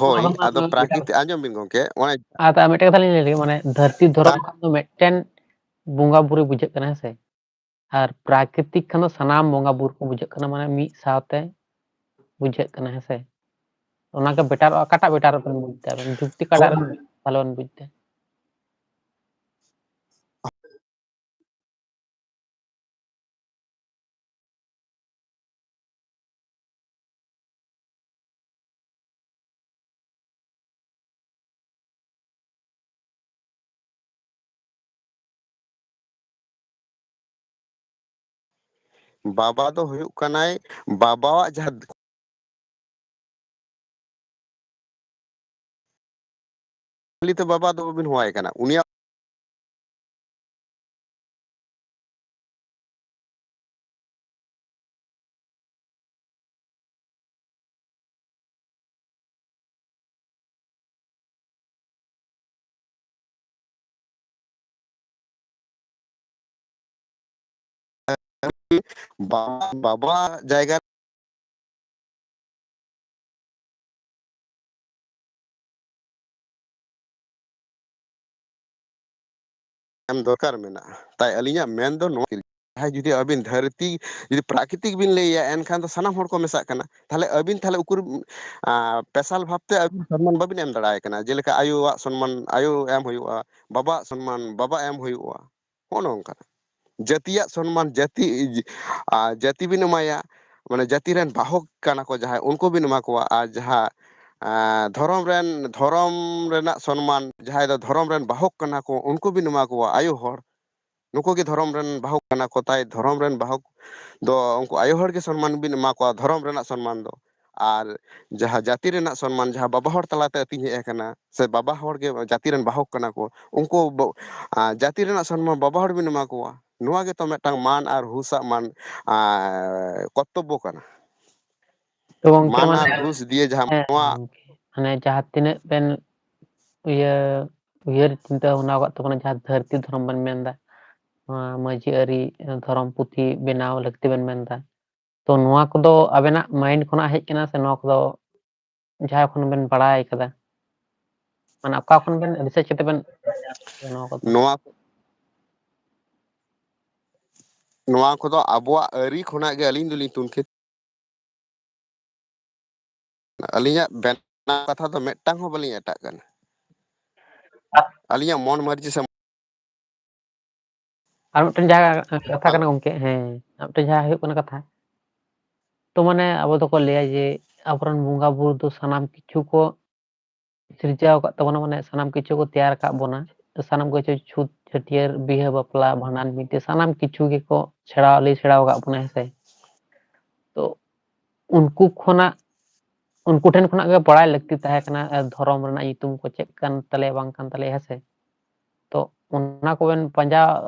ᱚᱱᱟ ᱦᱳᱭ, ᱠᱷᱚᱱ ᱫᱚ ᱟᱫᱚ ᱟᱨᱚ ᱵᱮᱴᱟᱨ᱾ ᱯᱨᱟᱠᱨᱤᱛᱤᱠ, ᱟᱸᱡᱚᱢ ᱵᱤᱱ ᱜᱚᱝᱠᱮ, ᱚᱱᱮ ᱟᱨ ᱛᱟ-, ᱢᱤᱫᱴᱮᱱ ᱠᱟᱛᱷᱟ ᱞᱤᱧ ᱞᱟᱹᱭ ᱞᱮᱜᱮ, ᱢᱟᱱᱮ ᱫᱷᱟᱹᱨᱛᱤ ᱫᱷᱚᱨᱚᱢ ᱛᱟ- ᱠᱷᱟᱱ ᱫᱚ ᱢᱤᱫᱴᱮᱱ ᱵᱚᱸᱜᱟ ᱵᱩᱨᱩ ᱵᱩᱡᱷᱟᱹᱜ ᱠᱟᱱᱟ, ᱦᱮᱸ ᱥᱮ? ᱟᱨ ᱯᱨᱟᱠᱨᱤᱛᱤᱠ ᱠᱷᱟᱱ ᱫᱚ ᱥᱟᱱᱟᱢ ᱵᱚᱸᱜᱟ ᱵᱩᱨᱩ ᱠᱚ ᱵᱩᱡᱷᱟᱹᱜ ᱠᱟᱱᱟ, ᱢᱟᱱᱮ ᱢᱤᱫ ᱥᱟᱶᱛᱮ ᱵᱩᱡᱷᱟᱹᱜ ᱠᱟᱱᱟ, ᱦᱮᱸ ᱥᱮ? ᱚᱱᱟ ᱜᱮ ᱵᱮᱴᱟᱨᱚᱜᱼᱟ, ᱚᱠᱟᱴᱟᱜ ᱵᱮᱴᱟᱨᱚᱜ ᱵᱮᱱ ᱵᱩᱡᱽ ᱫᱟ ᱟᱵᱮᱱ? ᱡᱩᱠᱛᱤ ᱚᱠᱟᱴᱟᱜ ᱦᱳᱭ᱾ ᱨᱮ ᱵᱷᱟᱞᱮ ᱵᱮᱱ ᱵᱩᱡᱽ ᱫᱟ? ᱵᱟᱵᱟ ᱫᱚ ᱦᱩᱭᱩᱜ ᱠᱟᱱᱟᱭ ᱵᱟᱵᱟᱣᱟᱜ ᱡᱟᱦᱟᱸ ᱠᱷᱟᱹᱞᱤ ᱛᱮ ᱵᱟᱵᱟ ᱫᱚ ᱵᱟᱵᱤᱱ ᱦᱚᱦᱚᱣᱟᱭ ᱠᱟᱱᱟ, ᱩᱱᱤᱭᱟᱜ ᱵᱟᱵᱟ, ᱵᱟᱵᱟ ᱡᱟᱭᱜᱟ ᱮᱢ ᱫᱚᱨᱠᱟᱨ ᱢᱮᱱᱟᱜᱼᱟ᱾ ᱛᱟᱭ ᱟᱹᱞᱤᱧᱟᱜ ᱢᱮᱱ ᱫᱚ ᱱᱚᱣᱟ, ᱡᱟᱦᱟᱸᱭ ᱡᱩᱫᱤ ᱟᱹᱵᱤᱱ ᱫᱷᱟᱹᱨᱛᱤ ᱡᱩᱫᱤ ᱯᱨᱟᱠᱨᱤᱛᱤᱠ ᱵᱤᱱ ᱞᱟᱹᱭᱟ, ᱮᱱᱠᱷᱟᱱ ᱫᱚ ᱥᱟᱱᱟᱢ ᱦᱚᱲ ᱠᱚ ᱢᱮᱥᱟᱜ ᱠᱟᱱᱟ᱾ ᱛᱟᱦᱞᱮ ᱟᱹᱵᱤᱱ ᱛᱟᱦᱞᱮ ᱩᱠᱩᱨ, ᱟ, ᱯᱮᱥᱟᱞ ᱵᱷᱟᱵᱽᱛᱮ ᱟᱹᱵᱤᱱ ᱥᱚᱱᱢᱟᱱ ᱵᱟᱵᱤᱱ ᱮᱢ ᱫᱟᱲᱮᱭᱟᱭ ᱠᱟᱱᱟ᱾ ᱡᱮᱞᱮᱠᱟ ᱟᱭᱳᱣᱟᱜ ᱥᱚᱱᱢᱟᱱ ᱟᱭᱳ ᱮᱢ ᱦᱩᱭᱩᱜᱼᱟ, ᱵᱟᱵᱟᱣᱟᱜ ᱥᱚᱱᱢᱟᱱ ᱵᱟᱵᱟ ᱮᱢ ᱦᱩᱭᱩᱜᱼᱟ᱾ ᱦᱚᱸᱜᱼᱚ ᱱᱚᱝᱠᱟ᱾ ᱡᱟᱹᱛᱤᱭᱟᱜ ᱥᱚᱱᱢᱟᱱ ᱡᱟᱹᱛᱤ, ᱟ, ᱡᱟᱹᱛᱤ ᱵᱤᱱ ᱮᱢᱟᱭᱟ, ᱢᱟᱱᱮ ᱡᱟᱹᱛᱤ ᱨᱮᱱ ᱵᱟᱦᱚᱠ ᱠᱟᱱᱟ ᱠᱚ ᱡᱟᱦᱟᱸᱭ, ᱩᱱᱠᱩ ᱵᱤᱱ ᱮᱢᱟ ᱠᱚᱣᱟ᱾ ᱟᱨ ᱡᱟᱦᱟᱸ, ᱟ, ᱫᱷᱚᱨᱚᱢ ᱨᱮᱱ, ᱫᱷᱚᱨᱚᱢ ᱨᱮᱱᱟᱜ ᱥᱚᱱᱢᱟᱱ, ᱡᱟᱦᱟᱸᱭ ᱫᱚ ᱫᱷᱚᱨᱚᱢ ᱨᱮᱱ ᱵᱟᱦᱚᱠ ᱠᱟᱱᱟ ᱠᱚ, ᱩᱱᱠᱩ ᱵᱤᱱ ᱮᱢᱟ ᱠᱚᱣᱟ, ᱟᱭᱳ ᱦᱚᱲ᱾ ᱱᱩᱠᱩ ᱜᱮ ᱫᱷᱚᱨᱚᱢ ᱨᱮᱱ ᱵᱟᱦᱚᱠ ᱠᱟᱱᱟ ᱠᱚ, ᱛᱟᱭ ᱫᱷᱚᱨᱚᱢ ᱨᱮᱱ ᱵᱟᱦᱚᱠ ᱫᱚ ᱩᱱᱠᱩ ᱟᱭᱳ ᱦᱚᱲ ᱜᱮ ᱥᱚᱱᱢᱟᱱ ᱵᱤᱱ ᱮᱢᱟ ᱠᱚᱣᱟ, ᱫᱷᱚᱨᱚᱢ ᱨᱮᱱᱟᱜ ᱥᱚᱱᱢᱟᱱ ᱫᱚ᱾ ᱟᱨ ᱡᱟᱦᱟᱸ ᱡᱟᱹᱛᱤ ᱨᱮᱱᱟᱜ ᱥᱚᱱᱢᱟᱱ, ᱡᱟᱦᱟᱸ ᱵᱟᱵᱟ ᱦᱚᱲ ᱛᱟᱞᱟᱛᱮ ᱟᱹᱛᱤᱧ ᱦᱮᱡ ᱟᱠᱟᱱᱟ, ᱥᱮ ᱵᱟᱵᱟ ᱦᱚᱲ ᱜᱮ ᱡᱟᱹᱛᱤ ᱨᱮᱱ ᱵᱟᱦᱚᱠ ᱠᱟᱱᱟ ᱠᱚ, ᱩᱱᱠᱩ ᱵᱚ-, ᱟ, ᱡᱟᱹᱛᱤ ᱨᱮᱱᱟᱜ ᱥᱚᱱᱢᱟᱱ ᱵᱟᱵᱟ ᱦᱚᱲ ᱵᱤᱱ ᱮᱢᱟ ᱠᱚᱣᱟ᱾ ᱱᱚᱣᱟ ᱜᱮᱛᱚ ᱢᱤᱫᱴᱟᱝ ᱢᱟᱱ ᱟᱨ ᱦᱩᱥᱟᱜ ᱢᱟᱱ, ᱟ, ᱠᱚᱨᱛᱚᱵᱵᱚ ᱠᱟᱱᱟ᱾ ᱛᱚ ᱜᱚᱝᱠᱮ, ᱢᱟᱱ ᱢᱟᱱᱮ, ᱟᱨ ᱦᱩᱥ ᱫᱤᱭᱮ ᱡᱟᱦᱟᱸ ᱦᱮᱸ, ᱱᱚᱣᱟ ᱜᱚᱝᱠᱮ, ᱢᱟᱱᱮ ᱡᱟᱦᱟᱸ ᱛᱤᱱᱟᱹᱜ ᱵᱮᱱ ᱤᱭᱟᱹ ᱩᱭᱦᱟᱹᱨ ᱪᱤᱱᱛᱟᱹ ᱵᱷᱟᱵᱽᱱᱟ ᱟᱠᱟᱫ ᱛᱟᱵᱚᱱᱟ, ᱡᱟᱦᱟᱸ ᱫᱷᱟᱹᱨᱛᱤ ᱫᱷᱚᱨᱚᱢ ᱵᱚᱱ ᱢᱮᱱᱫᱟ, ᱱᱚᱣᱟ ᱢᱟᱹᱡᱷᱤ ᱟᱹᱨᱤ ᱫᱷᱚᱨᱚᱢ ᱯᱩᱛᱷᱤ ᱵᱮᱱᱟᱣ ᱞᱟᱹᱠᱛᱤ ᱵᱮᱱ ᱢᱮᱱᱫᱟ, ᱛᱚ ᱱᱚᱣᱟ ᱠᱚᱫᱚ ᱟᱵᱮᱱᱟᱜ mind ᱠᱷᱚᱱᱟᱜ ᱦᱮᱡ ᱠᱟᱱᱟ ᱥᱮ ᱱᱚᱣᱟ ᱠᱚᱫᱚ ᱡᱟᱦᱟᱸᱭ ᱠᱷᱚᱱ ᱵᱮᱱ ᱵᱟᱲᱟᱭ ᱠᱟᱫᱟ? ᱢᱟᱱᱮ ᱚᱠᱟ ᱠᱷᱚᱱ ᱵᱮᱱ research ᱠᱟᱛᱮ ᱵᱮᱱ ᱱᱚᱣᱟ ᱠᱚᱫᱚ? ᱱᱚᱣᱟ, ᱱᱚᱣᱟ ᱠᱚᱫᱚ ᱟᱵᱚᱣᱟᱜ ᱟᱹᱨᱤ ᱠᱷᱚᱱᱟᱜ ᱜᱮ ᱟᱹᱞᱤᱧ ᱫᱚᱞᱤᱧ ᱛᱩᱱᱠᱷᱤ-, ᱟᱹᱞᱤᱧᱟᱜ ᱵᱮᱱᱟᱣ ᱠᱟᱛᱷᱟ ᱫᱚ ᱢᱤᱫᱴᱟᱝ ᱦᱚᱸ ᱵᱟᱹᱞᱤᱧ ᱮᱴᱟᱜ ᱠᱟᱱᱟ᱾ ᱟᱹᱞᱤᱧᱟᱜ ᱢᱚᱱ ᱢᱟᱹᱨᱡᱤ ᱥᱮ ᱟᱨ ᱢᱤᱫᱴᱮᱱ ᱡᱟᱦᱟᱸ ᱠᱟᱛᱷᱟ ᱦᱮᱞᱳ᱾ ᱠᱟᱱᱟ ᱜᱚᱝᱠᱮ, ᱦᱮᱸ, ᱟᱨ ᱢᱤᱫᱴᱮᱱ ᱡᱟᱦᱟᱸ ᱦᱩᱭᱩᱜ ᱠᱟᱱᱟ ᱠᱟᱛᱷᱟ, ᱛᱚ ᱢᱟᱱᱮ ᱟᱵᱚ ᱫᱚᱠᱚ ᱞᱟᱹᱭᱟ ᱡᱮ ᱟᱵᱚᱨᱮᱱ ᱵᱚᱸᱜᱟ ᱵᱩᱨᱩ ᱫᱚ ᱥᱟᱱᱟᱢ ᱠᱤᱪᱷᱩ ᱠᱚ ᱥᱤᱨᱡᱟᱹᱣ ᱟᱠᱟᱫ ᱛᱟᱵᱚᱱᱟ, ᱢᱟᱱᱮ ᱥᱟᱱᱟᱢ ᱠᱤᱪᱷᱩ ᱠᱚ ᱛᱮᱭᱟᱨ ᱟᱠᱟᱫ ᱵᱚᱱᱟ, ᱥᱟᱱᱟᱢ ᱠᱤᱪᱷᱩ ᱪᱷᱩᱛ, ᱪᱷᱟᱹᱴᱭᱟᱹᱨ, ᱵᱤᱦᱟᱹ, ᱵᱟᱯᱞᱟ, ᱵᱷᱟᱸᱰᱟᱱ, ᱵᱤᱱᱛᱤ, ᱥᱟᱱᱟᱢ ᱠᱤᱪᱷᱩ ᱜᱮᱠᱚ ᱥᱮᱬᱟ, ᱞᱟᱹᱭ ᱥᱮᱬᱟ ᱟᱠᱟᱫ ᱵᱚᱱᱟ, ᱦᱮᱸ ᱥᱮ? ᱛᱚ ᱩᱱᱠᱩ ᱠᱷᱚᱱᱟᱜ, ᱩᱱᱠᱩ ᱴᱷᱮᱱ ᱠᱷᱚᱱᱟᱜ ᱜᱮ ᱵᱟᱲᱟᱭ ᱞᱟᱹᱠᱛᱤ ᱛᱟᱦᱮᱸ ᱠᱟᱱᱟ, ᱟᱨ ᱫᱷᱚᱨᱚᱢ ᱨᱮᱱᱟᱜ ᱧᱩᱛᱩᱢ ᱠᱚ ᱪᱮᱫ ᱠᱟᱱ ᱛᱟᱞᱮᱭᱟ, ᱵᱟᱝ ᱠᱟᱱ ᱛᱟᱞᱮᱭᱟ, ᱦᱮᱸ ᱥᱮ? ᱛᱚ ᱚᱱᱟ ᱠᱚᱵᱮᱱ ᱯᱟᱸᱡᱟ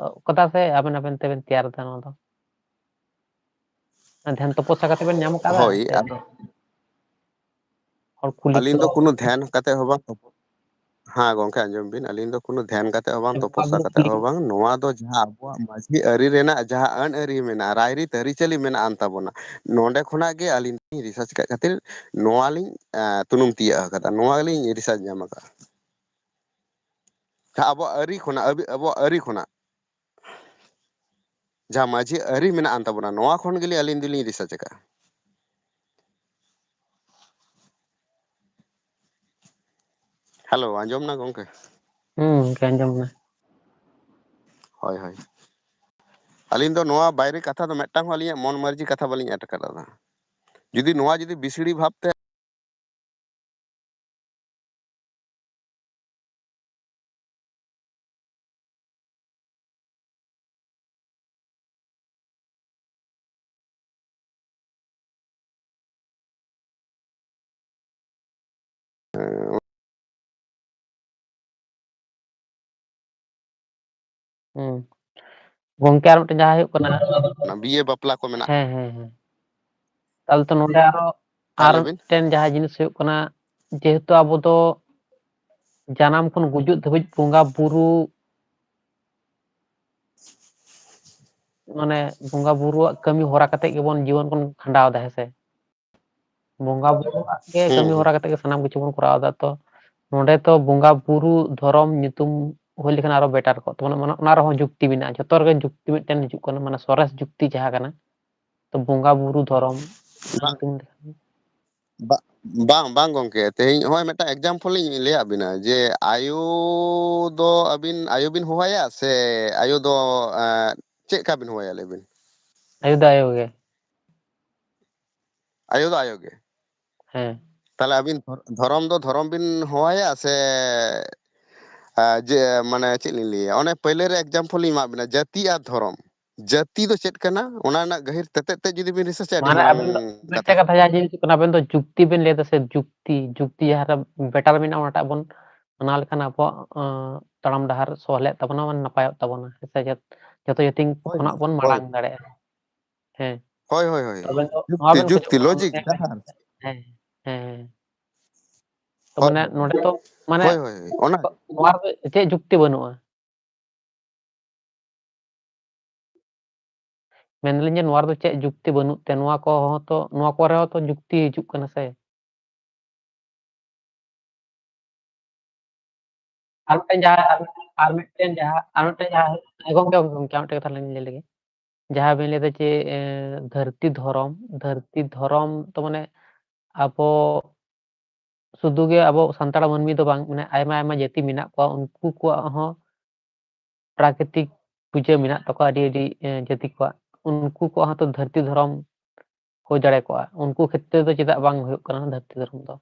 ᱠᱟᱫᱟ ᱥᱮ ᱟᱵᱮᱱ ᱟᱵᱮᱱ ᱛᱮᱵᱮᱱ ᱛᱮᱭᱟᱨ ᱮᱫᱟ ᱱᱚᱣᱟ ᱫᱚ? ᱫᱷᱮᱭᱟᱱ ᱛᱚᱯᱚᱥᱟ ᱠᱟᱛᱮ ᱵᱮᱱ ᱧᱟᱢ ᱟᱠᱟᱫᱟ ᱦᱳᱭ, ᱥᱮ ᱟᱫᱚ ᱦᱚᱲ ᱠᱩᱞᱤ ᱟᱹᱞᱤᱧ ᱠᱚ? ᱫᱚ ᱠᱳᱱᱳ ᱫᱷᱮᱭᱟᱱ ᱠᱟᱛᱮ ᱦᱚᱸ ᱵᱟᱝ ᱛᱚᱯᱚ-, ᱦᱮᱸ ᱜᱚᱝᱠᱮ, ᱟᱸᱡᱚᱢ ᱵᱤᱱ, ᱟᱹᱞᱤᱧ ᱫᱚ ᱠᱳᱱᱳ ᱫᱷᱮᱭᱟᱱ ᱠᱟᱛᱮ ᱦᱚᱸ ᱵᱟᱝ, ᱦᱮᱸ, ᱚᱠᱟ ᱛᱚᱯᱚᱥᱟ ᱠᱚᱫᱚ ᱠᱟᱛᱮ ᱠᱩᱞᱤ? ᱦᱚᱸ ᱵᱟᱝ, ᱱᱚᱣᱟ ᱫᱚ ᱡᱟᱦᱟᱸ ᱟᱵᱚᱣᱟᱜ ᱢᱟᱹᱡᱷᱤ ᱟᱹᱨᱤ ᱨᱮᱱᱟᱜ ᱡᱟᱦᱟᱸ ᱟᱹᱱ ᱟᱹᱨᱤ ᱢᱮᱱᱟᱜᱼᱟ, ᱨᱟᱭᱨᱤᱛ ᱟᱹᱨᱤᱪᱟᱹᱞᱤ ᱢᱮᱱᱟᱜ ᱟᱱ ᱛᱟᱵᱚᱱᱟ, ᱱᱚᱸᱰᱮ ᱠᱷᱚᱱᱟᱜ ᱜᱮ ᱟᱹᱞᱤᱧ ᱞᱤᱧ research ᱟᱠᱟᱫ ᱠᱷᱟᱹᱛᱤᱨ ᱱᱚᱣᱟ ᱞᱤᱧ, ᱮᱸ, ᱛᱩᱱᱩᱢ ᱛᱤᱭᱟᱹᱜ ᱟᱠᱟᱫᱟ, ᱱᱚᱣᱟ ᱞᱤᱧ research ᱧᱟᱢ ᱟᱠᱟᱫᱟ᱾ ᱡᱟᱦᱟᱸ ᱟᱵᱚᱣᱟᱜ ᱟᱹᱨᱤ ᱠᱷᱚᱱᱟᱜ, ᱟᱵᱚᱣᱟᱜ ᱟᱹᱨᱤ ᱠᱷᱚᱱᱟᱜ ᱡᱟᱦᱟᱸ ᱢᱟᱹᱡᱷᱤ ᱟᱹᱨᱤ ᱢᱮᱱᱟᱜ ᱟᱱ ᱛᱟᱵᱚᱱᱟ, ᱱᱚᱣᱟ ᱠᱷᱚᱱ ᱜᱮᱞᱤᱧ, ᱟᱹᱞᱤᱧ ᱫᱚᱞᱤᱧ research ᱟᱠᱟᱫᱼᱟ᱾ ᱦᱮᱞᱳ, ᱟᱸᱡᱚᱢ ᱱᱟ ᱜᱚᱝᱠᱮ? ᱦᱩᱸ, ᱜᱚᱝᱠᱮ, ᱟᱸᱡᱚᱢ ᱱᱟ᱾ ᱦᱳᱭ, ᱦᱳᱭ᱾ ᱟᱹᱞᱤᱧ ᱫᱚ ᱱᱚᱣᱟ ᱵᱟᱭᱨᱮ ᱠᱟᱛᱷᱟ ᱫᱚ ᱢᱤᱫᱴᱟᱝ ᱦᱚᱸ ᱟᱹᱞᱤᱧᱟᱜ ᱢᱚᱱ ᱢᱟᱹᱨᱡᱤ ᱠᱟᱛᱷᱟ ᱵᱟᱹᱞᱤᱧ ᱟᱴᱠᱟᱨ ᱟᱠᱟᱫᱟ᱾ ᱡᱩᱫᱤ ᱱᱚᱣᱟ ᱡᱩᱫᱤ ᱵᱤᱥᱲᱤ ᱵᱷᱟᱵᱽ ᱛᱮ ᱦᱩᱸ᱾ ᱜᱚᱝᱠᱮ, ᱟᱨ ᱢᱤᱫᱴᱮᱱ ᱡᱟᱦᱟᱸ ᱦᱩᱭᱩᱜ ᱠᱟᱱᱟ, ᱚᱱᱟ ᱵᱤᱭᱮ ᱵᱟᱯᱞᱟ ᱠᱚ ᱢᱮᱱᱟᱜ᱾ ᱦᱮᱸ, ᱦᱮᱸ, ᱦᱮᱸ᱾ ᱛᱟᱦᱞᱮ ᱛᱚ ᱱᱚᱰᱮ ᱟᱨᱚ, ᱦᱮᱸ, ᱟᱨ ᱞᱟᱹᱭ ᱵᱤᱱ᱾ ᱢᱤᱫᱴᱮᱱ ᱡᱟᱦᱟᱸ ᱡᱤᱱᱤᱥ ᱦᱩᱭᱩᱜ ᱠᱟᱱᱟ, ᱡᱮᱦᱮᱛᱩ ᱟᱵᱚ ᱫᱚ ᱡᱟᱱᱟᱢ ᱠᱷᱚᱱ ᱜᱩᱡᱩᱜ ᱫᱷᱟᱹᱵᱤᱡ ᱵᱚᱸᱜᱟ ᱵᱩᱨᱩ, ᱢᱟᱱᱮ ᱵᱚᱸᱜᱟ ᱵᱩᱨᱩᱣᱟᱜ ᱠᱟᱹᱢᱤ ᱦᱚᱨᱟ ᱠᱟᱛᱮ ᱜᱮᱵᱚᱱ ᱡᱤᱭᱚᱱ ᱵᱚᱱ ᱠᱷᱟᱸᱰᱟᱣ ᱮᱫᱟ, ᱦᱮᱸ ᱥᱮ? ᱵᱚᱸᱜᱟ ᱵᱩᱨᱩᱣᱟᱜ ᱜᱮ ᱦᱩᱸ, ᱠᱟᱹᱢᱤ ᱦᱩᱸ᱾ ᱦᱚᱨᱟ ᱠᱟᱛᱮ ᱜᱮ ᱥᱟᱱᱟᱢ ᱠᱤᱪᱷᱩ ᱵᱚᱱ ᱠᱚᱨᱟᱣ ᱮᱫᱟ᱾ ᱛᱚ ᱱᱚᱰᱮ ᱛᱚ ᱵᱚᱸᱜᱟ ᱵᱩᱨᱩ ᱫᱷᱚᱨᱚᱢ ᱧᱩᱛᱩᱢ ᱦᱩᱭ ᱞᱮᱠᱷᱟᱱ ᱟᱨᱚ better ᱠᱚᱜ ᱛᱟᱵᱚᱱᱟ, ᱢᱟᱱᱮ ᱚᱱᱟ ᱨᱮᱦᱚᱸ ᱡᱩᱠᱛᱤ ᱢᱮᱱᱟᱜᱼᱟ, ᱡᱷᱚᱛᱚ ᱨᱮᱜᱮ ᱡᱩᱠᱛᱤ ᱢᱤᱫᱴᱮᱱ ᱦᱤᱡᱩᱜ ᱠᱟᱱᱟ, ᱢᱟᱱᱮ ᱥᱚᱨᱮᱥ ᱡᱩᱠᱛᱤ ᱡᱟᱦᱟᱸ ᱠᱟᱱᱟ᱾ ᱛᱚ ᱵᱚᱸᱜᱟ ᱵᱩᱨᱩ ᱫᱷᱚᱨᱚᱢ ᱵᱟᱝ᱾ ᱧᱩᱛᱩᱢ ᱞᱮᱠᱷᱟᱱ ᱵᱟ-, ᱵᱟᱝ, ᱵᱟᱝ ᱜᱚᱝᱠᱮ, ᱛᱮᱦᱮᱧ ᱱᱚᱜᱼᱚᱭ ᱢᱤᱫᱴᱟᱝ example ᱤᱧ ᱞᱟᱹᱭᱟᱫ ᱵᱤᱱᱟ ᱡᱮ ᱟᱭᱳ ᱫᱚ ᱟᱹᱵᱤᱱ ᱟᱭᱳ ᱵᱤᱱ ᱦᱚᱦᱚᱣᱟᱭᱟ ᱥᱮ ᱟᱭᱳ ᱫᱚ, ᱮᱸ, ᱪᱮᱫ ᱞᱮᱠᱟ ᱵᱤᱱ ᱦᱚᱦᱚᱣᱟᱭᱟ ᱞᱟᱹᱭ ᱵᱤᱱ? ᱟᱭᱳ ᱫᱚ ᱟᱭᱳ ᱜᱮ᱾ ᱟᱭᱳ ᱫᱚ ᱟᱭᱳ ᱜᱮ᱾ ᱦᱮᱸ᱾ ᱛᱟᱦᱞᱮ ᱟᱹᱵᱤᱱ ᱫᱷᱚᱨ-, ᱫᱷᱚᱨᱚᱢ ᱫᱚ ᱫᱷᱚᱨᱚᱢ ᱵᱤᱱ ᱦᱚᱦᱚᱣᱟᱭᱟ ᱥᱮ, ᱟ, ᱡᱮ, ᱢᱟᱱᱮ ᱪᱮᱫ ᱞᱤᱧ ᱞᱟᱹᱭᱟ, ᱚᱱᱮ ᱯᱟᱹᱭᱞᱟᱹ ᱨᱮ example ᱤᱧ ᱮᱢᱟᱫ ᱵᱤᱱᱟ, ᱡᱟᱹᱛᱤ ᱟᱨ ᱫᱷᱚᱨᱚᱢ᱾ ᱡᱟᱹᱛᱤ ᱫᱚ ᱪᱮᱫ ᱠᱟᱱᱟ, ᱚᱱᱟ ᱨᱮᱱᱟᱜ ᱜᱟᱹᱦᱤᱨ ᱛᱮᱛᱮᱫ ᱛᱮ ᱡᱩᱫᱤ ᱵᱤᱱ research ᱟ, ᱟᱹᱰᱤ ᱢᱟᱱᱮ ᱢᱟᱨᱟᱝ ᱟᱵᱮᱱ ᱫᱚ ᱠᱟᱛᱷᱟ᱾ ᱢᱤᱫᱴᱮᱱ ᱠᱟᱛᱷᱟ ᱡᱟᱦᱟᱸ ᱡᱤᱱᱤᱥ ᱠᱟᱱᱟ, ᱟᱵᱮᱱ ᱫᱚ ᱡᱩᱠᱛᱤ ᱵᱮᱱ ᱞᱟᱹᱭ ᱫᱟ ᱥᱮ, ᱡᱩᱠᱛᱤ, ᱡᱩᱠᱛᱤ ᱡᱟᱦᱟᱸ ᱨᱮ better ᱢᱮᱱᱟᱜᱼᱟ, ᱚᱱᱟᱴᱟᱜ ᱵᱚᱱ, ᱚᱱᱟ ᱞᱮᱠᱷᱟᱱ ᱟᱵᱚᱣᱟᱜ, ᱟᱸ, ᱛᱟᱲᱟᱢ ᱰᱟᱦᱟᱨ ᱥᱚᱦᱞᱮᱜ ᱛᱟᱵᱚᱱᱟ, ᱢᱟᱱᱮ ᱱᱟᱯᱟᱭᱚᱜ ᱛᱟᱵᱚᱱᱟ, ᱦᱮᱸ ᱥᱮ? ᱡᱚᱛ-, ᱡᱚᱛᱚ ᱡᱟᱹᱛᱤ ᱦᱳᱭ, ᱠᱷᱚᱱᱟᱜ ᱵᱚᱱ ᱦᱳᱭ᱾ ᱢᱟᱲᱟᱝ ᱫᱟᱲᱮᱭᱟᱜᱼᱟ᱾ ᱦᱮᱸ᱾ ᱦᱳᱭ, ᱦᱳᱭ, ᱦᱳᱭ᱾ ᱛᱚ ᱟᱵᱮᱱ ᱫᱚ ᱱᱚᱣᱟ ᱡᱩᱠᱛᱤ, ᱵᱮᱱ ᱡᱩᱠᱛᱤ, ᱠᱷᱚᱡᱚᱜᱼᱟ, logic ᱢᱟᱱᱮ, ᱡᱟᱦᱟᱸ᱾ ᱦᱮᱸ, ᱦᱮᱸ, ᱦᱮᱸ᱾ ᱛᱚ ᱦᱳᱭ, ᱢᱟᱱᱮ ᱦᱳᱭ᱾ ᱱᱚᱰᱮ ᱛᱚ ᱢᱟᱱᱮ ᱦᱳᱭ, ᱦᱳᱭ, ᱦᱳᱭ᱾ ᱚᱱᱟ ᱱᱚᱣᱟ ᱨᱮᱫᱚ ᱪᱮᱫ ᱡᱩᱠᱛᱤ ᱵᱟᱹᱱᱩᱜᱼᱟ? ᱢᱮᱱᱫᱟᱞᱤᱧ ᱡᱮ ᱱᱚᱣᱟ ᱨᱮᱫᱚ ᱪᱮᱫ ᱡᱩᱠᱛᱤ ᱵᱟᱹᱱᱩᱜ ᱛᱮ, ᱱᱚᱣᱟ ᱠᱚᱦᱚᱸ ᱛᱚ, ᱱᱚᱣᱟ ᱠᱚᱨᱮ ᱦᱚᱸ ᱛᱚ ᱡᱩᱠᱛᱤ ᱦᱤᱡᱩᱜ ᱠᱟᱱᱟ ᱥᱮ᱾ ᱟᱨ ᱢᱤᱫᱴᱮᱱ ᱡᱟᱦᱟᱸ, ᱟᱨ, ᱟᱨ ᱢᱤᱫᱴᱮᱱ ᱡᱟᱦᱟᱸ, ᱟᱨ ᱢᱤᱫᱴᱮᱱ ᱡᱟᱦᱟᱸ, ᱦᱮᱸ, ᱜᱚᱝᱠᱮ, ᱜᱚᱝᱠᱮ, ᱟᱨ ᱢᱤᱫᱴᱮᱱ ᱠᱟᱛᱷᱟ ᱞᱤᱧ ᱞᱟᱹᱭ ᱞᱮᱜᱮ᱾ ᱡᱟᱦᱟᱸ ᱵᱮᱱ ᱞᱟᱹᱭ ᱫᱟ ᱡᱮ, ᱮ, ᱫᱷᱟᱹᱨᱛᱤ ᱫᱷᱚᱨᱚᱢ, ᱫᱷᱟᱹᱨᱛᱤ ᱫᱷᱚᱨᱚᱢ ᱛᱚ ᱢᱟᱱᱮ ᱟᱵᱚ ᱥᱩᱫᱷᱩ ᱜᱮ ᱟᱵᱚ ᱥᱟᱱᱛᱟᱲ ᱢᱟᱹᱱᱢᱤ ᱫᱚ ᱵᱟᱝ, ᱢᱟᱱᱮ ᱟᱭᱢᱟ, ᱟᱭᱢᱟ ᱡᱟᱹᱛᱤ ᱢᱮᱱᱟᱜ ᱠᱚᱣᱟ, ᱩᱱᱠᱩ ᱠᱚᱣᱟᱜ ᱦᱚᱸ ᱯᱨᱟᱠᱨᱤᱛᱤᱠ ᱯᱩᱡᱟᱹ ᱢᱮᱱᱟᱜ ᱛᱟᱠᱚᱣᱟ ᱟᱹᱰᱤ, ᱟᱹᱰᱤ, ᱮ, ᱡᱟᱹᱛᱤ ᱠᱚᱣᱟᱜ᱾ ᱩᱱᱠᱩ ᱠᱚᱣᱟᱜ ᱦᱚᱸᱛᱚ ᱫᱷᱟᱹᱨᱛᱤ ᱫᱷᱚᱨᱚᱢ ᱦᱩᱭ ᱫᱟᱲᱮ ᱠᱚᱜᱼᱟ᱾ ᱩᱱᱠᱩ ᱠᱷᱮᱛᱨᱮ ᱫᱚ ᱪᱮᱫᱟᱜ ᱵᱟᱝ ᱦᱩᱭᱩᱜ ᱠᱟᱱᱟ ᱫᱷᱟᱹᱨᱛᱤ ᱫᱷᱚᱨᱚᱢ ᱫᱚ?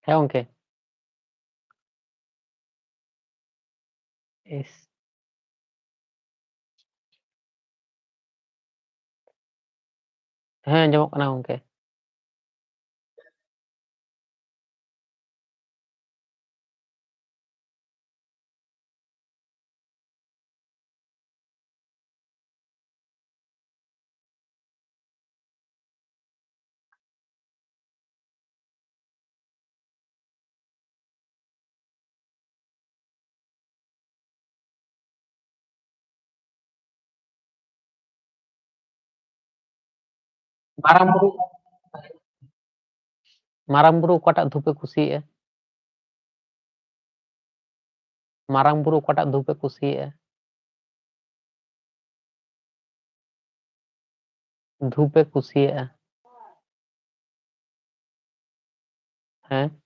ᱦᱮᱸ ᱜᱚᱝᱠᱮ᱾ ᱤᱥ᱾ ᱦᱮᱸ, ᱟᱸᱡᱚᱢᱚᱜ ᱠᱟᱱᱟ ᱜᱚᱝᱠᱮ᱾ ᱢᱟᱨᱟᱝ ᱵᱩᱨᱩ, ᱢᱟᱨᱟᱝ ᱵᱩᱨᱩ ᱚᱠᱟᱴᱟᱜ ᱫᱷᱩᱯ ᱮ ᱠᱩᱥᱤᱭᱟᱜᱼᱟ? ᱢᱟᱨᱟᱝ ᱵᱩᱨᱩ ᱚᱠᱟᱴᱟᱜ ᱫᱷᱩᱯ ᱮ ᱠᱩᱥᱤᱭᱟᱜᱼᱟ? ᱫᱷᱩᱯ ᱮ ᱠᱩᱥᱤᱭᱟᱜᱼᱟ᱾ ᱦᱮᱸ?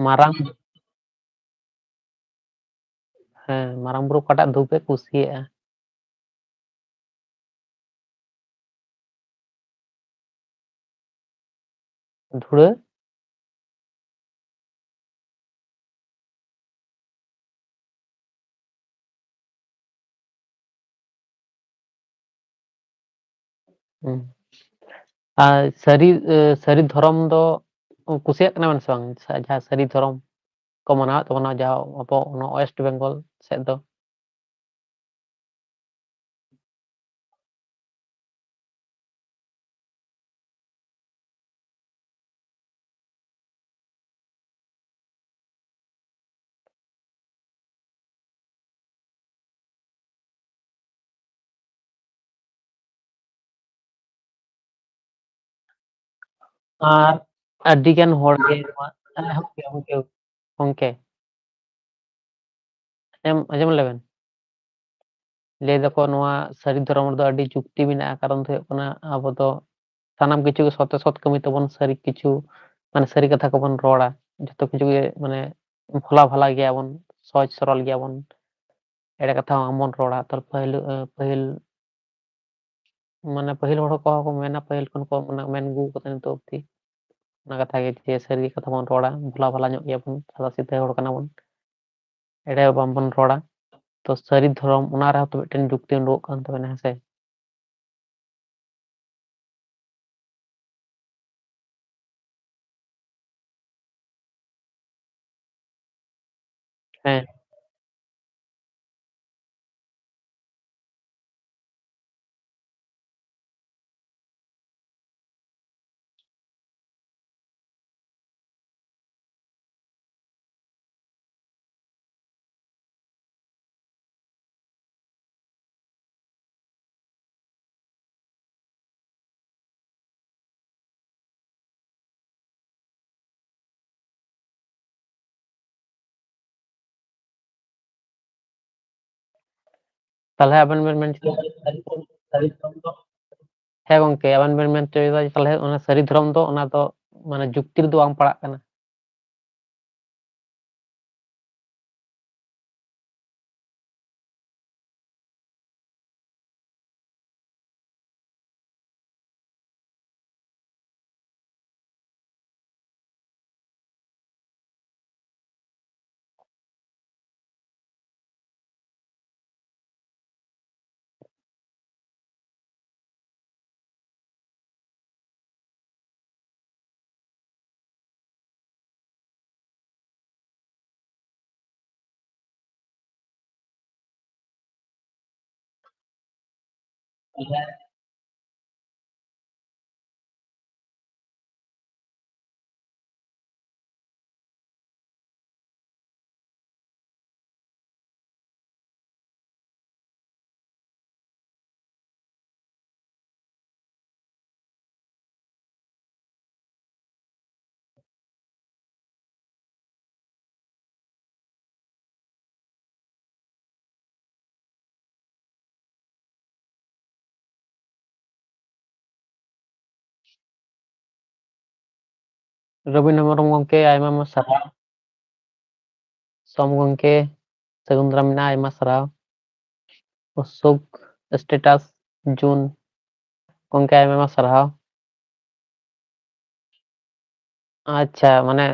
ᱢᱟᱨᱟᱝ, ᱦᱮᱸ, ᱢᱟᱨᱟᱝ ᱵᱩᱨᱩ ᱚᱠᱟᱴᱟᱜ ᱫᱷᱩᱯ ᱮ ᱠᱩᱥᱤᱭᱟᱜᱼᱟ? ᱫᱷᱩᱲᱟᱹ? ᱦᱩᱸ᱾ ᱟᱨ ᱥᱟᱹᱨᱤ, ᱮ, ᱥᱟᱹᱨᱤ ᱫᱷᱚᱨᱚᱢ ᱫᱚ ᱠᱩᱥᱤᱭᱟᱜ ᱠᱟᱱᱟ ᱵᱮᱱ ᱥᱮ ᱵᱟᱝ? ᱥᱟ-, ᱡᱟᱦᱟᱸ ᱥᱟᱹᱨᱤ ᱫᱷᱚᱨᱚᱢ ᱠᱚ ᱢᱟᱱᱟᱣᱮᱫ ᱛᱟᱵᱚᱱᱟ, ᱡᱟᱦᱟᱸ ᱟᱵᱚ ᱱᱚᱣᱟ West Bengal ᱥᱮᱫ ᱫᱚ᱾ ᱟᱨ ᱟᱹᱰᱤ ᱜᱟᱱ ᱦᱚᱲ ᱜᱮ ᱱᱚᱣᱟ, ᱦᱮᱸ, ᱜᱚᱝᱠᱮ, ᱜᱚᱝᱠᱮ, ᱜᱚᱝᱠᱮ᱾ ᱟᱸᱡᱚᱢ, ᱟᱸᱡᱚᱢ ᱞᱮᱵᱮᱱ᱾ ᱞᱟᱹᱭ ᱫᱟᱠᱚ ᱱᱚᱣᱟ ᱥᱟᱹᱨᱤ ᱫᱷᱚᱨᱚᱢ ᱨᱮᱫᱚ ᱟᱹᱰᱤ ᱡᱩᱠᱛᱤ ᱢᱮᱱᱟᱜᱼᱟ, ᱠᱟᱨᱚᱱ ᱫᱚ ᱦᱩᱭᱩᱜ ᱠᱟᱱᱟ ᱟᱵᱚ ᱫᱚ ᱥᱟᱱᱟᱢ ᱠᱤᱪᱷᱩ ᱜᱮ ᱥᱚᱛᱮ ᱥᱚᱛ ᱠᱟᱹᱢᱤ ᱛᱟᱵᱚᱱ, ᱥᱟᱹᱨᱤ ᱠᱤᱪᱷᱩ, ᱢᱟᱱᱮ ᱥᱟᱹᱨᱤ ᱠᱟᱛᱷᱟ ᱠᱚᱵᱚᱱ ᱨᱚᱲᱟ, ᱡᱚᱛᱚ ᱠᱤᱪᱷᱩ ᱜᱮ ᱢᱟᱱᱮ ᱵᱷᱳᱞᱟ ᱵᱷᱟᱞᱟ ᱜᱮᱭᱟᱵᱚᱱ, ᱥᱚᱦᱚᱡ ᱥᱚᱨᱚᱞ ᱜᱮᱭᱟᱵᱚᱱ, ᱮᱲᱮ ᱠᱟᱛᱷᱟ ᱦᱚᱸ ᱵᱟᱝᱵᱚᱱ ᱨᱚᱲᱟ᱾ ᱛᱟᱨ ᱯᱟᱹᱦᱤᱞ, ᱟᱹ, ᱯᱟᱹᱦᱤᱞ ᱢᱟᱱᱮ ᱯᱟᱹᱦᱤᱞ ᱦᱚᱲ ᱠᱚᱦᱚᱸ ᱠᱚ ᱢᱮᱱᱟ, ᱯᱟᱹᱦᱤᱞ ᱠᱷᱚᱱ ᱠᱚ ᱢᱟᱱᱮ ᱢᱮᱱ ᱟᱹᱜᱩ ᱠᱟᱫᱟ ᱱᱤᱛᱚᱜ ᱚᱵᱫᱤ᱾ ᱚᱱᱟ ᱠᱟᱛᱷᱟ ᱜᱮ ᱡᱮ ᱥᱟᱹᱨᱤ ᱠᱟᱛᱷᱟ ᱵᱚᱱ ᱨᱚᱲᱟ, ᱵᱷᱚᱞᱟ ᱵᱷᱟᱞᱟ ᱧᱚᱜ ᱜᱮᱭᱟᱵᱚᱱ, ᱥᱟᱫᱟ ᱥᱤᱫᱷᱟᱹ ᱦᱚᱲ ᱠᱟᱱᱟ ᱵᱚᱱ, ᱮᱲᱮ ᱵᱟᱝᱵᱚᱱ ᱨᱚᱲᱟ᱾ ᱛᱚ ᱥᱟᱹᱨᱤ ᱫᱷᱚᱨᱚᱢ, ᱚᱱᱟ ᱨᱮᱦᱚᱸ ᱛᱚ ᱢᱤᱫᱴᱮᱱ ᱡᱩᱠᱛᱤ ᱩᱰᱩᱠᱚᱜ ᱠᱟᱱ ᱛᱟᱵᱮᱱᱟ, ᱦᱮᱸ ᱥᱮ? ᱦᱮᱸ᱾ ᱛᱟᱦᱞᱮ ᱟᱵᱮᱱ ᱵᱮᱱ ᱢᱮᱱ ᱦᱚᱪᱚᱭᱮᱫᱟ, ᱦᱮᱸ ᱜᱚᱝᱠᱮ, ᱟᱵᱮᱱ ᱵᱮᱱ ᱢᱮᱱ ᱦᱚᱪᱚᱭᱮᱫᱟ ᱡᱮ ᱛᱟᱦᱞᱮ ᱚᱱᱟ ᱥᱟᱹᱨᱤ ᱫᱷᱚᱨᱚᱢ ᱫᱚ, ᱚᱱᱟ ᱫᱚ ᱢᱟᱱᱮ ᱡᱩᱠᱛᱤ ᱨᱮᱫᱚ ᱵᱟᱝ ᱯᱟᱲᱟᱜ ᱠᱟᱱᱟ᱾ ᱨᱚᱵᱤᱱᱫᱨᱚ ᱦᱮᱢᱵᱨᱚᱢ ᱜᱚᱢᱠᱮ, ᱟᱭᱢᱟ ᱟᱭᱢᱟ ᱥᱟᱨᱦᱟᱣ᱾ ᱥᱚᱢ ᱜᱚᱢᱠᱮ, ᱥᱟᱹᱜᱩᱱ ᱫᱟᱨᱟᱢ ᱢᱮᱱᱟᱜᱼᱟ, ᱟᱭᱢᱟ ᱥᱟᱨᱦᱟᱣ᱾ ᱚᱥᱳᱠ status ᱡᱩᱱ ᱜᱚᱝᱠᱮ, ᱟᱭᱢᱟ ᱟᱭᱢᱟ ᱥᱟᱨᱦᱟᱣ᱾ ᱟᱪᱪᱷᱟ, ᱢᱟᱱᱮ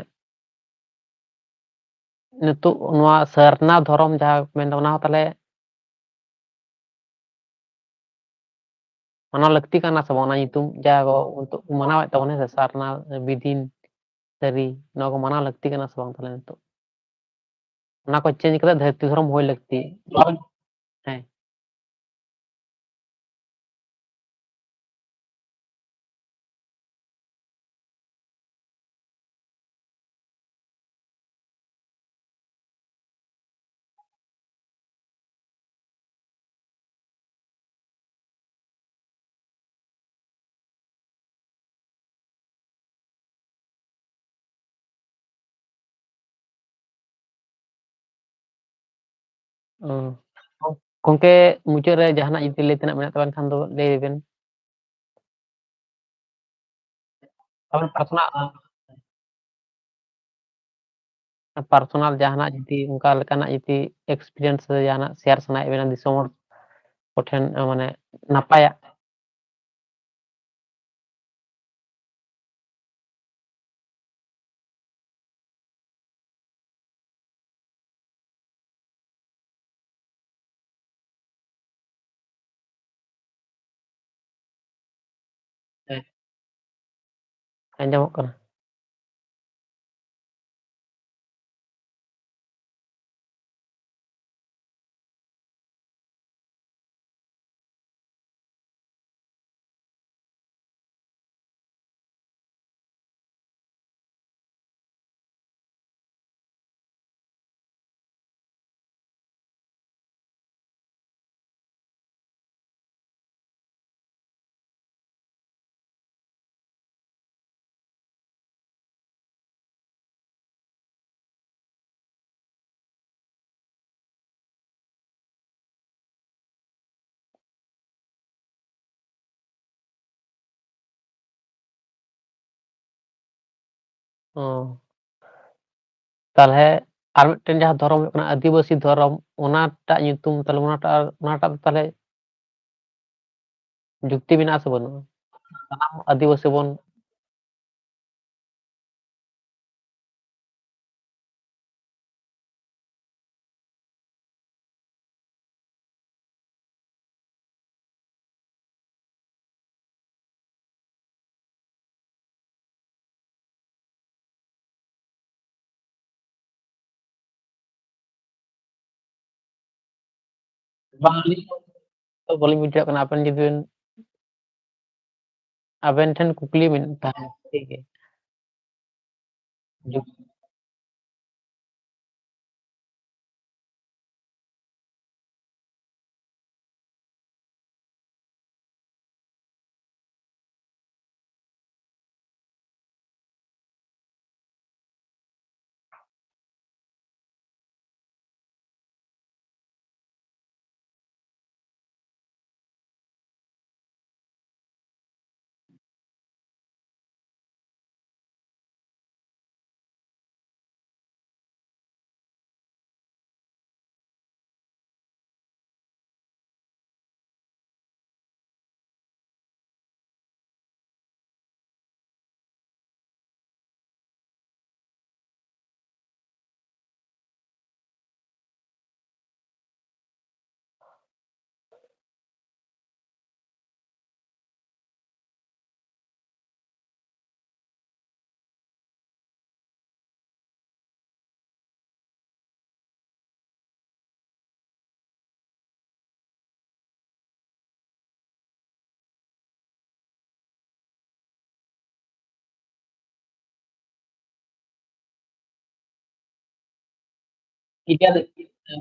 ᱱᱤᱛᱚᱜ ᱱᱚᱣᱟ ᱥᱟᱨᱱᱟ ᱫᱷᱚᱨᱚᱢ ᱡᱟᱦᱟᱸ ᱠᱚ ᱢᱮᱱᱫᱟ, ᱚᱱᱟ ᱦᱚᱸ ᱛᱟᱦᱞᱮ ᱢᱟᱱᱟᱣ ᱞᱟᱹᱠᱛᱤ ᱠᱟᱱᱟ ᱥᱮ ᱵᱟᱝ? ᱚᱱᱟ ᱧᱩᱛᱩᱢ ᱡᱟᱦᱟᱸ ᱠᱚ ᱱᱤᱛᱚᱜ ᱠᱚ ᱢᱟᱱᱟᱣᱮᱫ ᱛᱟᱵᱚᱱᱟ, ᱦᱮᱸ ᱥᱮ, ᱥᱟᱨᱱᱟ ᱵᱤᱫᱤᱱ ᱥᱟᱹᱨᱤ, ᱱᱚᱣᱟ ᱠᱚ ᱢᱟᱱᱟᱣ ᱞᱟᱹᱠᱛᱤ ᱠᱟᱱᱟ ᱥᱮ ᱵᱟᱝ ᱛᱟᱦᱞᱮ ᱱᱤᱛᱚᱜ? ᱚᱱᱟ ᱠᱚ ᱪᱮᱧᱡᱽ ᱠᱟᱛᱮ ᱫᱷᱟᱹᱨᱛᱤ ᱫᱷᱚᱨᱚᱢ ᱦᱩᱭ ᱞᱟᱹᱠᱛᱤ᱾ ᱦᱮᱸ᱾ ᱚ᱾ ᱜᱚᱝᱠᱮ, ᱢᱩᱪᱟᱹᱫ ᱨᱮ ᱡᱟᱦᱟᱱᱟᱜ ᱡᱩᱫᱤ ᱞᱟᱹᱭ ᱛᱮᱱᱟᱜ ᱢᱮᱱᱟᱜ ᱛᱟᱵᱮᱱ ᱠᱷᱟᱱ ᱫᱚ ᱞᱟᱹᱭ ᱵᱮᱱ᱾ ᱟᱵᱮᱱ ᱯᱟᱨᱥᱚᱱᱟᱞ, ᱯᱟᱨᱥᱚᱱᱟᱞ ᱡᱟᱦᱟᱱᱟᱜ ᱡᱩᱫᱤ ᱚᱱᱠᱟ ᱞᱮᱠᱟᱱᱟᱜ ᱡᱩᱫᱤ ᱮᱠᱥᱯᱤᱨᱤᱭᱮᱱᱥ ᱥᱮ ᱡᱟᱦᱟᱱᱟᱜ ᱥᱮᱭᱟᱨ ᱥᱟᱱᱟᱭᱮᱫ ᱵᱮᱱᱟ ᱫᱤᱥᱚᱢ ᱦᱚᱲ ᱠᱚᱴᱷᱮᱱ, ᱢᱟᱱᱮ ᱱᱟᱯᱟᱭᱟᱜ᱾ ᱦᱮᱸ᱾ ᱟᱸᱡᱚᱢᱚᱜ ᱠᱟᱱᱟ᱾ ᱚ᱾ ᱛᱟᱦᱞᱮ ᱟᱨ ᱢᱤᱫᱴᱮᱱ ᱡᱟᱦᱟᱸ ᱫᱷᱚᱨᱚᱢ ᱦᱩᱭᱩᱜ ᱠᱟᱱᱟ ᱟᱹᱫᱤᱵᱟᱹᱥᱤ ᱫᱷᱚᱨᱚᱢ, ᱚᱱᱟᱴᱟᱜ ᱧᱩᱛᱩᱢ, ᱛᱟᱦᱞᱮ ᱚᱱᱟᱴᱟᱜ, ᱚᱱᱟᱴᱟᱜ ᱫᱚ ᱛᱟᱦᱞᱮ ᱡᱩᱠᱛᱤ ᱢᱮᱱᱟᱜᱼᱟ ᱥᱮ ᱵᱟᱹᱱᱩᱜᱼᱟ? ᱥᱟᱱᱟᱢ ᱟᱹᱫᱤᱵᱟᱹᱥᱤ ᱵᱚᱱ ᱵᱟᱝ, ᱟᱹᱞᱤᱧ ᱫᱚ ᱵᱟᱹᱞᱤᱧ ᱵᱩᱡᱷᱟᱹᱣ ᱠᱟᱱᱟ, ᱟᱵᱮᱱ ᱡᱩᱫᱤ ᱵᱮᱱ, ᱟᱵᱮᱱ ᱴᱷᱮᱱ ᱠᱩᱠᱞᱤ ᱢᱮᱱᱟᱜ ᱛᱟᱦᱮᱸ, ᱴᱷᱤᱠ ᱜᱮᱭᱟ᱾ ᱡᱩ-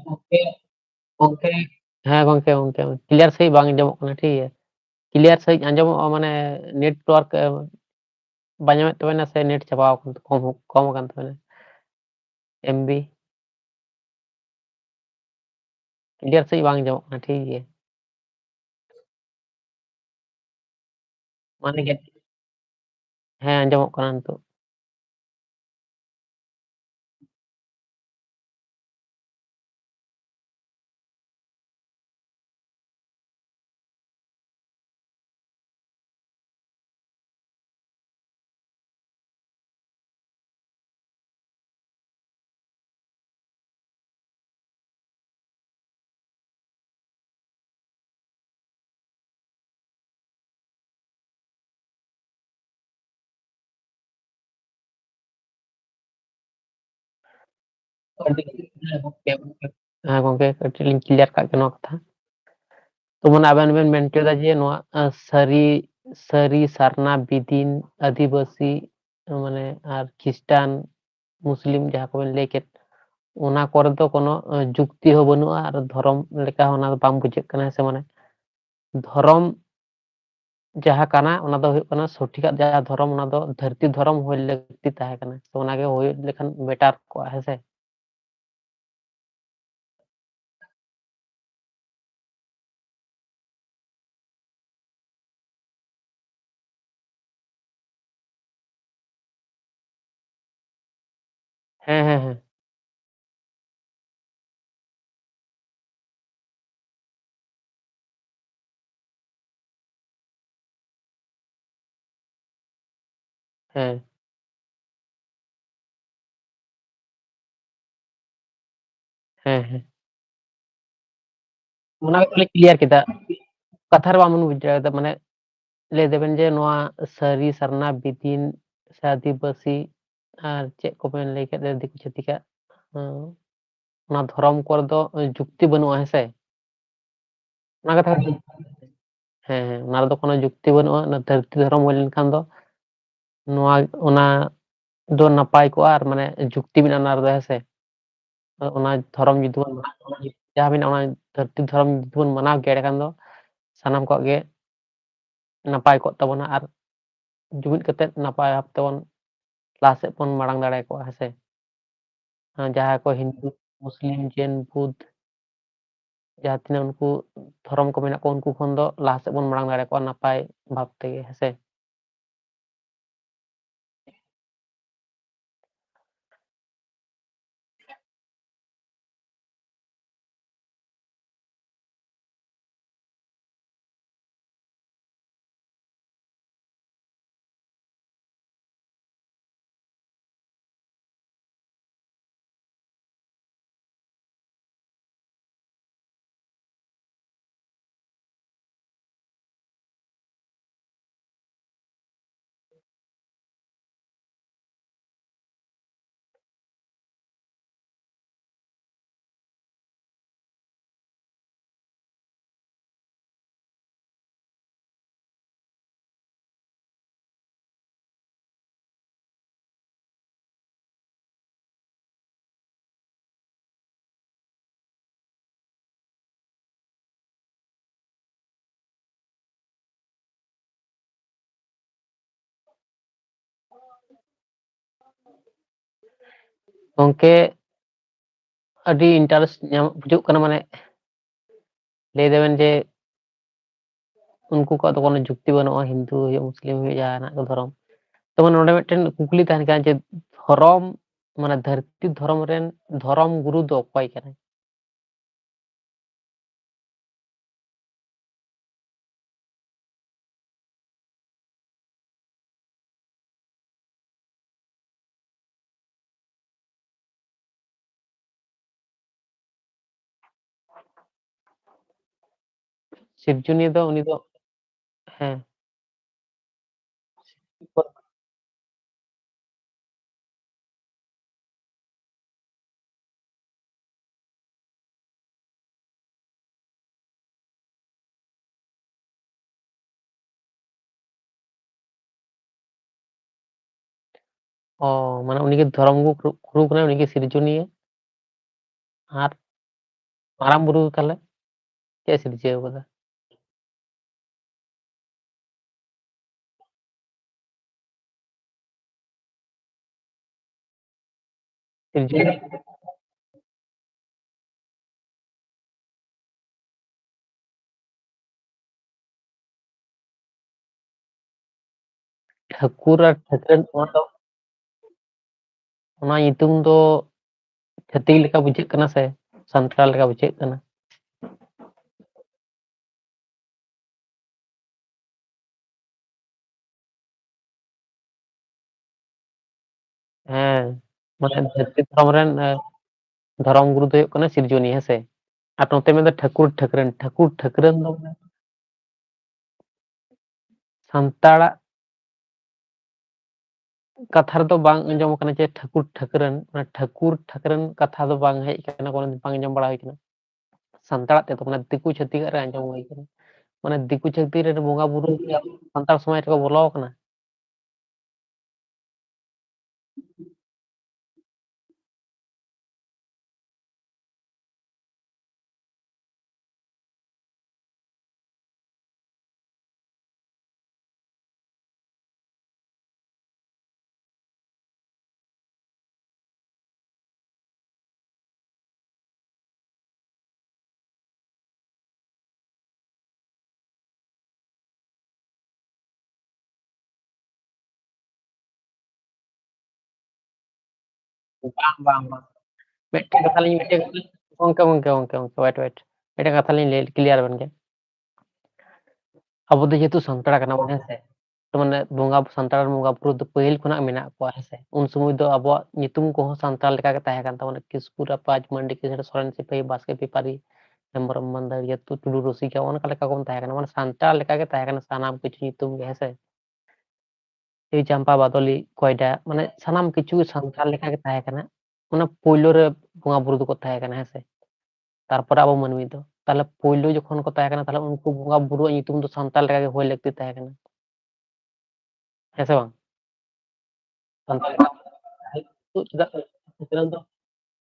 ᱜᱚᱝᱠᱮ, ᱜᱚᱝᱠᱮ, ᱦᱮᱸ ᱜᱚᱝᱠᱮ, ᱜᱚᱝᱠᱮ, clear ᱥᱟᱺᱦᱤᱡ ᱵᱟᱝ ᱟᱸᱡᱚᱢᱚᱜ ᱠᱟᱱᱟ, ᱴᱷᱤᱠ ᱜᱮᱭᱟ᱾ Clear ᱥᱟᱺᱦᱤᱡ ᱟᱸᱡᱚᱢᱚᱜᱼᱟ, ᱢᱟᱱᱮ network, ᱮ, ᱵᱟᱭ ᱧᱟᱢᱮᱫ ᱛᱟᱵᱮᱱᱟ ᱥᱮ net ᱪᱟᱵᱟᱣ ᱟᱠᱟᱱ, ᱠᱚᱢ, ᱠᱚᱢ ᱟᱠᱟᱱ ᱛᱟᱵᱮᱱᱟ? M B? Clear ᱥᱟᱺᱦᱤᱡ ᱵᱟᱝ ᱟᱸᱡᱚᱢᱚᱜ ᱠᱟᱱᱟ, ᱴᱷᱤᱠ ᱜᱮᱭᱟ᱾ ᱢᱟᱱᱮ ᱜᱮ-, ᱦᱮᱸ, ᱟᱸᱡᱚᱢᱚᱜ ᱠᱟᱱᱟ ᱱᱤᱛᱚᱜ᱾ ᱟᱹᱰᱤ, ᱦᱮᱸ ᱜᱚᱝᱠᱮ, ᱦᱮᱸ ᱜᱚᱝᱠᱮ, ᱠᱟᱹᱴᱤᱡ ᱞᱤᱧ clear ᱠᱟᱜ ᱜᱮ ᱱᱚᱣᱟ ᱠᱟᱛᱷᱟ᱾ ᱛᱚ ᱢᱟᱱᱮ ᱟᱵᱮᱱ ᱵᱮᱱ ᱢᱮᱱ ᱦᱚᱪᱚᱭᱮᱫᱟ ᱡᱮ ᱱᱚᱣᱟ, ᱟᱸ, ᱥᱟᱹᱨᱤ, ᱥᱟᱹᱨᱤ ᱥᱟᱨᱱᱟ ᱵᱤᱫᱤᱱ ᱟᱹᱫᱤᱵᱟᱹᱥᱤ ᱢᱟᱱᱮ ᱟᱨ ᱠᱷᱨᱤᱥᱴᱟᱱ, ᱢᱩᱥᱞᱤᱢ ᱡᱟᱦᱟᱸ ᱠᱚᱵᱮᱱ ᱞᱟᱹᱭ ᱠᱮᱫ, ᱚᱱᱟ ᱠᱚᱨᱮ ᱫᱚ ᱠᱳᱱᱳ, ᱟᱸ, ᱡᱩᱠᱛᱤ ᱦᱚᱸ ᱵᱟᱹᱱᱩᱜᱼᱟ ᱟᱨ ᱫᱷᱚᱨᱚᱢ ᱞᱮᱠᱟ ᱦᱚᱸ ᱚᱱᱟ ᱫᱚ ᱵᱟᱝ ᱵᱩᱡᱷᱟᱹᱜ ᱠᱟᱱᱟ, ᱦᱮᱸ ᱥᱮ? ᱢᱟᱱᱮ ᱫᱷᱚᱨᱚᱢ ᱡᱟᱦᱟᱸ ᱠᱟᱱᱟ ᱚᱱᱟ ᱫᱚ ᱦᱩᱭᱩᱜ ᱠᱟᱱᱟ ᱥᱚᱴᱷᱤᱠᱟᱜ ᱡᱟᱦᱟᱸ ᱫᱷᱚᱨᱚᱢ, ᱚᱱᱟ ᱫᱚ ᱫᱷᱟᱹᱨᱛᱤ ᱫᱷᱚᱨᱚᱢ ᱦᱩᱭ ᱞᱟᱹᱠᱛᱤ ᱛᱟᱦᱮᱸ ᱠᱟᱱᱟ, ᱛᱚ ᱚᱱᱟᱜᱮ ᱦᱩᱭᱩᱜ ᱞᱮᱠᱷᱟᱱ better ᱠᱚᱜᱼᱟ, ᱦᱮᱸ ᱥᱮ? ᱦᱮᱸ, ᱦᱮᱸ, ᱦᱮᱸ᱾ ᱦᱮᱸ᱾ ᱦᱮᱸ, ᱦᱮᱸ᱾ ᱚᱱᱟ ᱜᱮᱛᱚ ᱞᱮ clear ᱠᱮᱫᱟ᱾ ᱠᱟᱛᱷᱟ ᱨᱮ ᱵᱟᱵᱚᱱ ᱵᱩᱡᱽ ᱫᱟᱲᱮᱭᱟᱫᱟ, ᱢᱟᱱᱮ, ᱞᱟᱹᱭ ᱫᱟᱵᱮᱱ ᱡᱮ ᱱᱚᱣᱟ ᱥᱟᱹᱨᱤ ᱥᱟᱨᱱᱟ ᱵᱤᱫᱤᱱ ᱥᱮ ᱟᱹᱫᱤᱵᱟᱹᱥᱤ ᱟᱨ ᱪᱮᱫ ᱠᱚᱵᱮᱱ ᱞᱟᱹᱭ ᱠᱮᱫ ᱫᱚ ᱫᱤᱠᱩ ᱪᱷᱟᱹᱛᱤᱠᱟᱜ, ᱦᱮᱸ, ᱚᱱᱟ ᱫᱷᱚᱨᱚᱢ ᱠᱚᱨᱮ ᱫᱚ ᱡᱩᱠᱛᱤ ᱵᱟᱹᱱᱩᱜᱼᱟ, ᱦᱮᱸ ᱥᱮ? ᱚᱱᱟ ᱠᱟᱛᱷᱟ ᱜᱮ᱾ ᱦᱮᱸ, ᱦᱮᱸ, ᱚᱱᱟ ᱨᱮᱫᱚ ᱠᱳᱱᱳ ᱡᱩᱠᱛᱤ ᱵᱟᱹᱱᱩᱜᱼᱟ᱾ ᱚᱱᱟ ᱫᱷᱟᱹᱨᱛᱤ ᱫᱷᱚᱨᱚᱢ ᱦᱩᱭ ᱞᱮᱱᱠᱷᱟᱱ ᱫᱚ ᱱᱚᱣᱟ, ᱚᱱᱟ ᱫᱚ ᱱᱟᱯᱟᱭ ᱠᱚᱜᱼᱟ, ᱟᱨ ᱢᱟᱱᱮ ᱡᱩᱠᱛᱤ ᱢᱮᱱᱟᱜᱼᱟ ᱚᱱᱟ ᱨᱮᱫᱚ, ᱦᱮᱸ ᱥᱮ? ᱚᱱᱟ ᱫᱷᱚᱨᱚᱢ ᱡᱩᱫᱤ ᱵᱚᱱ ᱢᱟᱱᱟᱣ, ᱡᱟᱦᱟᱸ ᱢᱮᱱᱟᱜᱼᱟ, ᱚᱱᱟ ᱫᱷᱟᱹᱨᱛᱤ ᱫᱷᱚᱨᱚᱢ ᱡᱩᱫᱤ ᱵᱚᱱ ᱢᱟᱱᱟᱣ ᱠᱮᱭᱟ, ᱮᱸᱰᱮᱠᱷᱟᱱ ᱫᱚ ᱥᱟᱱᱟᱢ ᱠᱚᱣᱟᱜ ᱜᱮ ᱱᱟᱯᱟᱭ ᱠᱚᱜ ᱛᱟᱵᱚᱱᱟ, ᱟᱨ ᱡᱩᱢᱤᱫ ᱠᱟᱛᱮᱫ ᱱᱟᱯᱟᱭ ᱵᱷᱟᱵ ᱛᱮᱵᱚᱱ ᱞᱟᱦᱟ ᱥᱮᱫ ᱵᱚᱱ ᱢᱟᱲᱟᱝ ᱫᱟᱲᱮ ᱠᱚᱜᱼᱟ, ᱦᱮᱸ ᱥᱮ? ᱟᱨ ᱡᱟᱦᱟᱸᱭ ᱠᱚ ᱦᱤᱱᱫᱩ, ᱢᱩᱥᱞᱤᱢ, ᱡᱮᱱ, ᱵᱩᱫᱷ, ᱡᱟᱦᱟᱸ ᱛᱤᱱᱟᱹᱜ ᱩᱱᱠᱩ ᱫᱷᱚᱨᱚᱢ ᱠᱚ ᱢᱮᱱᱟᱜ ᱠᱚᱣᱟ, ᱩᱱᱠᱩ ᱠᱷᱚᱱ ᱫᱚ ᱞᱟᱦᱟ ᱥᱮᱫ ᱵᱚᱱ ᱢᱟᱲᱟᱝ ᱫᱟᱲᱮ ᱠᱚᱜᱼᱟ ᱱᱟᱯᱟᱭ ᱵᱷᱟᱵ ᱛᱮᱜᱮ, ᱦᱮᱸ ᱥᱮ? ᱜᱚᱝᱠᱮ, ᱟᱹᱰᱤ interest ᱧᱟᱢᱚᱜ ᱵᱩᱡᱷᱟᱹᱜ ᱠᱟᱱᱟ, ᱢᱟᱱᱮ, ᱞᱟᱹᱭ ᱫᱟᱵᱮᱱ ᱡᱮ ᱩᱱᱠᱩ ᱠᱚᱣᱟᱜ ᱫᱚ ᱠᱳᱱᱳ ᱡᱩᱠᱛᱤ ᱵᱟᱹᱱᱩᱜᱼᱟ, ᱦᱤᱱᱫᱩ ᱦᱩᱭᱩᱜ, ᱢᱩᱥᱞᱤᱢ ᱦᱩᱭᱩᱜ, ᱡᱟᱦᱟᱱᱟᱜ ᱠᱚ ᱫᱷᱚᱨᱚᱢ᱾ ᱛᱚᱵᱮ ᱱᱚᱰᱮ ᱢᱤᱫᱴᱮᱱ ᱠᱩᱠᱞᱤ ᱛᱟᱦᱮᱱ ᱠᱟᱱᱟ ᱡᱮ ᱫᱷᱚᱨᱚᱢ, ᱢᱟᱱᱮ, ᱫᱷᱟᱹᱨᱛᱤ ᱫᱷᱚᱨᱚᱢ ᱨᱮᱱ ᱫᱷᱚᱨᱚᱢ ᱜᱩᱨᱩ ᱫᱚ ᱚᱠᱚᱭ ᱠᱟᱱᱟᱭ? ᱥᱤᱨᱡᱚᱱᱤᱭᱟᱹ ᱫᱚ ᱩᱱᱤ ᱫᱚ, ᱦᱮᱸ᱾ ᱚ, ᱢᱟᱱᱮ ᱩᱱᱤ ᱜᱮ ᱫᱷᱚᱨᱚᱢ ᱜᱩᱨᱩ, ᱜᱩᱨᱩ ᱠᱟᱱᱟᱭ, ᱩᱱᱤ ᱜᱮ ᱥᱤᱨᱡᱚᱱᱤᱭᱟᱹ᱾ ᱟᱨ ᱢᱟᱨᱟᱝ ᱵᱩᱨᱩ ᱫᱚ ᱛᱟᱦᱞᱮ ᱪᱮᱫ ᱮ ᱥᱤᱨᱡᱟᱹᱣ ᱠᱟᱫᱟ? ᱥᱤᱨᱡᱚᱱᱤᱭᱟᱹ᱾ ᱴᱷᱟᱹᱠᱩᱨ ᱟᱨ ᱴᱷᱟᱹᱠᱨᱟᱹᱱ, ᱚᱱᱟ ᱫᱚ, ᱚᱱᱟ ᱧᱩᱛᱩᱢ ᱫᱚ ᱪᱷᱟᱹᱛᱤᱠ ᱞᱮᱠᱟ ᱵᱩᱡᱷᱟᱹᱜ ᱠᱟᱱᱟ ᱥᱮ ᱥᱟᱱᱛᱟᱲ ᱞᱮᱠᱟ ᱵᱩᱡᱷᱟᱹᱜ ᱠᱟᱱᱟ? ᱦᱮᱸ, ᱢᱟᱱᱮ ᱫᱷᱟᱹᱨᱛᱤ ᱫᱷᱚᱨᱚᱢ ᱨᱮᱱ, ᱮ, ᱫᱷᱚᱨᱚᱢ ᱜᱩᱨᱩ ᱫᱚ ᱦᱩᱭᱩᱜ ᱠᱟᱱᱟ ᱥᱤᱨᱡᱚᱱᱤᱭᱟᱹ, ᱦᱮᱸ ᱥᱮ? ᱟᱨ ᱱᱚᱛᱮ ᱢᱮᱱᱫᱟ ᱴᱷᱟᱹᱠᱩᱨ ᱴᱷᱟᱹᱠᱨᱟᱹᱱ, ᱴᱷᱟᱹᱠᱩᱨ ᱴᱷᱟᱹᱠᱨᱟᱹᱱ ᱫᱚ ᱢᱟᱱᱮ ᱥᱟᱱᱛᱟᱲᱟᱜ ᱠᱟᱛᱷᱟ ᱨᱮᱫᱚ ᱵᱟᱝ ᱟᱸᱡᱚᱢ ᱟᱠᱟᱱᱟ ᱡᱮ ᱴᱷᱟᱹᱠᱩᱨ ᱴᱷᱟᱹᱠᱨᱟᱹᱱ, ᱚᱱᱟ ᱴᱷᱟᱹᱠᱩᱨ ᱴᱷᱟᱹᱠᱨᱟᱹᱱ ᱠᱟᱛᱷᱟ ᱫᱚ ᱵᱟᱝ ᱦᱮᱡ ᱟᱠᱟᱱᱟ, ᱠᱳᱱᱳ ᱫᱤᱱ ᱵᱟᱝ ᱟᱸᱡᱚᱢ ᱵᱟᱲᱟ ᱦᱩᱭ ᱟᱠᱟᱱᱟ᱾ ᱥᱟᱱᱛᱟᱲᱟᱜ ᱛᱮᱫᱚ, ᱢᱟᱱᱮ ᱫᱤᱠᱩ ᱪᱷᱟᱹᱛᱤᱠᱟᱜ ᱨᱮ ᱟᱸᱡᱚᱢ ᱦᱩᱭ ᱟᱠᱟᱱᱟ᱾ ᱢᱟᱱᱮ ᱫᱤᱠᱩ ᱪᱷᱟᱹᱛᱤᱠ ᱨᱮᱱ ᱵᱚᱸᱜᱟ ᱵᱩᱨᱩ ᱜᱮ ᱥᱟᱱᱛᱟᱲ ᱥᱚᱢᱟᱡᱽ ᱨᱮᱠᱚ ᱵᱚᱞᱚ ᱟᱠᱟᱱᱟ᱾ ᱵᱟᱝ, ᱵᱟᱝ, ᱵᱟᱝ᱾ ᱢᱤᱫᱴᱮᱱ ᱠᱟᱛᱷᱟ ᱞᱤᱧ, ᱢᱤᱫᱴᱮᱱ ᱠᱟᱛᱷᱟ ᱞᱤᱧ, ᱜᱚᱝᱠᱮ, ᱜᱚᱝᱠᱮ, ᱜᱚᱝᱠᱮ, ᱜᱚᱝᱠᱮ, wait, wait᱾ ᱢᱤᱫᱴᱮᱱ ᱠᱟᱛᱷᱟ ᱞᱤᱧ ᱞᱟᱹᱭ clear ᱟᱵᱮᱱ ᱜᱮ᱾ ᱟᱵᱚ ᱫᱚ ᱡᱮᱦᱮᱛᱩ ᱥᱟᱱᱛᱟᱲ ᱠᱟᱱᱟ ᱵᱚᱱ, ᱦᱮᱸ ᱥᱮ? ᱛᱚ ᱢᱟᱱᱮ ᱵᱚᱸᱜᱟ, ᱥᱟᱱᱛᱟᱲ ᱵᱚᱸᱜᱟ ᱵᱩᱨᱩ ᱫᱚ ᱯᱟᱹᱦᱤᱞ ᱠᱷᱚᱱᱟᱜ ᱢᱮᱱᱟᱜ ᱠᱚᱣᱟ, ᱦᱮᱸ ᱥᱮ? ᱩᱱ ᱥᱚᱢᱚᱭ ᱫᱚ ᱟᱵᱚᱣᱟᱜ ᱧᱩᱛᱩᱢ ᱠᱚᱦᱚᱸ ᱥᱟᱱᱛᱟᱲ ᱞᱮᱠᱟ ᱜᱮ ᱛᱟᱦᱮᱸ ᱠᱟᱱ ᱛᱟᱵᱚᱱᱟ, ᱠᱤᱥᱠᱩ, ᱨᱟᱯᱟᱡᱽ, ᱢᱟᱱᱰᱤ, ᱠᱤᱥᱟᱹᱬ, ᱥᱚᱨᱮᱱ, ᱥᱤᱯᱟᱹᱦᱤ, ᱵᱟᱥᱠᱮ, ᱵᱮᱯᱟᱨᱤ, ᱦᱮᱢᱵᱨᱚᱢ, ᱢᱟᱱᱫᱟᱲᱤᱭᱟᱹ, ᱛᱩ-, ᱴᱩᱰᱩ, ᱨᱩᱥᱤᱠᱟ, ᱚᱱᱠᱟ ᱞᱮᱠᱟ ᱵᱚᱱ ᱛᱟᱦᱮᱸ ᱠᱟᱱᱟ᱾ ᱢᱟᱱᱮ ᱥᱟᱱᱛᱟᱲ ᱞᱮᱠᱟ ᱜᱮ ᱛᱟᱦᱮᱸ ᱠᱟᱱᱟ ᱥᱟᱱᱟᱢ ᱠᱤᱪᱷᱩ ᱧᱩᱛᱩᱢ ᱜᱮ, ᱦᱮᱸ ᱥᱮ? ᱮᱭ ᱪᱟᱢᱯᱟ, ᱵᱟᱫᱚᱞᱤ, ᱠᱚᱭᱰᱟ, ᱢᱟᱱᱮ ᱥᱟᱱᱟᱢ ᱠᱤᱪᱷᱩ ᱜᱮ ᱥᱟᱱᱛᱟᱲ ᱞᱮᱠᱟ ᱜᱮ ᱛᱟᱦᱮᱸ ᱠᱟᱱᱟ᱾ ᱚᱱᱟ ᱯᱳᱭᱞᱳ ᱨᱮ ᱵᱚᱸᱜᱟ ᱵᱩᱨᱩ ᱫᱚᱠᱚ ᱛᱟᱦᱮᱸ ᱠᱟᱱᱟ, ᱦᱮᱸ ᱥᱮ? ᱛᱟᱨᱯᱚᱨᱮ ᱟᱵᱚ ᱢᱟᱹᱱᱢᱤ ᱫᱚ᱾ ᱛᱟᱦᱞᱮ ᱯᱳᱭᱞᱳ ᱡᱚᱠᱷᱚᱱ ᱠᱚ ᱛᱟᱦᱮᱸ ᱠᱟᱱᱟ, ᱛᱟᱦᱞᱮ ᱩᱱᱠᱩ ᱵᱚᱸᱜᱟ ᱵᱩᱨᱩᱣᱟᱜ ᱧᱩᱛᱩᱢ ᱫᱚ ᱥᱟᱱᱛᱟᱲ ᱞᱮᱠᱟ ᱜᱮ ᱦᱩᱭ ᱞᱟᱹᱠᱛᱤ ᱛᱟᱦᱮᱸ ᱠᱟᱱᱟ᱾ ᱦᱮᱸ ᱥᱮ ᱵᱟᱝ? ᱥᱟᱱᱛᱟᱲ ᱪᱮᱫᱟᱜ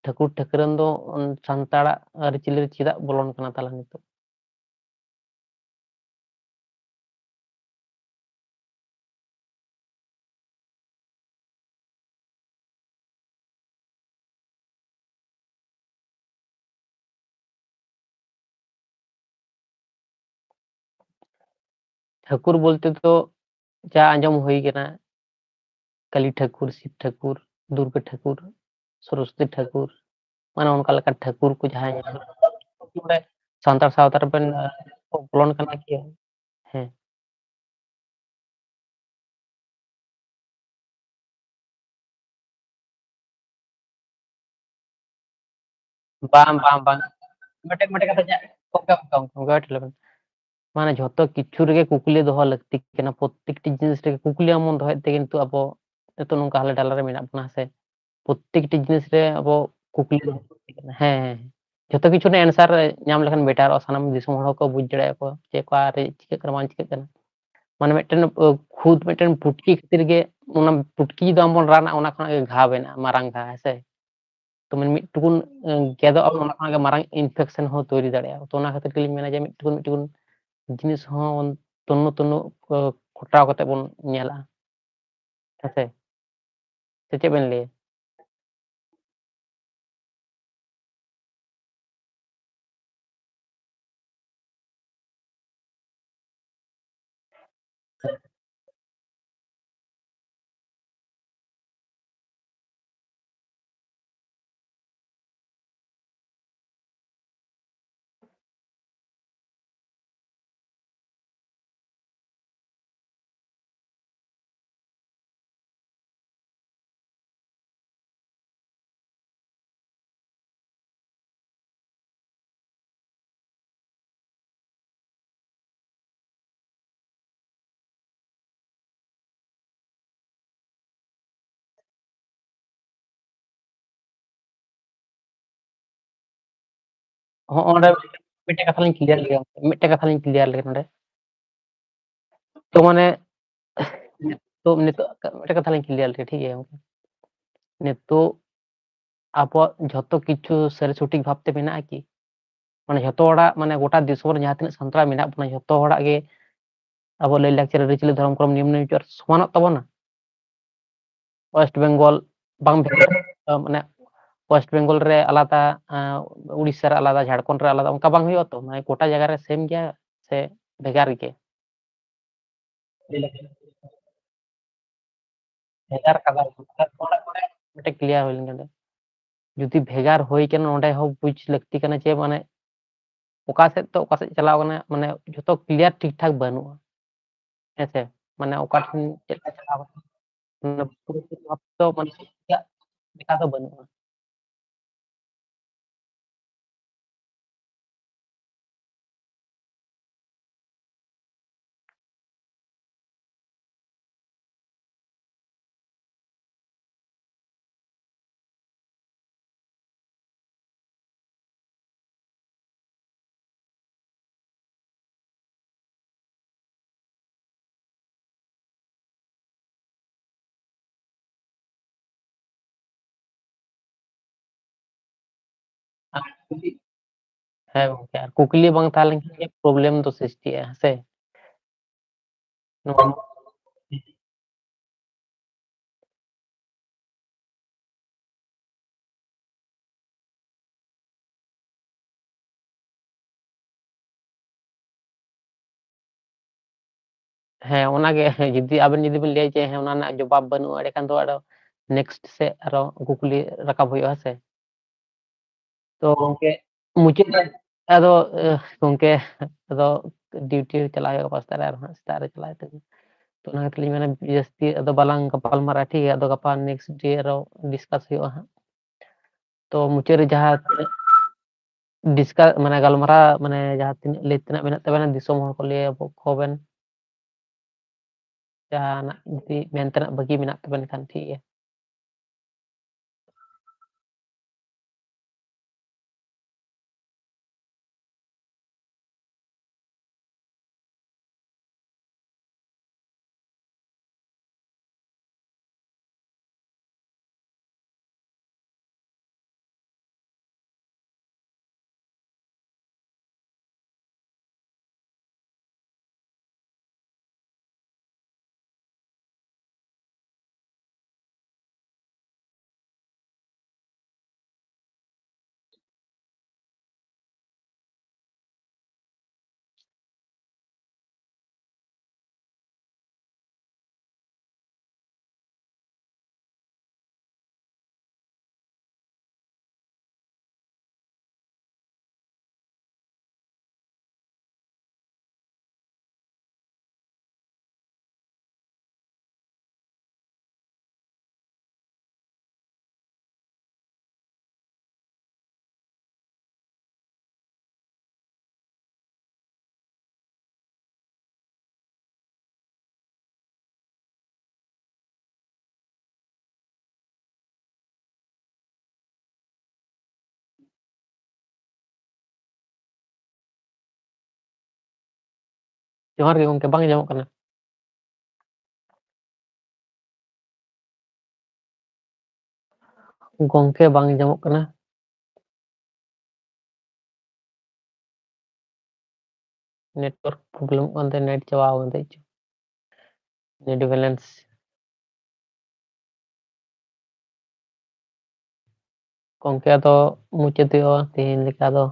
ᱴᱷᱟᱹᱠᱩᱨ ᱴᱷᱟᱹᱠᱨᱟᱹᱱ ᱫᱚ, ᱩᱸ, ᱥᱟᱱᱛᱟᱲᱟᱜ ᱟᱹᱨᱤᱪᱟᱹᱞᱤ ᱨᱮ ᱪᱮᱫᱟᱜ ᱵᱚᱞᱚᱱ ᱠᱟᱱᱟ ᱛᱟᱦᱞᱮ ᱱᱤᱛᱚᱜ? ᱴᱷᱟᱹᱠᱩᱨ ᱵᱚᱞᱛᱮ ᱫᱚ ᱡᱟ ᱟᱸᱡᱚᱢ ᱦᱩᱭ ᱠᱟᱱᱟ, ᱠᱟᱞᱤ ᱴᱷᱟᱹᱠᱩᱨ, ᱥᱤᱵ ᱴᱷᱟᱹᱠᱩᱨ, ᱫᱩᱨᱜᱟᱹ ᱴᱷᱟᱹᱠᱩᱨ, ᱥᱚᱨᱚᱥᱚᱛᱤ ᱴᱷᱟᱹᱠᱩᱨ, ᱢᱟᱱᱮ ᱚᱱᱠᱟ ᱞᱮᱠᱟ ᱴᱷᱟᱹᱠᱩᱨ ᱠᱚ ᱡᱟᱦᱟᱸᱭ ᱚᱸᱰᱮ ᱥᱟᱱᱛᱟᱲ ᱥᱟᱶᱛᱟ ᱨᱮᱵᱮᱱ, ᱟᱸ, ᱠᱚ ᱵᱚᱞᱚᱱ ᱠᱟᱱᱟ ᱠᱤ? ᱦᱮᱸ᱾ ᱵᱟᱝ, ᱵᱟᱝ, ᱵᱟᱝ᱾ ᱢᱤᱫᱴᱮᱱ, ᱢᱤᱫᱴᱮᱱ ᱠᱟᱛᱷᱟ ᱡᱟ-, ᱚᱱᱠᱟ, ᱚᱱᱠᱟ, ᱚᱱᱠᱟ, ᱚᱱᱠᱟ, wait ᱞᱮᱵᱮᱱ᱾ ᱢᱟᱱᱮ ᱡᱷᱚᱛᱚ ᱠᱤᱪᱷᱩ ᱨᱮᱜᱮ ᱠᱩᱠᱞᱤ ᱫᱚᱦᱚ ᱞᱟᱹᱠᱛᱤ ᱠᱟᱱᱟ᱾ ᱯᱨᱚᱛᱛᱮᱠᱴᱤ ᱡᱤᱱᱤᱥ ᱨᱮᱜᱮ ᱠᱩᱠᱞᱤ ᱟᱢ ᱵᱚᱱ ᱫᱚᱦᱚᱭᱮᱫ ᱛᱮᱜᱮ ᱱᱤᱛᱚᱜ ᱟᱵᱚ ᱱᱤᱛᱚᱜ ᱱᱚᱝᱠᱟ ᱦᱟᱞᱮ ᱰᱟᱞᱮ ᱨᱮ ᱢᱮᱱᱟᱜ ᱵᱚᱱᱟ, ᱦᱮᱸ ᱥᱮ? ᱯᱨᱚᱛᱛᱮᱠᱴᱤ ᱡᱤᱱᱤᱥ ᱨᱮ ᱟᱵᱚ ᱠᱩᱠᱞᱤ ᱫᱚᱦᱚ ᱞᱟᱹᱠᱛᱤ ᱠᱟᱱᱟ᱾ ᱦᱮᱸ, ᱦᱮᱸ, ᱦᱮᱸ᱾ ᱡᱷᱚᱛᱚ ᱠᱤᱪᱷᱩ ᱨᱮᱱᱟᱜ answer ᱧᱟᱢ ᱞᱮᱠᱷᱟᱱ betterᱚᱜᱼᱟ, ᱥᱟᱱᱟᱢ ᱫᱤᱥᱚᱢ ᱦᱚᱲ ᱦᱚᱸᱠᱚ ᱵᱩᱡᱽ ᱫᱟᱲᱮᱭᱟᱜᱼᱟ ᱠᱚ ᱡᱮ ᱚᱠᱟ ᱨᱮ ᱪᱤᱠᱟᱹᱜ ᱠᱟᱱᱟ, ᱵᱟᱝ ᱪᱤᱠᱟᱹᱜ ᱠᱟᱱᱟ᱾ ᱢᱟᱱᱮ ᱢᱤᱫᱴᱮᱱ, ᱟᱹ, ᱠᱷᱩᱫ ᱢᱤᱫᱴᱮᱱ ᱯᱩᱴᱠᱤ ᱠᱷᱟᱹᱛᱤᱨ ᱜᱮ ᱚᱱᱟ ᱯᱩᱴᱠᱤ ᱡᱩᱫᱤ ᱟᱢ ᱵᱚᱱ ᱨᱟᱱᱟ, ᱚᱱᱟ ᱠᱷᱚᱱᱟᱜ ᱜᱮ ᱜᱷᱟ ᱵᱮᱱᱟᱜᱼᱟ, ᱢᱟᱨᱟᱝ ᱜᱷᱟ, ᱦᱮᱸ ᱥᱮ? ᱛᱚ ᱢᱟᱱᱮ ᱢᱤᱫ ᱴᱩᱠᱩᱱ, ᱟᱹ, ᱜᱮᱫᱚᱜ ᱟᱢ, ᱚᱱᱟ ᱠᱷᱚᱱᱟᱜ ᱜᱮ ᱢᱟᱨᱟᱝ infection ᱦᱚᱸ ᱛᱳᱭᱨᱤ ᱫᱟᱲᱮᱭᱟᱜᱼᱟ᱾ ᱛᱚ ᱚᱱᱟ ᱠᱷᱟᱹᱛᱤᱨ ᱜᱮᱞᱤᱧ ᱢᱮᱱᱟ ᱡᱮ ᱢᱤᱫ ᱴᱩᱠᱩᱱ, ᱢᱤᱫ ᱴᱩᱠᱩᱱ ᱡᱤᱱᱤᱥ ᱦᱚᱸ ᱛᱚᱱᱱᱚ ᱛᱚᱱᱱᱚ, ᱟᱹ, ᱠᱷᱚᱴᱟᱣ ᱠᱟᱛᱮ ᱵᱚᱱ ᱧᱮᱞᱟ᱾ ᱦᱮᱸ ᱥᱮ? ᱥᱮ ᱪᱮᱫ ᱵᱮᱱ ᱞᱟᱹᱭᱟ? ᱦᱚᱸ, ᱚᱸᱰᱮ ᱢᱤᱫᱴᱮᱱ ᱠᱟᱛᱷᱟ ᱞᱤᱧ clear ᱞᱮᱜᱮ, ᱢᱤᱫᱴᱮᱱ ᱠᱟᱛᱷᱟ ᱞᱤᱧ clear ᱞᱮᱜᱮ ᱱᱚᱰᱮ᱾ ᱛᱚ ᱢᱟᱱᱮ, ᱛᱚ ᱱᱤᱛᱚᱜ ᱢᱤᱫᱴᱮᱱ ᱠᱟᱛᱷᱟ ᱞᱤᱧ clear ᱞᱮᱜᱮ, ᱴᱷᱤᱠ ᱜᱮᱭᱟ ᱜᱚᱝᱠᱮ? ᱱᱤᱛᱚᱜ ᱟᱵᱚᱣᱟᱜ ᱡᱷᱚᱛᱚ ᱠᱤᱪᱷᱩ ᱥᱟᱹᱨᱤ ᱥᱚᱴᱷᱤᱠ ᱵᱷᱟᱵᱽᱛᱮ ᱢᱮᱱᱟᱜᱼᱟ ᱠᱤ? ᱢᱟᱱᱮ ᱡᱷᱚᱛᱚ ᱦᱚᱲᱟᱜ, ᱢᱟᱱᱮ ᱜᱚᱴᱟ ᱫᱤᱥᱚᱢ ᱨᱮ ᱡᱟᱦᱟᱸ ᱛᱤᱱᱟᱹᱜ ᱥᱟᱱᱛᱟᱲ ᱢᱮᱱᱟᱜ ᱵᱚᱱᱟ, ᱡᱷᱚᱛᱚ ᱦᱚᱲᱟᱜ ᱜᱮ ᱟᱵᱚ ᱞᱟᱹᱭ ᱞᱟᱠᱪᱟᱨ, ᱟᱹᱨᱤᱪᱟᱹᱞᱤ, ᱫᱷᱚᱨᱚᱢ, ᱠᱚᱨᱚᱢ, ᱱᱤᱭᱚᱢ ᱱᱤᱭᱚᱢ ᱥᱚᱢᱟᱱᱚᱜ ᱛᱟᱵᱚᱱᱟ? ᱳᱭᱮᱥᱴ ᱵᱮᱝᱜᱚᱞ ᱵᱟᱝ ᱵᱷᱮᱜᱟᱨ, ᱢᱟᱱᱮ ᱳᱭᱮᱥᱴ ᱵᱮᱝᱜᱚᱞ ᱨᱮ ᱟᱞᱟᱫᱟ, ᱟᱸ, ᱩᱲᱤᱥᱥᱟ ᱨᱮ ᱟᱞᱟᱫᱟ, ᱡᱷᱟᱲᱠᱷᱚᱸᱰ ᱨᱮ ᱟᱞᱟᱫᱟ, ᱚᱱᱠᱟ ᱵᱟᱝ ᱦᱩᱭᱩᱜᱼᱟ ᱛᱚ? ᱢᱟᱱᱮ ᱜᱚᱴᱟ ᱡᱟᱭᱜᱟ ᱨᱮ same ᱜᱮᱭᱟ ᱥᱮ ᱵᱷᱮᱜᱟᱨ ᱜᱮ? ᱵᱷᱮᱜᱟᱨ ᱠᱟᱫᱟ ᱠᱚ᱾ ᱱᱚᱰᱮ, ᱱᱚᱰᱮ ᱢᱤᱫᱴᱮᱱ clear ᱦᱩᱭ ᱞᱮᱱ ᱜᱮ᱾ ᱡᱩᱫᱤ ᱵᱷᱮᱜᱟᱨ ᱦᱩᱭ ᱠᱟᱱᱟ, ᱱᱚᱰᱮ ᱦᱚᱸ ᱵᱩᱡᱽ ᱞᱟᱹᱠᱛᱤ ᱠᱟᱱᱟ ᱡᱮ, ᱢᱟᱱᱮ, ᱚᱠᱟ ᱥᱮᱫ ᱛᱚ ᱚᱠᱟ ᱥᱮᱫ ᱪᱟᱞᱟᱣ ᱠᱟᱱᱟ, ᱢᱟᱱᱮ, ᱡᱷᱚᱛᱚ clear ᱴᱷᱤᱠ ᱴᱷᱟᱠ ᱵᱟᱹᱱᱩᱜᱼᱟ᱾ ᱦᱮᱸ ᱥᱮ? ᱢᱟᱱᱮ, ᱚᱠᱟ ᱴᱷᱮᱱ ᱪᱮᱫ ᱞᱮᱠᱟ ᱪᱟᱞᱟᱣ ᱠᱟᱱᱟ, ᱢᱟᱱᱮ, ᱯᱩᱨᱟᱹᱯᱩᱨᱤ ᱵᱷᱟᱵᱽ ᱛᱚ, ᱢᱟᱱᱮ, ᱪᱮᱫ ᱞᱮᱠᱟ ᱫᱚ ᱵᱟᱹᱱᱩᱜᱼᱟ᱾ ᱦᱮᱸ ᱜᱚᱝᱠᱮ, ᱟᱨ ᱠᱩᱠᱞᱤ ᱵᱟᱝ ᱛᱟᱦᱮᱸ ᱞᱮᱱᱠᱷᱟᱱ ᱜᱮ problem ᱫᱚ ᱥᱨᱤᱥᱴᱤᱜᱼᱟ, ᱦᱮᱸ ᱥᱮ? ᱱᱚᱣᱟ ᱦᱮᱸ, ᱚᱱᱟᱜᱮ, ᱦᱮᱸ, ᱡᱩᱫᱤ ᱟᱵᱮᱱ ᱡᱩᱫᱤ ᱵᱮᱱ ᱞᱟᱹᱭᱟ ᱡᱮ, ᱦᱮᱸ, ᱚᱱᱟ ᱨᱮᱱᱟᱜ ᱡᱚᱵᱟᱵ ᱵᱟᱹᱱᱩᱜᱼᱟ, ᱮᱸᱰᱮᱠᱷᱟᱱ ᱫᱚ ᱟᱨᱚ next ᱥᱮᱫ ᱟᱨᱚ ᱠᱩᱠᱞᱤ ᱨᱟᱠᱟᱵ ᱦᱩᱭᱩᱜᱼᱟ, ᱦᱮᱸ ᱥᱮ? ᱛᱚ ᱜᱚᱝᱠᱮ, ᱢᱩᱪᱟᱹᱫ ᱨᱮ ᱟᱫᱚ, ᱮ, ᱜᱚᱝᱠᱮ, ᱟᱫᱚ duty ᱨᱮ ᱪᱟᱞᱟᱜ ᱦᱩᱭᱩᱜᱼᱟ ᱜᱟᱯᱟ ᱥᱮᱛᱟᱜ ᱨᱮ, ᱟᱨᱦᱚᱸ ᱥᱮᱛᱟᱜ ᱨᱮ ᱪᱟᱞᱟᱜ ᱦᱩᱭᱩᱜ ᱛᱟᱵᱚᱱᱟ᱾ ᱛᱚ ᱚᱱᱟ ᱠᱷᱟᱹᱛᱤᱨ ᱞᱤᱧ ᱢᱮᱱᱟ, ᱡᱟᱹᱥᱛᱤ ᱟᱫᱚ ᱵᱟᱞᱟᱝ ᱜᱟᱯᱟᱞ ᱢᱟᱨᱟᱜᱼᱟ, ᱴᱷᱤᱠ ᱜᱮᱭᱟ? ᱟᱫᱚ ᱜᱟᱯᱟ next day ᱟᱨᱚ discuss ᱦᱩᱭᱩᱜᱼᱟ ᱦᱟᱸᱜ᱾ ᱛᱚ ᱢᱩᱪᱟᱹᱫ ᱨᱮ ᱡᱟᱦᱟᱸ ᱛᱤᱱᱟᱹᱜ discuss, ᱢᱟᱱᱮ ᱜᱟᱞᱢᱟᱨᱟᱣ, ᱢᱟᱱᱮ ᱡᱟᱦᱟᱸ ᱛᱤᱱᱟᱹᱜ ᱞᱟᱹᱭ ᱛᱮᱱᱟᱜ ᱢᱮᱱᱟᱜ ᱛᱟᱵᱮᱱᱟ, ᱫᱤᱥᱚᱢ ᱦᱚᱲ ᱠᱚ ᱞᱟᱹᱭ ᱟᱠᱚ ᱵᱮᱱ, ᱡᱟᱦᱟᱱᱟᱜ ᱡᱩᱫᱤ ᱢᱮᱱ ᱛᱮᱱᱟᱜ ᱵᱟᱹᱠᱤ ᱢᱮᱱᱟᱜ ᱛᱟᱵᱮᱱ ᱠᱷᱟᱱ, ᱴᱷᱤᱠ ᱜᱮᱭᱟ᱾ ᱡᱚᱦᱟᱨ ᱜᱮ ᱜᱚᱝᱠᱮ, ᱵᱟᱝ ᱟᱸᱡᱚᱢᱚᱜ ᱠᱟᱱᱟ? ᱜᱚᱝᱠᱮ, ᱵᱟᱝ ᱟᱸᱡᱚᱢᱚᱜ ᱠᱟᱱᱟ᱾ Network problemᱚᱜ ᱠᱟᱱ ᱛᱟᱭᱟ, net ᱪᱟᱵᱟ ᱟᱠᱟᱱ ᱛᱟᱭᱟ ᱪᱚ᱾ Net balance᱾ ᱜᱚᱝᱠᱮ, ᱟᱫᱚ ᱢᱩᱪᱟᱹᱫ ᱦᱩᱭᱩᱜᱼᱟ ᱛᱮᱦᱮᱧ ᱞᱮᱠᱟ ᱫᱚ᱾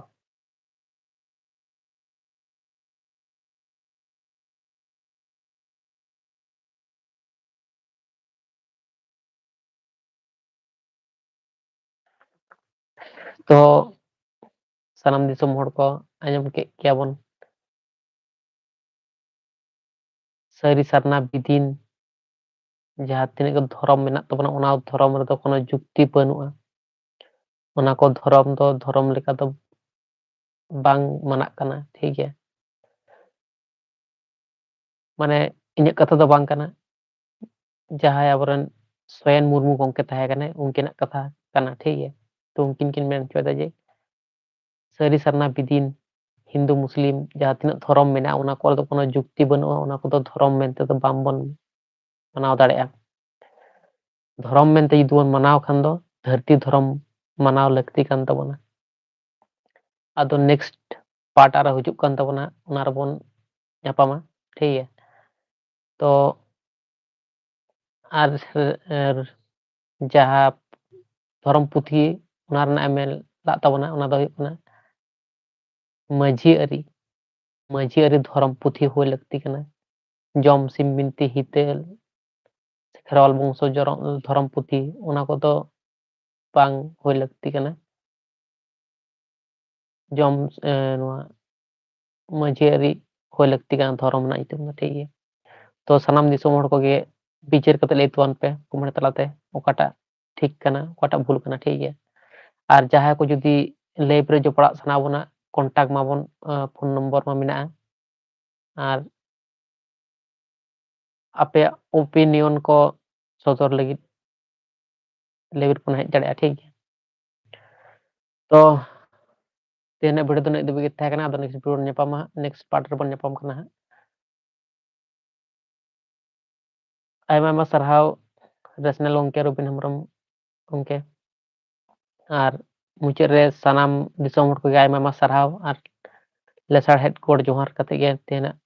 ᱛᱚ ᱥᱟᱱᱟᱢ ᱫᱤᱥᱚᱢ ᱦᱚᱲ ᱠᱚ ᱟᱸᱡᱚᱢ ᱠᱮᱫ ᱜᱮᱭᱟ ᱵᱚᱱ, ᱥᱟᱹᱨᱤ ᱥᱟᱨᱱᱟ ᱵᱤᱫᱤᱱ ᱡᱟᱦᱟᱸ ᱛᱤᱱᱟᱹᱜ ᱜᱮ ᱫᱷᱚᱨᱚᱢ ᱢᱮᱱᱟᱜ ᱛᱟᱵᱚᱱᱟ, ᱚᱱᱟ ᱫᱷᱚᱨᱚᱢ ᱨᱮᱫᱚ ᱠᱳᱱᱳ ᱡᱩᱠᱛᱤ ᱵᱟᱹᱱᱩᱜᱼᱟ᱾ ᱚᱱᱟ ᱠᱚ ᱫᱷᱚᱨᱚᱢ ᱫᱚ ᱫᱷᱚᱨᱚᱢ ᱞᱮᱠᱟ ᱫᱚ ᱵᱟᱝ ᱢᱟᱱᱟᱜ ᱠᱟᱱᱟ, ᱴᱷᱤᱠ ᱜᱮᱭᱟ᱾ ᱢᱟᱱᱮ ᱤᱧᱟᱹᱜ ᱠᱟᱛᱷᱟ ᱫᱚ ᱵᱟᱝ ᱠᱟᱱᱟ, ᱡᱟᱦᱟᱸᱭ ᱟᱵᱚᱨᱮᱱ ᱥᱚᱭᱮᱱ ᱢᱩᱨᱢᱩ ᱜᱚᱢᱠᱮ ᱛᱟᱦᱮᱸ ᱠᱟᱱᱟᱭ, ᱩᱱᱠᱤᱱᱟᱜ ᱠᱟᱛᱷᱟ ᱠᱟᱱᱟ, ᱴᱷᱤᱠ ᱜᱮᱭᱟ᱾ ᱛᱚ ᱩᱱᱠᱤᱱ ᱠᱤᱱ ᱢᱮᱱ ᱦᱚᱪᱚᱭᱮᱫᱟ ᱡᱮ ᱥᱟᱹᱨᱤ ᱥᱟᱨᱱᱟ ᱵᱤᱫᱤᱱ, ᱦᱤᱱᱫᱩ ᱢᱩᱥᱞᱤᱢ ᱡᱟᱦᱟᱸ ᱛᱤᱱᱟᱹᱜ ᱫᱷᱚᱨᱚᱢ ᱢᱮᱱᱟᱜᱼᱟ, ᱚᱱᱟ ᱠᱚᱨᱮ ᱫᱚ ᱠᱳᱱᱳ ᱡᱩᱠᱛᱤ ᱵᱟᱹᱱᱩᱜᱼᱟ, ᱚᱱᱟ ᱠᱚᱫᱚ ᱫᱷᱚᱨᱚᱢ ᱢᱮᱱᱛᱮ ᱫᱚ ᱵᱟᱝᱵᱚᱱ ᱢᱟᱱᱟᱣ ᱫᱟᱲᱮᱭᱟᱜᱼᱟ᱾ ᱫᱷᱚᱨᱚᱢ ᱢᱮᱱᱛᱮ ᱡᱩᱫᱤ ᱵᱚᱱ ᱢᱟᱱᱟᱣ ᱠᱷᱟᱱ ᱫᱚ ᱫᱷᱟᱹᱨᱛᱤ ᱫᱷᱚᱨᱚᱢ ᱢᱟᱱᱟᱣ ᱞᱟᱹᱠᱛᱤ ᱠᱟᱱ ᱛᱟᱵᱚᱱᱟ᱾ ᱟᱫᱚ next part ᱟᱨᱚ ᱦᱤᱡᱩᱜ ᱠᱟᱱ ᱛᱟᱵᱚᱱᱟ, ᱚᱱᱟ ᱨᱮᱵᱚᱱ ᱧᱟᱯᱟᱢᱟ, ᱴᱷᱤᱠ ᱜᱮᱭᱟ᱾ ᱛᱚ ᱟᱨ, ᱟᱨ ᱡᱟᱦᱟᱸ ᱫᱷᱚᱨᱚᱢ ᱯᱩᱛᱷᱤ ᱚᱱᱟ ᱨᱮᱱᱟᱜ ᱮᱢ ᱢᱮᱱ ᱞᱟᱜ ᱛᱟᱵᱚᱱᱟ, ᱚᱱᱟ ᱫᱚ ᱦᱩᱭᱩᱜ ᱠᱟᱱᱟ ᱢᱟᱹᱡᱷᱤ ᱟᱹᱨᱤ᱾ ᱢᱟᱹᱡᱷᱤ ᱟᱹᱨᱤ ᱫᱷᱚᱨᱚᱢ ᱯᱩᱛᱷᱤ ᱦᱩᱭ ᱞᱟᱹᱠᱛᱤ ᱠᱟᱱᱟ᱾ ᱡᱚᱢ ᱥᱤᱢ ᱵᱤᱱᱛᱤ ᱦᱤᱛᱟᱹᱞ, ᱠᱷᱮᱨᱣᱟᱞ ᱵᱚᱝᱥᱚ ᱡᱚᱨᱚ-, ᱫᱷᱚᱨᱚᱢ ᱯᱩᱛᱷᱤ, ᱚᱱᱟ ᱠᱚᱫᱚ ᱵᱟᱝ ᱦᱩᱭ ᱞᱟᱹᱠᱛᱤ ᱠᱟᱱᱟ᱾ ᱡᱚᱢ, ᱮ, ᱱᱚᱣᱟ ᱢᱟᱹᱡᱷᱤ ᱟᱹᱨᱤ ᱦᱩᱭ ᱞᱟᱹᱠᱛᱤ ᱠᱟᱱᱟ ᱫᱷᱚᱨᱚᱢ ᱨᱮᱱᱟᱜ ᱧᱩᱛᱩᱢ ᱫᱚ, ᱴᱷᱤᱠ ᱜᱮᱭᱟ᱾ ᱛᱚ ᱥᱟᱱᱟᱢ ᱫᱤᱥᱚᱢ ᱦᱚᱲ ᱠᱚᱜᱮ ᱵᱤᱪᱟᱹᱨ ᱠᱟᱛᱮ ᱞᱟᱹᱭ ᱛᱟᱵᱚᱱ ᱯᱮ comment ᱛᱟᱞᱟᱛᱮ, ᱚᱠᱟᱴᱟᱜ ᱴᱷᱤᱠ ᱠᱟᱱᱟ, ᱚᱠᱟᱴᱟᱜ ᱵᱷᱩᱞ ᱠᱟᱱᱟ, ᱴᱷᱤᱠ ᱜᱮᱭᱟ᱾ ᱟᱨ ᱡᱟᱦᱟᱸᱭ ᱠᱚ ᱡᱩᱫᱤ live ᱨᱮ ᱡᱚᱯᱲᱟᱜ ᱥᱟᱱᱟ ᱵᱚᱱᱟ, contact ᱢᱟᱵᱚᱱ, ᱟᱸ, phone number ᱢᱟ ᱢᱮᱱᱟᱜᱼᱟ᱾ ᱟᱨ ᱟᱯᱮᱭᱟᱜ opinion ᱠᱚ ᱥᱚᱫᱚᱨ ᱞᱟᱹᱜᱤᱫ live ᱨᱮᱵᱚᱱ ᱦᱮᱡ ᱫᱟᱲᱮᱭᱟᱜᱼᱟ, ᱴᱷᱤᱠ ᱜᱮᱭᱟ᱾ ᱛᱚ ᱛᱮᱦᱮᱧᱟᱜ video ᱫᱚ ᱱᱤᱱᱟᱹᱜ ᱫᱷᱟᱹᱵᱤᱡ ᱜᱮ ᱛᱟᱦᱮᱸ ᱠᱟᱱᱟ᱾ ᱟᱫᱚ next video ᱨᱮ ᱧᱟᱯᱟᱢᱟ ᱦᱟᱸᱜ, next part ᱨᱮᱵᱚᱱ ᱧᱟᱯᱟᱢ ᱠᱟᱱᱟ ᱦᱟᱸᱜ᱾ ᱟᱭᱢᱟ ᱟᱭᱢᱟ ᱥᱟᱨᱦᱟᱣ ᱨᱮᱥᱱᱟᱞ ᱜᱚᱢᱠᱮ, ᱨᱚᱵᱤᱱ ᱦᱮᱢᱵᱨᱚᱢ ᱜᱚᱢᱠᱮ᱾ ᱟᱨ ᱢᱩᱪᱟᱹᱫ ᱨᱮ ᱥᱟᱱᱟᱢ ᱫᱤᱥᱚᱢ ᱦᱚᱲ ᱠᱚᱜᱮ ᱟᱭᱢᱟ ᱟᱭᱢᱟ ᱥᱟᱨᱦᱟᱣ ᱟᱨ ᱞᱮᱥᱟᱲᱦᱮᱫ ᱜᱚᱰ ᱡᱚᱦᱟᱨ ᱠᱟᱛᱮ ᱜᱮ ᱛᱮᱦᱮᱧᱟᱜ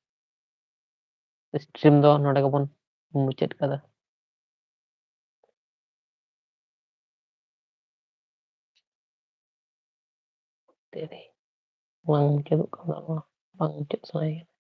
stream ᱫᱚ ᱱᱚᱰᱮ ᱜᱮᱵᱚᱱ ᱢᱩᱪᱟᱹᱫ ᱠᱟᱫᱟ᱾ ᱛᱮᱨᱮ᱾ ᱵᱟᱝ ᱢᱩᱪᱟᱹᱫᱚᱜ ᱠᱟᱱᱟ, ᱱᱚᱣᱟ ᱵᱟᱝ ᱢᱩᱪᱟᱹᱫ ᱥᱟᱱᱟᱭᱮ ᱠᱟᱱᱟ᱾